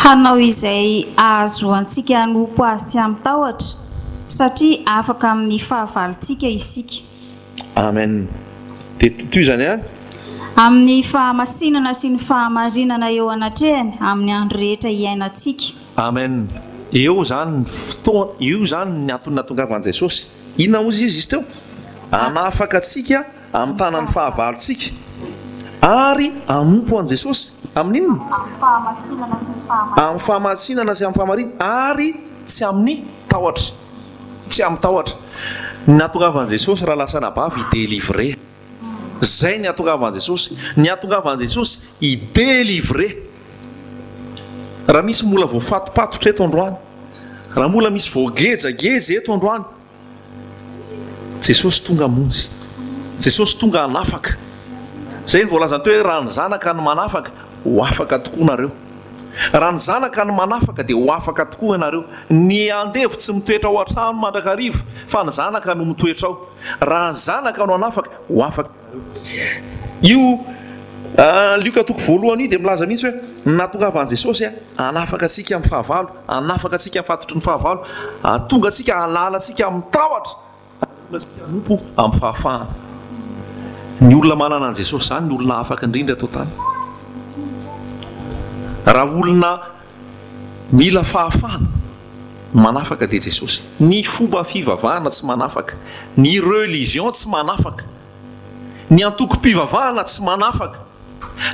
Hanao izay hahazoantsika hanompo Azy tsy amin-tahotra, satria afaka amin'ny fahavalontsika isika. Amen. Dia tohizany ihany. Amin'ny fahamasinana sy ny fahamarinana eo anatrehany amin'ny andro rehetra iainantsika. Amen. Eo izany ny fotoana, io izany ny antony nahatongavan'i Jesosy. Inona hozy izy izy teo? Hanafaka antsika Amin'ny tanan'ny fahavalontsika, ary hanompo an'i Jesosy amin'ny inona? Amin'ny fahamasinana sy ny fahamarinana. Amin'ny fahamasinana sy amin'ny fahamarinana, ary tsy amin'ny tahotra. Tsy amin'ny tahotra. Ny nahatongavan'i Jesosy raha lasa anabavy hi-delivrer. Izay ny hahatongavan'i Jesosy. Ny hahatongavan'i Jesosy hi-delivrer. Raha misy mbola voafatopatotra eto androany, raha mbola misy voagejageja eto androany, Jesosy tonga hamonjy. Jesosy tonga hanafaka. Izay no voalazany teo hoe raha ny Zanaka no manafaka, ho afaka tokoa nareo. Raha ny Zanaka no manafaka dia ho afaka tokoa ianareo. Ny andevo tsy mitoetra ao an-trano mandrakariva fa ny Zanaka no mitoetra ao. Raha ny Zanaka no hanafaka, ho afaka ianareo. Io Lioka toko voalohany io dia milaza mihitsy hoe ny nahatongavan'i Jesosy hanafaka antsika amin'ny fahavalo, hanafaka antsika amin'ny fatotry ny fahavalo, hahatonga antsika hahalala antsika amin'ny tahotra, hahatonga antsika hanompo amin'ny fahafahana. Ny olona manana an'i Jesosy izany ny olona afaka indrindra eto an-tany. Raha olona mila fahafahana, ny manafaka dia Jesosy. Ny fomba fivavahana tsy manafaka, ny religion tsy manafaka. Ny antokom-pivavahana tsy manafaka.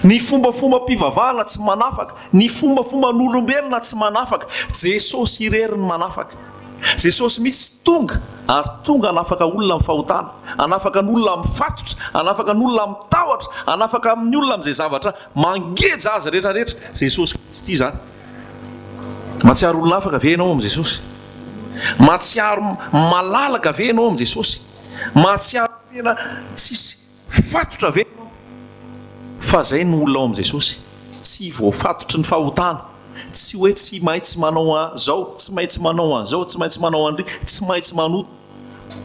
Ny fombafombam-pivavahana tsy manafaka. Ny fombafomban'olombelona tsy manafaka. Jesosy irery no manafaka. Jesosy mihitsy tonga ary tonga hanafaka olona amin'ny fahotana, hanafaka ny olona amin'ny fatotra, hanafaka ny olona amin'ny tahotra, hanafaka amin'ny olona amin'izay zavatra mangeja azy rehetra rehetra. Jesosy Kristy izany. Mahatsiaro olona afaka ve ianao amin'i Jesosy? Mahatsiaro malalaka ve ianao amin'i Jesosy? Mahatsiaro tena tsisy fatotra ve ianao? Fa zay no olona ao amin'i Jesosy, tsy voafatotry ny fahotana, tsy hoe tsy maintsy manao an'zao, tsy maintsy manao an'zao, tsy maintsy manao an'ry, tsy maintsy manota.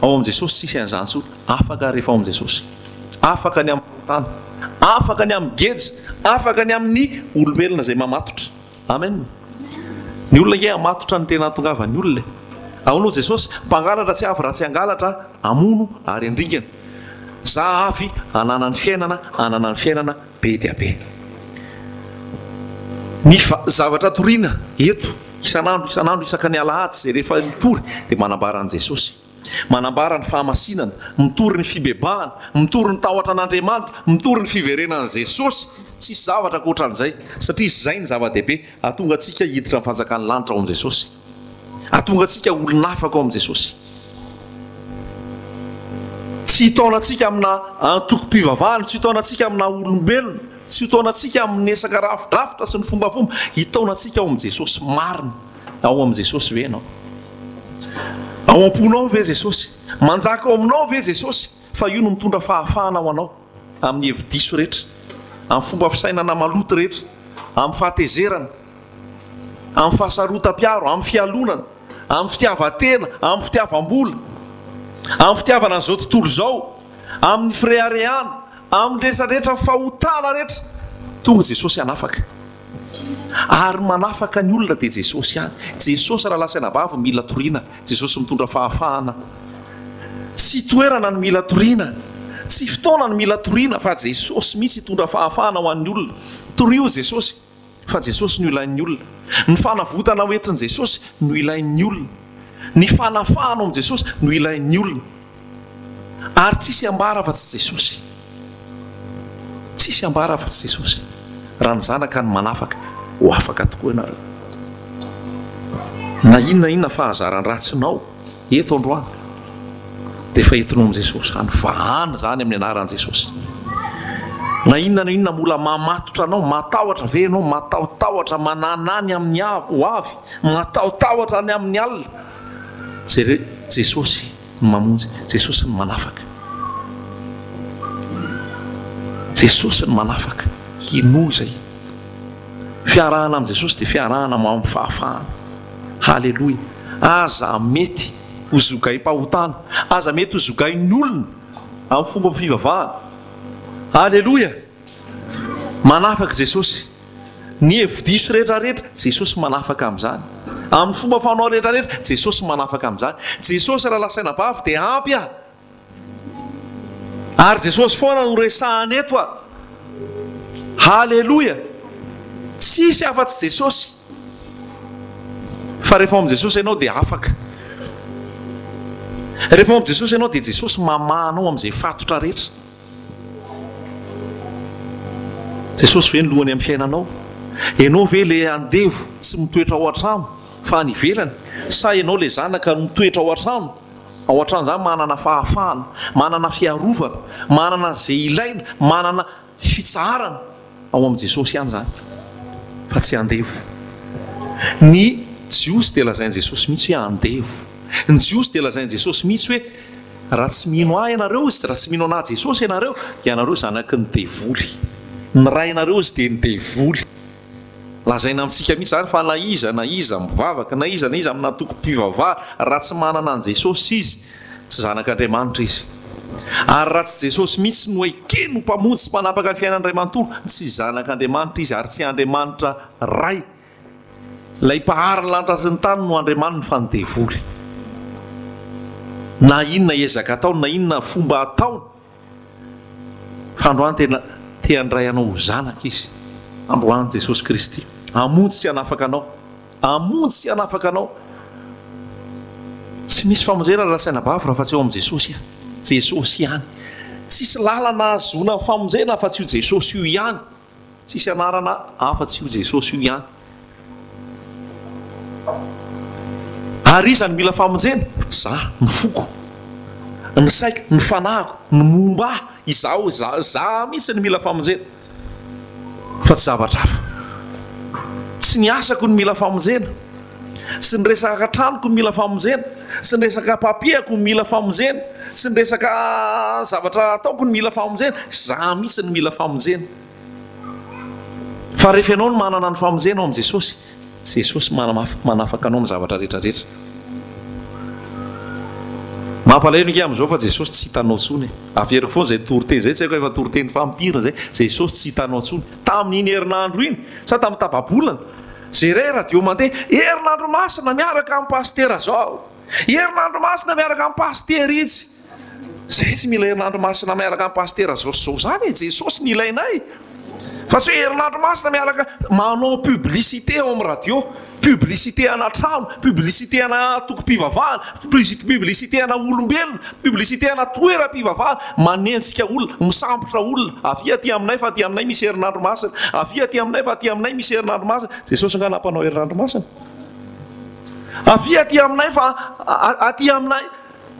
Ao amin'i Jesosy tsisy an'izany intsony, afaka rehefa ao amin'i Jesosy. Afaka ny amin'ny fahotana, afaka ny amin'ny geja, afaka ny amin'ny olombelona izay mamatotra. Amen. Ny olona ange hamatotra ny tena hahatongavan'ny olona e. Ahoana hoy Jesosy? Mpangalatra tsy avy raha tsy hangalatra, hamono ary handringana. Za avy hanana ny fiainana, hanana ny fiainana be dia be. Ny zavatra toriana eto isan'andro isan'andro isaka ny alahady izay rehefa mitory dia manambara an'i Jesosy. Manambara ny fahamasinana, mitory ny fibebahana, mitory ny tahotra an'Andriamanitra, mitory ny fiverenan'i Jesosy. Tsisy zavatra ankoatran'izay, satria izay ny zava-dehibe, hahatonga antsika hiditra amin'ny fanjakan'ny lanitra ao amin'i Jesosy. Hahatonga antsika olon'afaka ao amin'i Jesosy. Tsy hitaona antsika amina antokom-pivavahana, tsy hitaona antsika amina olombelona, tsy hitaona antsika amin'ny resaka rafidrafitra sy ny fombafomba, hitaona antsika ao amin'i Jesosy marina. Ao amin'i Jesosy ve ianao? Ao am-ponao ve Jesosy? Manjaka ao aminao ve Jesosy? Fa io no mitondra fahafahana ho anao amin'ny hevi-diso rehetra, amin'ny fomba fisainana maloto rehetra, amin'ny fahatezerana, amin'ny fahasarotam-piaro, amin'ny fialonana, amin'ny fitiavan-tena, amin'ny fitiavam-bola, amin'ny fitiavana an'izao tontolo izao, amin'ny fireharehana, amin'ny resaretra fahotana rehetra. Tonga Jesosy hanafaka. Ary manafaka ny olona dia Jesosy ihany. Jesosy rahalahy sy anabavy mila toriana. Jesosy mitondra fahafahana. Tsy toerana no mila toriana. Tsy fotoana no mila toriana fa Jesosy mihitsy hitondra fahafahana ho an'ny olona. Torio Jesosy fa Jesosy no ilain'ny olona. Ny fanavotana ho entin'i Jesosy no ilain'ny olona. Ny fanafahana ao amin'i Jesosy no ilain'ny olona. Ary tsisy ambara afa-tsy Jesosy. Tsisy ambara afa-tsy Jesosy. Raha ny Zanaka no manafaka, ho afaka tokoa ianareo. Na inona inona fahazaran-dratsinao eto androany, dia efa entinao amin'i Jesosy izany. Vahana izany amin'ny anaran'i Jesosy. Na inona na inona mbola mamatotra anao, matahotra ve ianao? Matahotahotra, mananany amin'ny ho avy, matahotahotra ny amin'ny alina. Jereo Jesosy. no mamonjy, Jesosy no manafaka. Jesosy no manafaka. Hinoa izay. Fiarahana amin'i Jesosy dia fiarahana amin'ny fahafahana. Haleloia. Aza mety ho zogaim-pahotana. Aza mety ho zogain'ny olona amin'ny fomba fivavahana. Haleloia. Manafaka Jesosy. Ny hevi-diso rehetra rehetra, Jesosy manafaka amin'izany. Amin'ny fomba fanao rehetra rehetra, Jesosy manafaka amin'izany. Jesosy raha lasaina bavy dia ampy ah. Ary Jesosy foana no resahana eto ah. Haleloia. Tsisy afa-tsy Jesosy. Fa rehefa ao amin'i Jesosy ianao dia afaka. Rehefa ao amin'i Jesosy ianao dia Jesosy mamaha anao amin'izay fatotra rehetra. Jesosy ve ny lohany amin'ny fiainanao? Ianao ve ilay andevo tsy mitoetra ao an-trano fa any ivelany? Sa ianao ilay zanaka mitoetra ao an-trano? Ao an-trano izany manana fahafahana, manana fiarovana, manana izay ilaina, manana fitsaharana. Ao amin'i Jesosy ihany izany fa tsy andevo. Ny Jiosy dia lazain'i Jesosy mihitsy hoe andevo. Ny Jiosy dia lazain'i Jesosy mihitsy hoe raha tsy mino Ahy ianareo izy, raha tsy mino an'Ahy Jesosy ianareo, ianareo zanaky ny devoly. Ny rainareo izy dia ny devoly. Lazaina amintsika mihitsy izany fa na iza na iza mivavaka, na iza na iza amina antokom-pivavahana, raha tsy manana an'i Jesosy izy, tsy zanak'Andriamanitra izy. Ary raha tsy Jesosy mihitsy no ekeny ho Mpamonjy sy Mpanapaka ny fiainany iray manontolo, tsy zanak'Andriamanitra izy ary tsy Andriamanitra Ray, Ilay Mpahary ny lanitra sy ny tany no Andriamaniny fa ny devoly. Na inona ezaka ataony, na inona fomba ataony, Fa androany tena te handray anao ho zanaka Izy. Androany Jesosy Kristy hamonjy sy hanafaka anao. Hamonjy sy hanafaka anao. Tsy misy famonjena raha saina bavy raha fa tsy ao amin'i Jesosy. Jesosy ihany. Tsisy lalana ahazoana famonjena afa-tsy io Jesosy io ihany. Tsisy anarana afa-tsy io Jesosy io ihany. Ary iza no mila famonjena? Za, ny foko, ny saiko, ny fanahiko, ny momba ahy, izaho, za, za mihitsy no mila famonjena. Fa tsy zavatra hafa. Tsy ny asako no mila famonjena. Tsy ny resaka tranoko no mila famonjena. Tsy ny resaka papier-ko no mila famonjena. Tsy ny resaka zavatra ataoko no mila famonjena. Za mihitsy no mila famonjena. Fa rehefa ianao no manana ny famonjena ao amin'i Jesosy, Jesosy manafaka anao amin'ny zavatra rehetra rehetra. Mampalahelo ange amin'izao fa Jesosy tsy hitanao intsony e. Averiko foana izay toriteny izay, tsy haiko efa toriteny fahampiry izay, Jesosy tsy hitanao intsony. Tamin'iny herinandro iny, sa tamin'ny tapa-bolana, jereo radio mandeha, herinandro masina miaraka amin'i Pasitera zao, herinandro masina miaraka amin'i Pasitera itsy. Zay tsy mila herinandro masina miaraka am pasitera zao sy zao zany e, Jesosy no ilainay fa tsy hoe herinandro masina miaraka manao publicité ao am radio, publicité ana trano, publicité ana antokom-pivavahana, publicité ana olombelona, publicité ana toeram-pivavahana, manenjika olona, misambotra olona, avia aty aminay fa aty aminay misy herinandro masina, avia aty aminay fa aty aminay misy herinandro masina, Jesosy nga nampanao herinandro masina? Avia aty aminay fa aty aminay.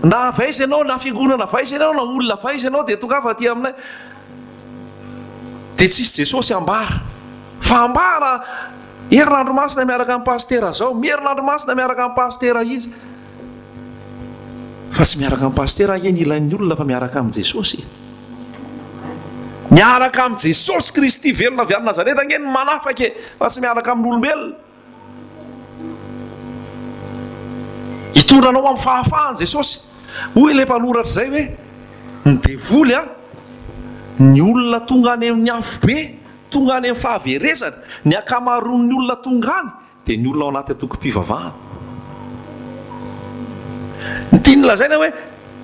Na avy aiza ianao, na fiangonana avy aiza ianao, na olona avy aiza ianao dia tongava aty aminay. Dia tsisy Jesosy ambara. Fa ambara herinandro masina miaraka amin'ny pasitera zao, herinandro masina miaraka amin'ny pasitera iza. Fa tsy miaraka amin'ny pasitera ange ny ilain'ny olona fa miaraka amin'i Jesosy e. Miaraka amin'i Jesosy Kristy velona avy any Nazareta ange ny manafaka e, fa tsy miaraka amin'olombelona. Hitondra anao amin'ny fahafahana Jesosy. Hoy ilay mpanoratra izay hoe, ny devoly an, ny olona tonga any amin'ny afobe, tonga any amin'ny fahaverezana, ny ankamaroan'ny olona tonga any dia ny olona ao anaty antokom-pivavahana. Ny tiany lazaina hoe,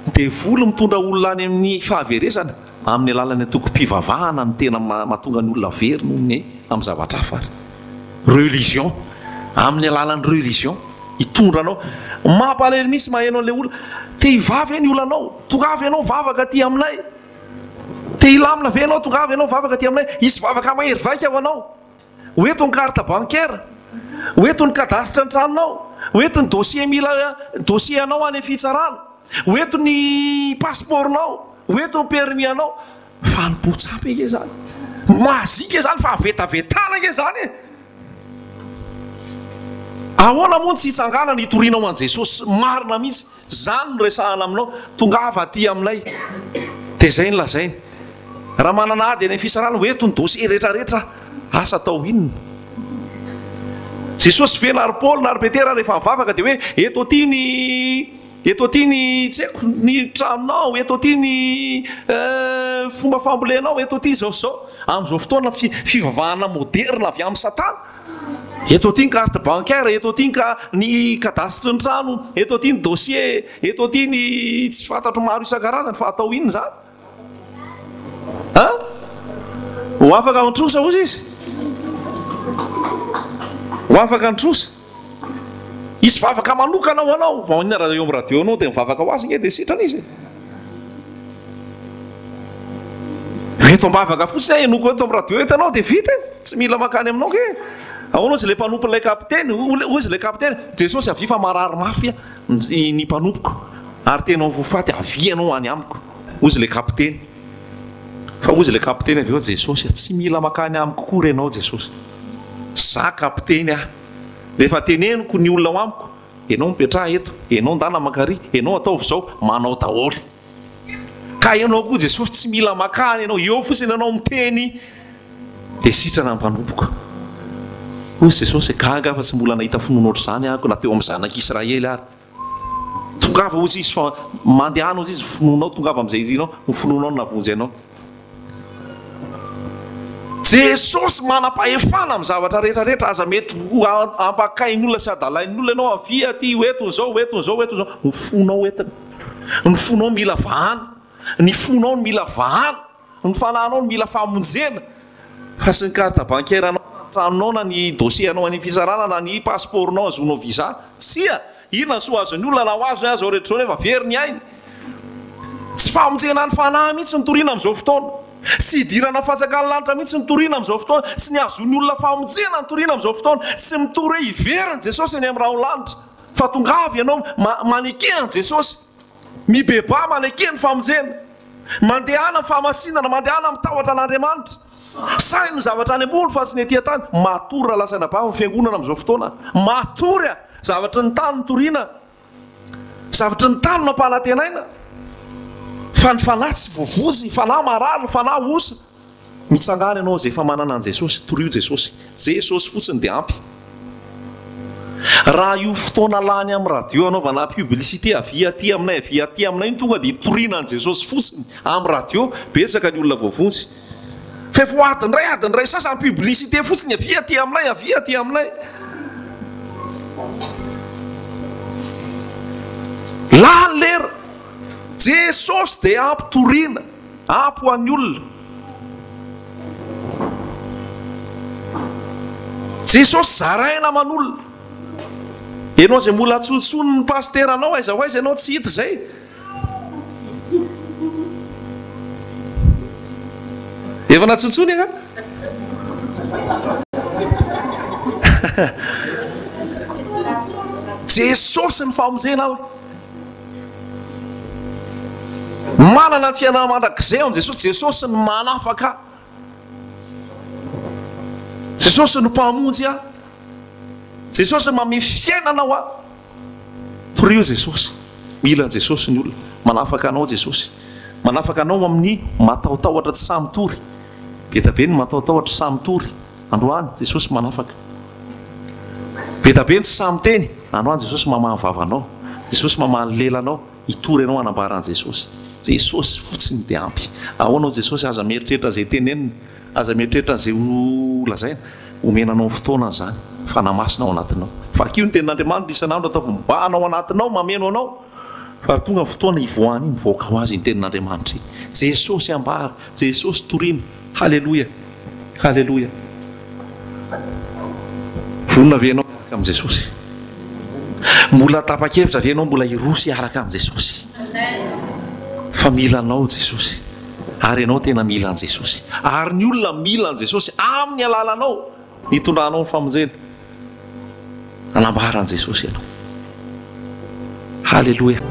ny devoly mitondra olona any amin'ny fahaverezana amin'ny alalan'ny antokom-pivavahana no tena mahatonga ny olona very noho ny amin'ny zavatra hafa ary. Religion, amin'ny alalan'ny religion, hitondra anao. Mampalahelo mihitsy maheno an'ilay olona, te hivavy ve ny olanao? Tongava ianao vavaka aty aminay. Te hilamina ve ianao? Tongava ianao vavaka aty aminay. Hisy vavaka mahery vaika ho anao. Ho eto ny carte bancaire, ho eto ny cadastre ny tranonao, ho eto ny dossier mila dossier anao any amin'ny fitsarana, ho eto ny passeport-nao, ho eto ny permis anao. Fanompoan-tsampy ange izany. Mazika izany, fahavetavetana ange izany e! Ahoana moa no tsy hitsanganana hitoriana ho an'i Jesosy marina mihitsy? Izany no resahana aminao. Tongava aty aminay. Dia izay no lazainy. Raha manana ady any amin'ny fisarahana, ho eto ny dossier rehetra rehetra, asa atao inona? Jesosy ve na ry Paoly na ry Petera rehefa mivavaka dia hoe eto aty ny eto aty ny tsy haiko ny tranonao, eto aty ny fomba fambolenao, eto aty izao sy izao. Amin'izao fotoana fivavahana moderina avy amin'i Satana. Eto aty ny carte bancaire, eto aty ny ny cadastre ny trano, eto aty ny dossier, eto aty ny tsy fantatro maro isan-karazany fa atao inona izany? An? Ho afaka an-trosa hozy izy? Ho afaka an-trosa? Hisy vavaka manokana ho anao. Vao inona raha eo amin'ny radio ianao dia mivavaka ho azy nge dia sitrana izy e. Eto am-bavaka fotsiny aho henoko eto amin'ny radio eto ianao dia vita e. Tsy mila mankany aminao nge. Ahoana hozy ilay mpanompon'ilay kapiteny? Hozy ilay kapiteny, Jesosy avia fa marary mafy ny mpanompoko ary tena ho faty, avia ianao any amiko. Hozy ilay kapiteny. Fa hozy ilay kapiteny avy eo, Jesosy a, tsy mila mankany amiko akory ianao Jesosy. Za kapiteny aho. Rehefa teneniko ny olona ao amiko, ianao mipetraha eto, ianao ndana mankary, ianao ataovy izao, manao daholo. Ka ianao koa Jesosy tsy mila makany ianao, eo fotsiny ianao miteny dia sitrana ny mpanompoko. Hozy Jesosy, gaga aho fa tsy mbola nahita finoana ohatr'izany aho na teo amin'ny zanak'Israely ary. Tongava hozy izy fa mandehana hozy izy finoanao tongava amin'izay irinao ny finoanao no nahavonjy anao. Jesosy manam-pahefana amin'ny zavatra rehetra rehetra aza mety ho ampakain'ny olona sy adalain'ny olona ianao avia aty ho eto izao ho eto izao ho eto izao ny fonao entina ny fonao mila vahana ny fonao no mila vahana Ny fanahinao no mila famonjena fa tsy ny carte bancaire anao na ny tranonao na ny dossier anao any fitsarana na ny passeport nao ahazoanao visa. Tsia! Inona ny soa azon'ny olona raha ho azony aza izao rehetra izao nefa very ny ainy? Tsy famonjena ny fanahy mihitsy no toriana amin'izao fotoana. Tsy hidirana fanjakan'ny lanitra mihitsy no toriana amin'izao fotoana. Tsy ny hahazoan'ny olona famonjena no toriana amin'izao fotoana. Tsy mitory hoe hiverina Jesosy eny amin'ny rahon'ny lanitra fa tongava ianao maneke an'i Jesosy. Mibebaha maneke ny famonjena. Mandehana amin'ny fahamasinana, mandehana amin'ny tahotra an'Andriamanitra. Saino ny zavatra any ambony fa tsy ny ety an-tany. Matory raha lasa anabavy ny fiangonana amin'izao fotoana. Matory a! Zavatry ny tany no toriana. Zavatry ny tany no ampanantenaina. Fa ny fanahy tsy voavonjy, ny fanahy marary, ny fanahy osa. Mitsangàna ianao izay efa manana an'i Jesosy, torio Jesosy. Jesosy fotsiny dia ampy. Raha io fotoana lany amin'ny radio anaovana publicité avia aty aminay avia aty aminay io tonga dia hitoriana an'i Jesosy fotsiny amin'ny radio, betsaka ny olona voavonjy. Fa efa ho adiny iray adiny iray sasany publicité fotsiny avia aty aminay avia aty aminay. Lany lera. Jesosy dia ampy toriana. Ampy ho an'ny olona. Jesosy zaraina aman'olona. Ianao izay mbola antsontson'ny pasiteranao aiza ho aiza ianao tsy hita izay. Efa natsontsony angaha? Jesosy ny famonjena aho. Manana ny fiainana mandrakizay ao amin'i Jesosy. Jesosy no manafaka ahy. Jesosy no Mpamonjy ahy. Jesosy no manome fiainana ho ahy. Torio Jesosy. Mila an'i Jesosy ny olona. Manafaka anao Jesosy. Manafaka anao amin'ny matahotahotra tsy sahy mitory. Be dia be ny matahotahotra sahy mitory. Androany Jesosy manafaka. Be dia be ny tsy sahy miteny. Androany Jesosy mamaha ny vavanao. Jesosy mamaha ny lelanao. Hitory anao hanambara an'i Jesosy. Jesosy fotsiny dia ampy. Ahoana hoy Jesosy, aza mieritreritra izay tenenina, aza mieritreritra an'izay ho lazaina. Omena anao ny fotoana izany. Fanahy Masina ao anatinao. Vakio ny tenin'Andriamanitra isan'andro, ataovy mibahana ao anatinao, mameno anao. Fa tonga ny fotoana hivoahany iny, mivoaka ho azy iny tenin'Andriamanitra iny. Jesosy ambara, Jesosy torina. Haleloia! Haleloia! Vonona ve ianao hiaraka amin'i Jesosy? Mbola tapa-kevitra ve ianao mbola hiroso hiaraka amin'i Jesosy? Fa mila anao Jesosy. Ary ianao tena mila an'i Jesosy. Ary ny olona mila an'i Jesosy amin'ny alalanao nitondranao ny famonjena. Nanambara an'i Jesosy ianao. Haleloia!